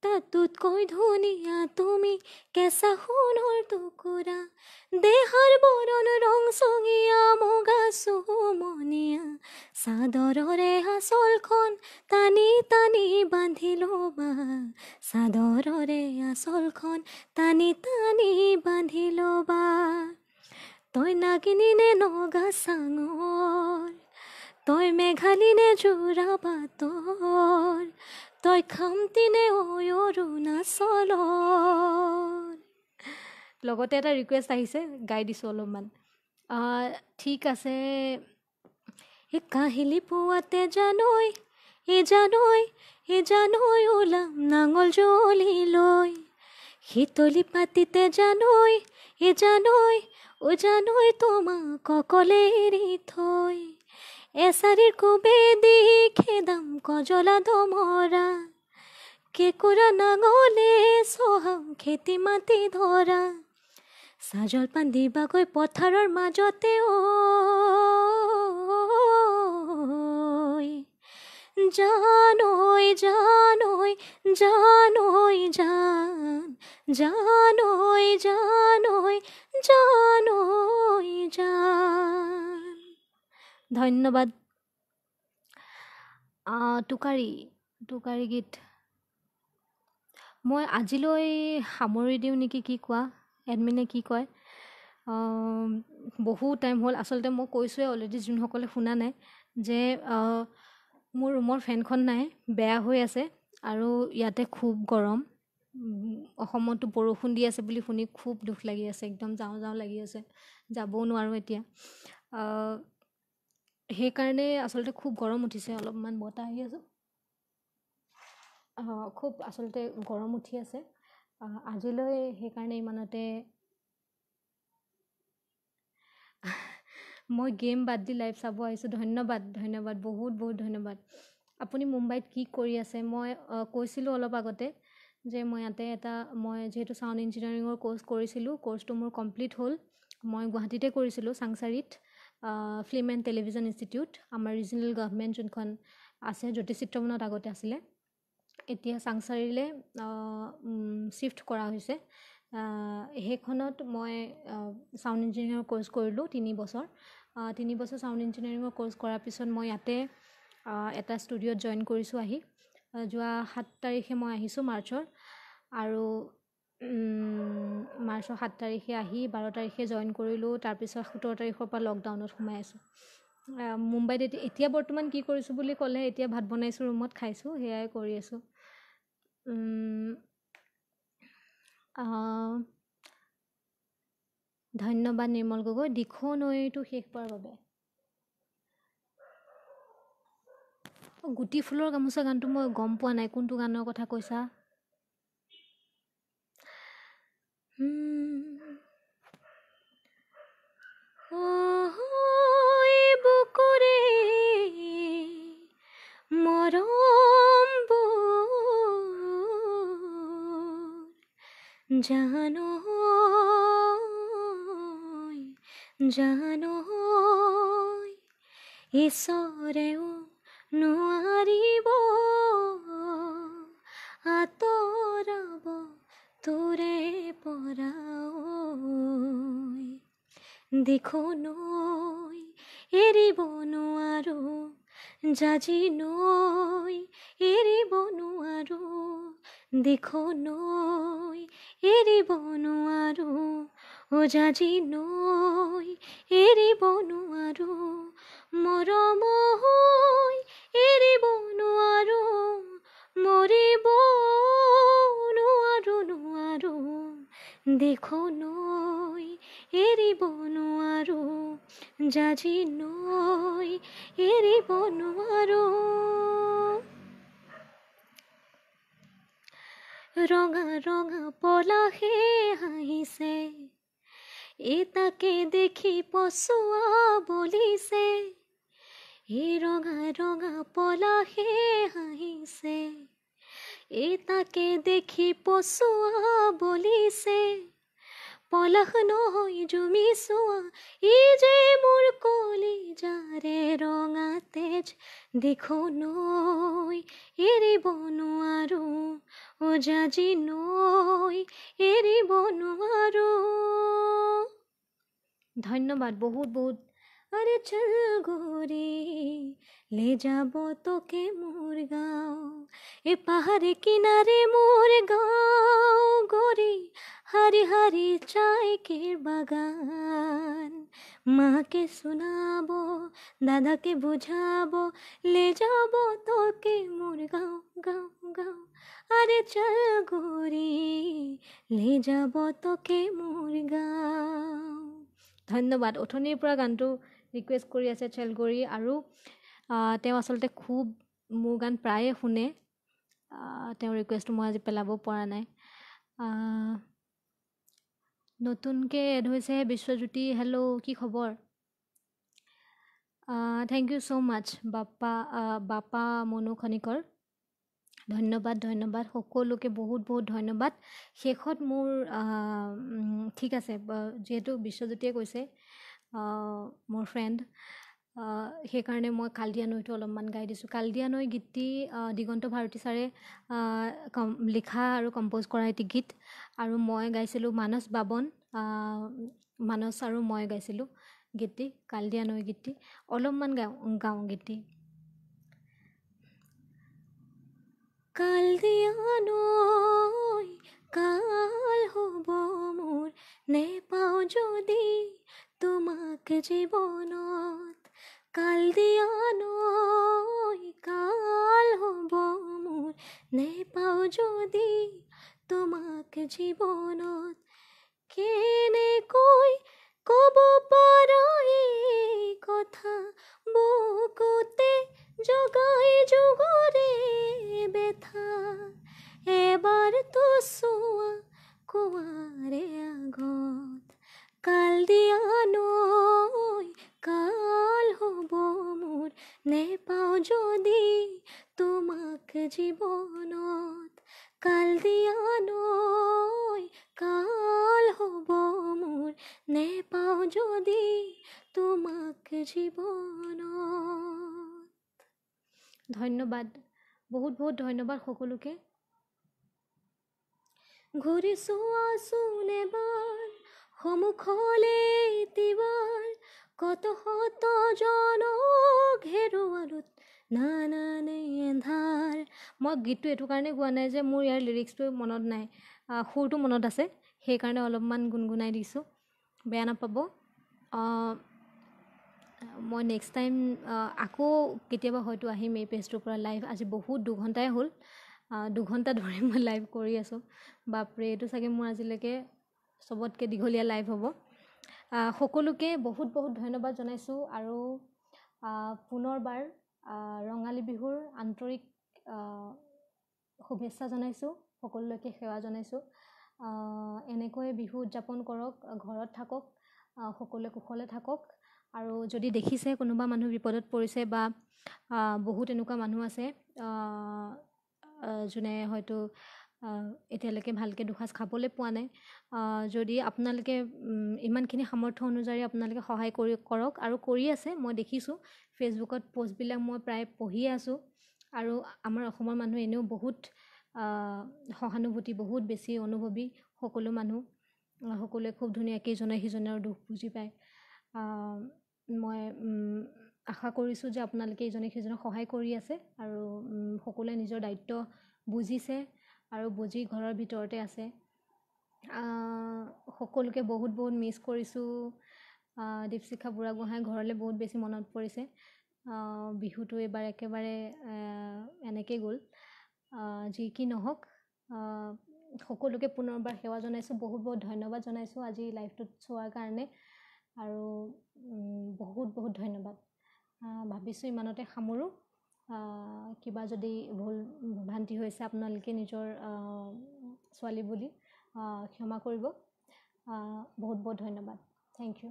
তাতোতকৈ ধুনীয়া তুমি কেঁচা সোণৰ টুকুৰা। দেহাৰ বৰণ ৰং চঙীয়া, মুগা চুমনীয়া, চাদৰৰে আঁচলখন টানি টানি বান্ধি ল'বা, চাদৰৰে আঁচলখন টানি টানি বান্ধি ল'বা। তই নাগিনী নে নগা চাঙৰ, তই মেঘালী নে যোৰা বাটৰ, তই খামটি নে ঐ অৰুণাচলৰ। লগতে এটা ৰিকুৱেষ্ট আহিছে, গাই দিছোঁ অলপমান। ঠিক আছে। কাহিলি পুৱাতে জানৈ এ জানৈ এ জানৈ ওলাম নাঙল জ্বলি লৈ, শীতলি পাতিতে জানৈ এ জানৈ ও জানৈ তোমাক অকলে এৰি থৈ, এচাৰিৰ কোবেদি খেদাম কজলা দমৰা, কেঁকোৰা নাঙলে চহাম খেতি মাটি ধৰা, চাহ-জলপান দিবাগৈ পথাৰৰ মাজতে ঐ, জানৈ জানৈ জানৈ জান, জানৈ জানৈ জানৈ জান। ধন্যবাদ। টোকাৰী, টোকাৰী গীত মই আজিলৈ সামৰি দিওঁ নেকি, কি কোৱা এডমিনে, কি কয়? বহু টাইম হ'ল আচলতে, মই কৈছোঁৱে অলৰেডি যোনসকলে শুনা নাই যে মোৰ ৰুমৰ ফেনখন নাই, বেয়া হৈ আছে আৰু ইয়াতে খুব গৰম। অসমতো বৰষুণ দি আছে বুলি শুনি খুব দুখ লাগি আছে, একদম যাওঁ যাওঁ লাগি আছে, যাবও নোৱাৰোঁ এতিয়া। সেইকাৰণে আচলতে খুব গৰম উঠিছে, অলপমান বতাহ আহি আছে, খুব আচলতে গৰম উঠি আছে। আজিলৈ সেইকাৰণে ইমানতে। মই গেম বাদ দি লাইভ চাব আহিছোঁ, ধন্যবাদ, ধন্যবাদ, বহুত বহুত ধন্যবাদ। আপুনি মুম্বাইত কি কৰি আছে? মই কৈছিলোঁ অলপ আগতে যে মই ইয়াতে এটা, মই যিহেতু চাউণ্ড ইঞ্জিনিয়াৰিঙৰ ক'ৰ্চ কৰিছিলোঁ, ক'ৰ্চটো মোৰ কমপ্লিট হ'ল। মই গুৱাহাটীতে কৰিছিলোঁ, চাংচাৰিত ফিল্ম এণ্ড টেলিভিশ্যন ইনষ্টিটিউট, আমাৰ ৰিজনেল গভমেণ্ট যোনখন আছে, জ্যোতি চিত্ৰবনত আগতে আছিলে, এতিয়া চাংচাৰিলৈ শ্বিফ্ট কৰা হৈছে। সেইখনত মই চাউণ্ড ইঞ্জিনিয়াৰিঙৰ ক'ৰ্চ কৰিলোঁ 3 বছৰ। 3 বছৰ চাউণ্ড ইঞ্জিনিয়াৰিঙৰ ক'ৰ্চ কৰাৰ পিছত মই ইয়াতে এটা ষ্টুডিঅ'ত জইন কৰিছোঁ আহি। যোৱা 7 তাৰিখে মই আহিছোঁ মাৰ্চৰ, আৰু মাৰ্চৰ 7 তাৰিখে আহি 12 তাৰিখে জইন কৰিলোঁ। তাৰপিছত 17 তাৰিখৰ পৰা লকডাউনত সোমাই আছোঁ মুম্বাইত। এতিয়া এতিয়া বৰ্তমান কি কৰিছোঁ বুলি ক'লে, এতিয়া ভাত বনাইছোঁ ৰুমত, খাইছোঁ, সেয়াই কৰি আছোঁ। ধন্যবাদ নিৰ্মল গগৈ, দিখৌ নৈটো শেষবাৰৰ বাবে। গুটি ফুলৰ গামোচা গানটো মই গম পোৱা নাই, কোনটো গানৰ কথা কৈছা? বুকুৰে মৰমবোৰ জানৈ জানৈ ঈশ্বৰেও নোৱাৰিব আঁতৰাব তোৰে পৰা। দিখৌ নৈ এৰিব নোৱাৰো, জাজি নৈ এৰিব নোৱাৰো, দিখৌ নৈ এৰিব নোৱাৰো, ও জাজি নৈ এৰিব নোৱাৰো, মৰম হৈ এৰিব নোৱাৰো, মৰিব নোৱাৰো নোৱাৰো, দিখৌ নৈ এৰিব নোৱাৰো, জাজি নৈ এৰিব নোৱাৰো। ৰঙা ৰঙা পলাশে হাঁহিছে, এ তাকে দেখি পচোৱা বলিছে, এই ৰঙা ৰঙা পলাশে হাঁহিছে, এই তাকে দেখি পচোৱা বলিছে, পলাশ নহয় জুমি চোৱা, ই যে মোৰ কলিজাৰে ৰঙা তেজ, দিখৌ নৈ এৰিব নোৱাৰো, ও জাজি নৈ এৰিব নোৱাৰো। ধন্যবাদ, বহুত বহুত আৰে চল গোৰী লে যাব তোকে মোৰ গাঁও, এ পাহাড়ে কিনারে মোর গাঁও গোরি, হারি হারি চায়কের বাগান। মাকে শোনাবো দাদাকে বুঝাবো, লে যাব তোকে মোর গাঁও গাঁও গাঁও। আরে চল গোরি লে যাব তোকে মোৰ গাঁও। ধন্যবাদ। অথনিৰ পৰা গানটো ৰিকুৱেষ্ট কৰি আছে চেলগৰি, আৰু তেওঁ আচলতে খুব মোৰ গান প্ৰায়ে শুনে। তেওঁৰ ৰিকুৱেষ্টটো মই আজি পেলাব পৰা নাই। নতুনকৈ এড হৈছে বিশ্বজ্যোতি, হেল্ল', কি খবৰ? Thank you so মাছ বাপা, বাপা মনু খনিকৰ, ধন্যবাদ ধন্যবাদ সকলোকে, বহুত বহুত ধন্যবাদ। শেষত মোৰ ঠিক আছে, যিহেতু বিশ্বজ্যোতিয়ে কৈছে মোৰ ফ্ৰেণ্ড, সেইকাৰণে মই কালদিয়া নৈটো অলপমান গাই দিছোঁ। কালদিয়া নৈ গীতটি দিগন্ত ভাৰতী ছাৰে লিখা আৰু কম্প'জ কৰা এটি গীত, আৰু মই গাইছিলোঁ, মানস বাবন, মানস আৰু মই গাইছিলোঁ গীতটি, কালদিয়া নৈ গীতটি। অলপমান গাওঁ গাওঁ গীতটি। কালদিয়া নৈ কাল হ'ব মোৰ, নেপাওঁ যদি তোমাক জীৱনত। কালদিয়া নৈ কাল হ'ব মোৰ, নেপাওঁ যদি তোমাক জীৱনত। কেনেকৈ ক'ব পাৰা এই কথা, বুকুতে জগাই যুগৰে বেথা। এবাৰ তো চোৱা কোৱাৰে আগত, কালদিয়া নৈ কাল হ'ব মোৰ, নেপাওঁ যদি তোমাক জীৱনত। কালদিয়া নৈ কাল হ'ব মোৰ, নেপাওঁ যদি তোমাক জীৱনত। ধন্যবাদ, বহুত বহুত ধন্যবাদ সকলোকে। ঘূৰি চোৱাচোন এবাৰ সন্মুখলে এটিবাৰ, কত শত জনক হেৰুৱালো নানানে এন্ধাৰ। মই গীতটো এইটো কাৰণে গোৱা নাই যে মোৰ ইয়াৰ লিৰিক্সটো মনত নাই, সুৰটো মনত আছে, সেইকাৰণে অলপমান গুণগুণাই দিছোঁ, বেয়া নাপাব। মই নেক্সট টাইম আকৌ কেতিয়াবা হয়তো আহিম এই পেজটোৰ পৰা লাইভ। আজি বহুত 2 ঘণ্টাই হ'ল, 2 ঘণ্টা ধৰি মই লাইভ কৰি আছোঁ। বাপৰে, এইটো চাগে মোৰ আজিলৈকে চবতকৈ দীঘলীয়া লাইভ হ'ব। সকলোকে বহুত বহুত ধন্যবাদ জনাইছোঁ, আৰু পুনৰবাৰ ৰঙালী বিহুৰ আন্তৰিক শুভেচ্ছা জনাইছোঁ, সকলোলৈকে সেৱা জনাইছোঁ। এনেকৈ বিহু উদযাপন কৰক, ঘৰত থাকক, সকলোৱে কুশলে থাকক। আৰু যদি দেখিছে কোনোবা মানুহ বিপদত পৰিছে, বা বহুত এনেকুৱা মানুহ আছে যোনে হয়তো এতিয়ালৈকে ভালকৈ দুসাঁজ খাবলৈ পোৱা নাই, যদি আপোনালোকে ইমানখিনি সামৰ্থ্য অনুযায়ী আপোনালোকে সহায় কৰি কৰক, আৰু কৰি আছে, মই দেখিছোঁ ফেচবুকত প'ষ্টবিলাক মই প্ৰায় পঢ়িয়ে আছোঁ। আৰু আমাৰ অসমৰ মানুহ এনেও বহুত সহানুভূতি, বহুত বেছি অনুভৱী সকলো মানুহ, সকলোৱে খুব ধুনীয়াকৈ ইজনে সিজনৰ দুখ বুজি পায়। মই আশা কৰিছোঁ যে আপোনালোকে ইজনে সিজনক সহায় কৰি আছে, আৰু সকলোৱে নিজৰ দায়িত্ব বুজিছে আৰু বুজি ঘৰৰ ভিতৰতে আছে। সকলোকে বহুত বহুত মিছ কৰিছোঁ। দীপশিখা বুঢ়াগোহাঁই ঘৰলৈ বহুত বেছি মনত পৰিছে। বিহুটো এইবাৰ একেবাৰে এনেকৈ গ'ল। যি কি নহওক, সকলোকে পুনৰবাৰ সেৱা জনাইছোঁ, বহুত বহুত ধন্যবাদ জনাইছোঁ আজি লাইভটোত চোৱাৰ কাৰণে, আৰু বহুত বহুত ধন্যবাদ। ভাবিছোঁ ইমানতে সামৰোঁ। কিবা যদি ভুল ভ্ৰান্তি হৈছে, আপোনালোকে নিজৰ ছোৱালী বুলি ক্ষমা কৰিব। বহুত বহুত ধন্যবাদ, thank U.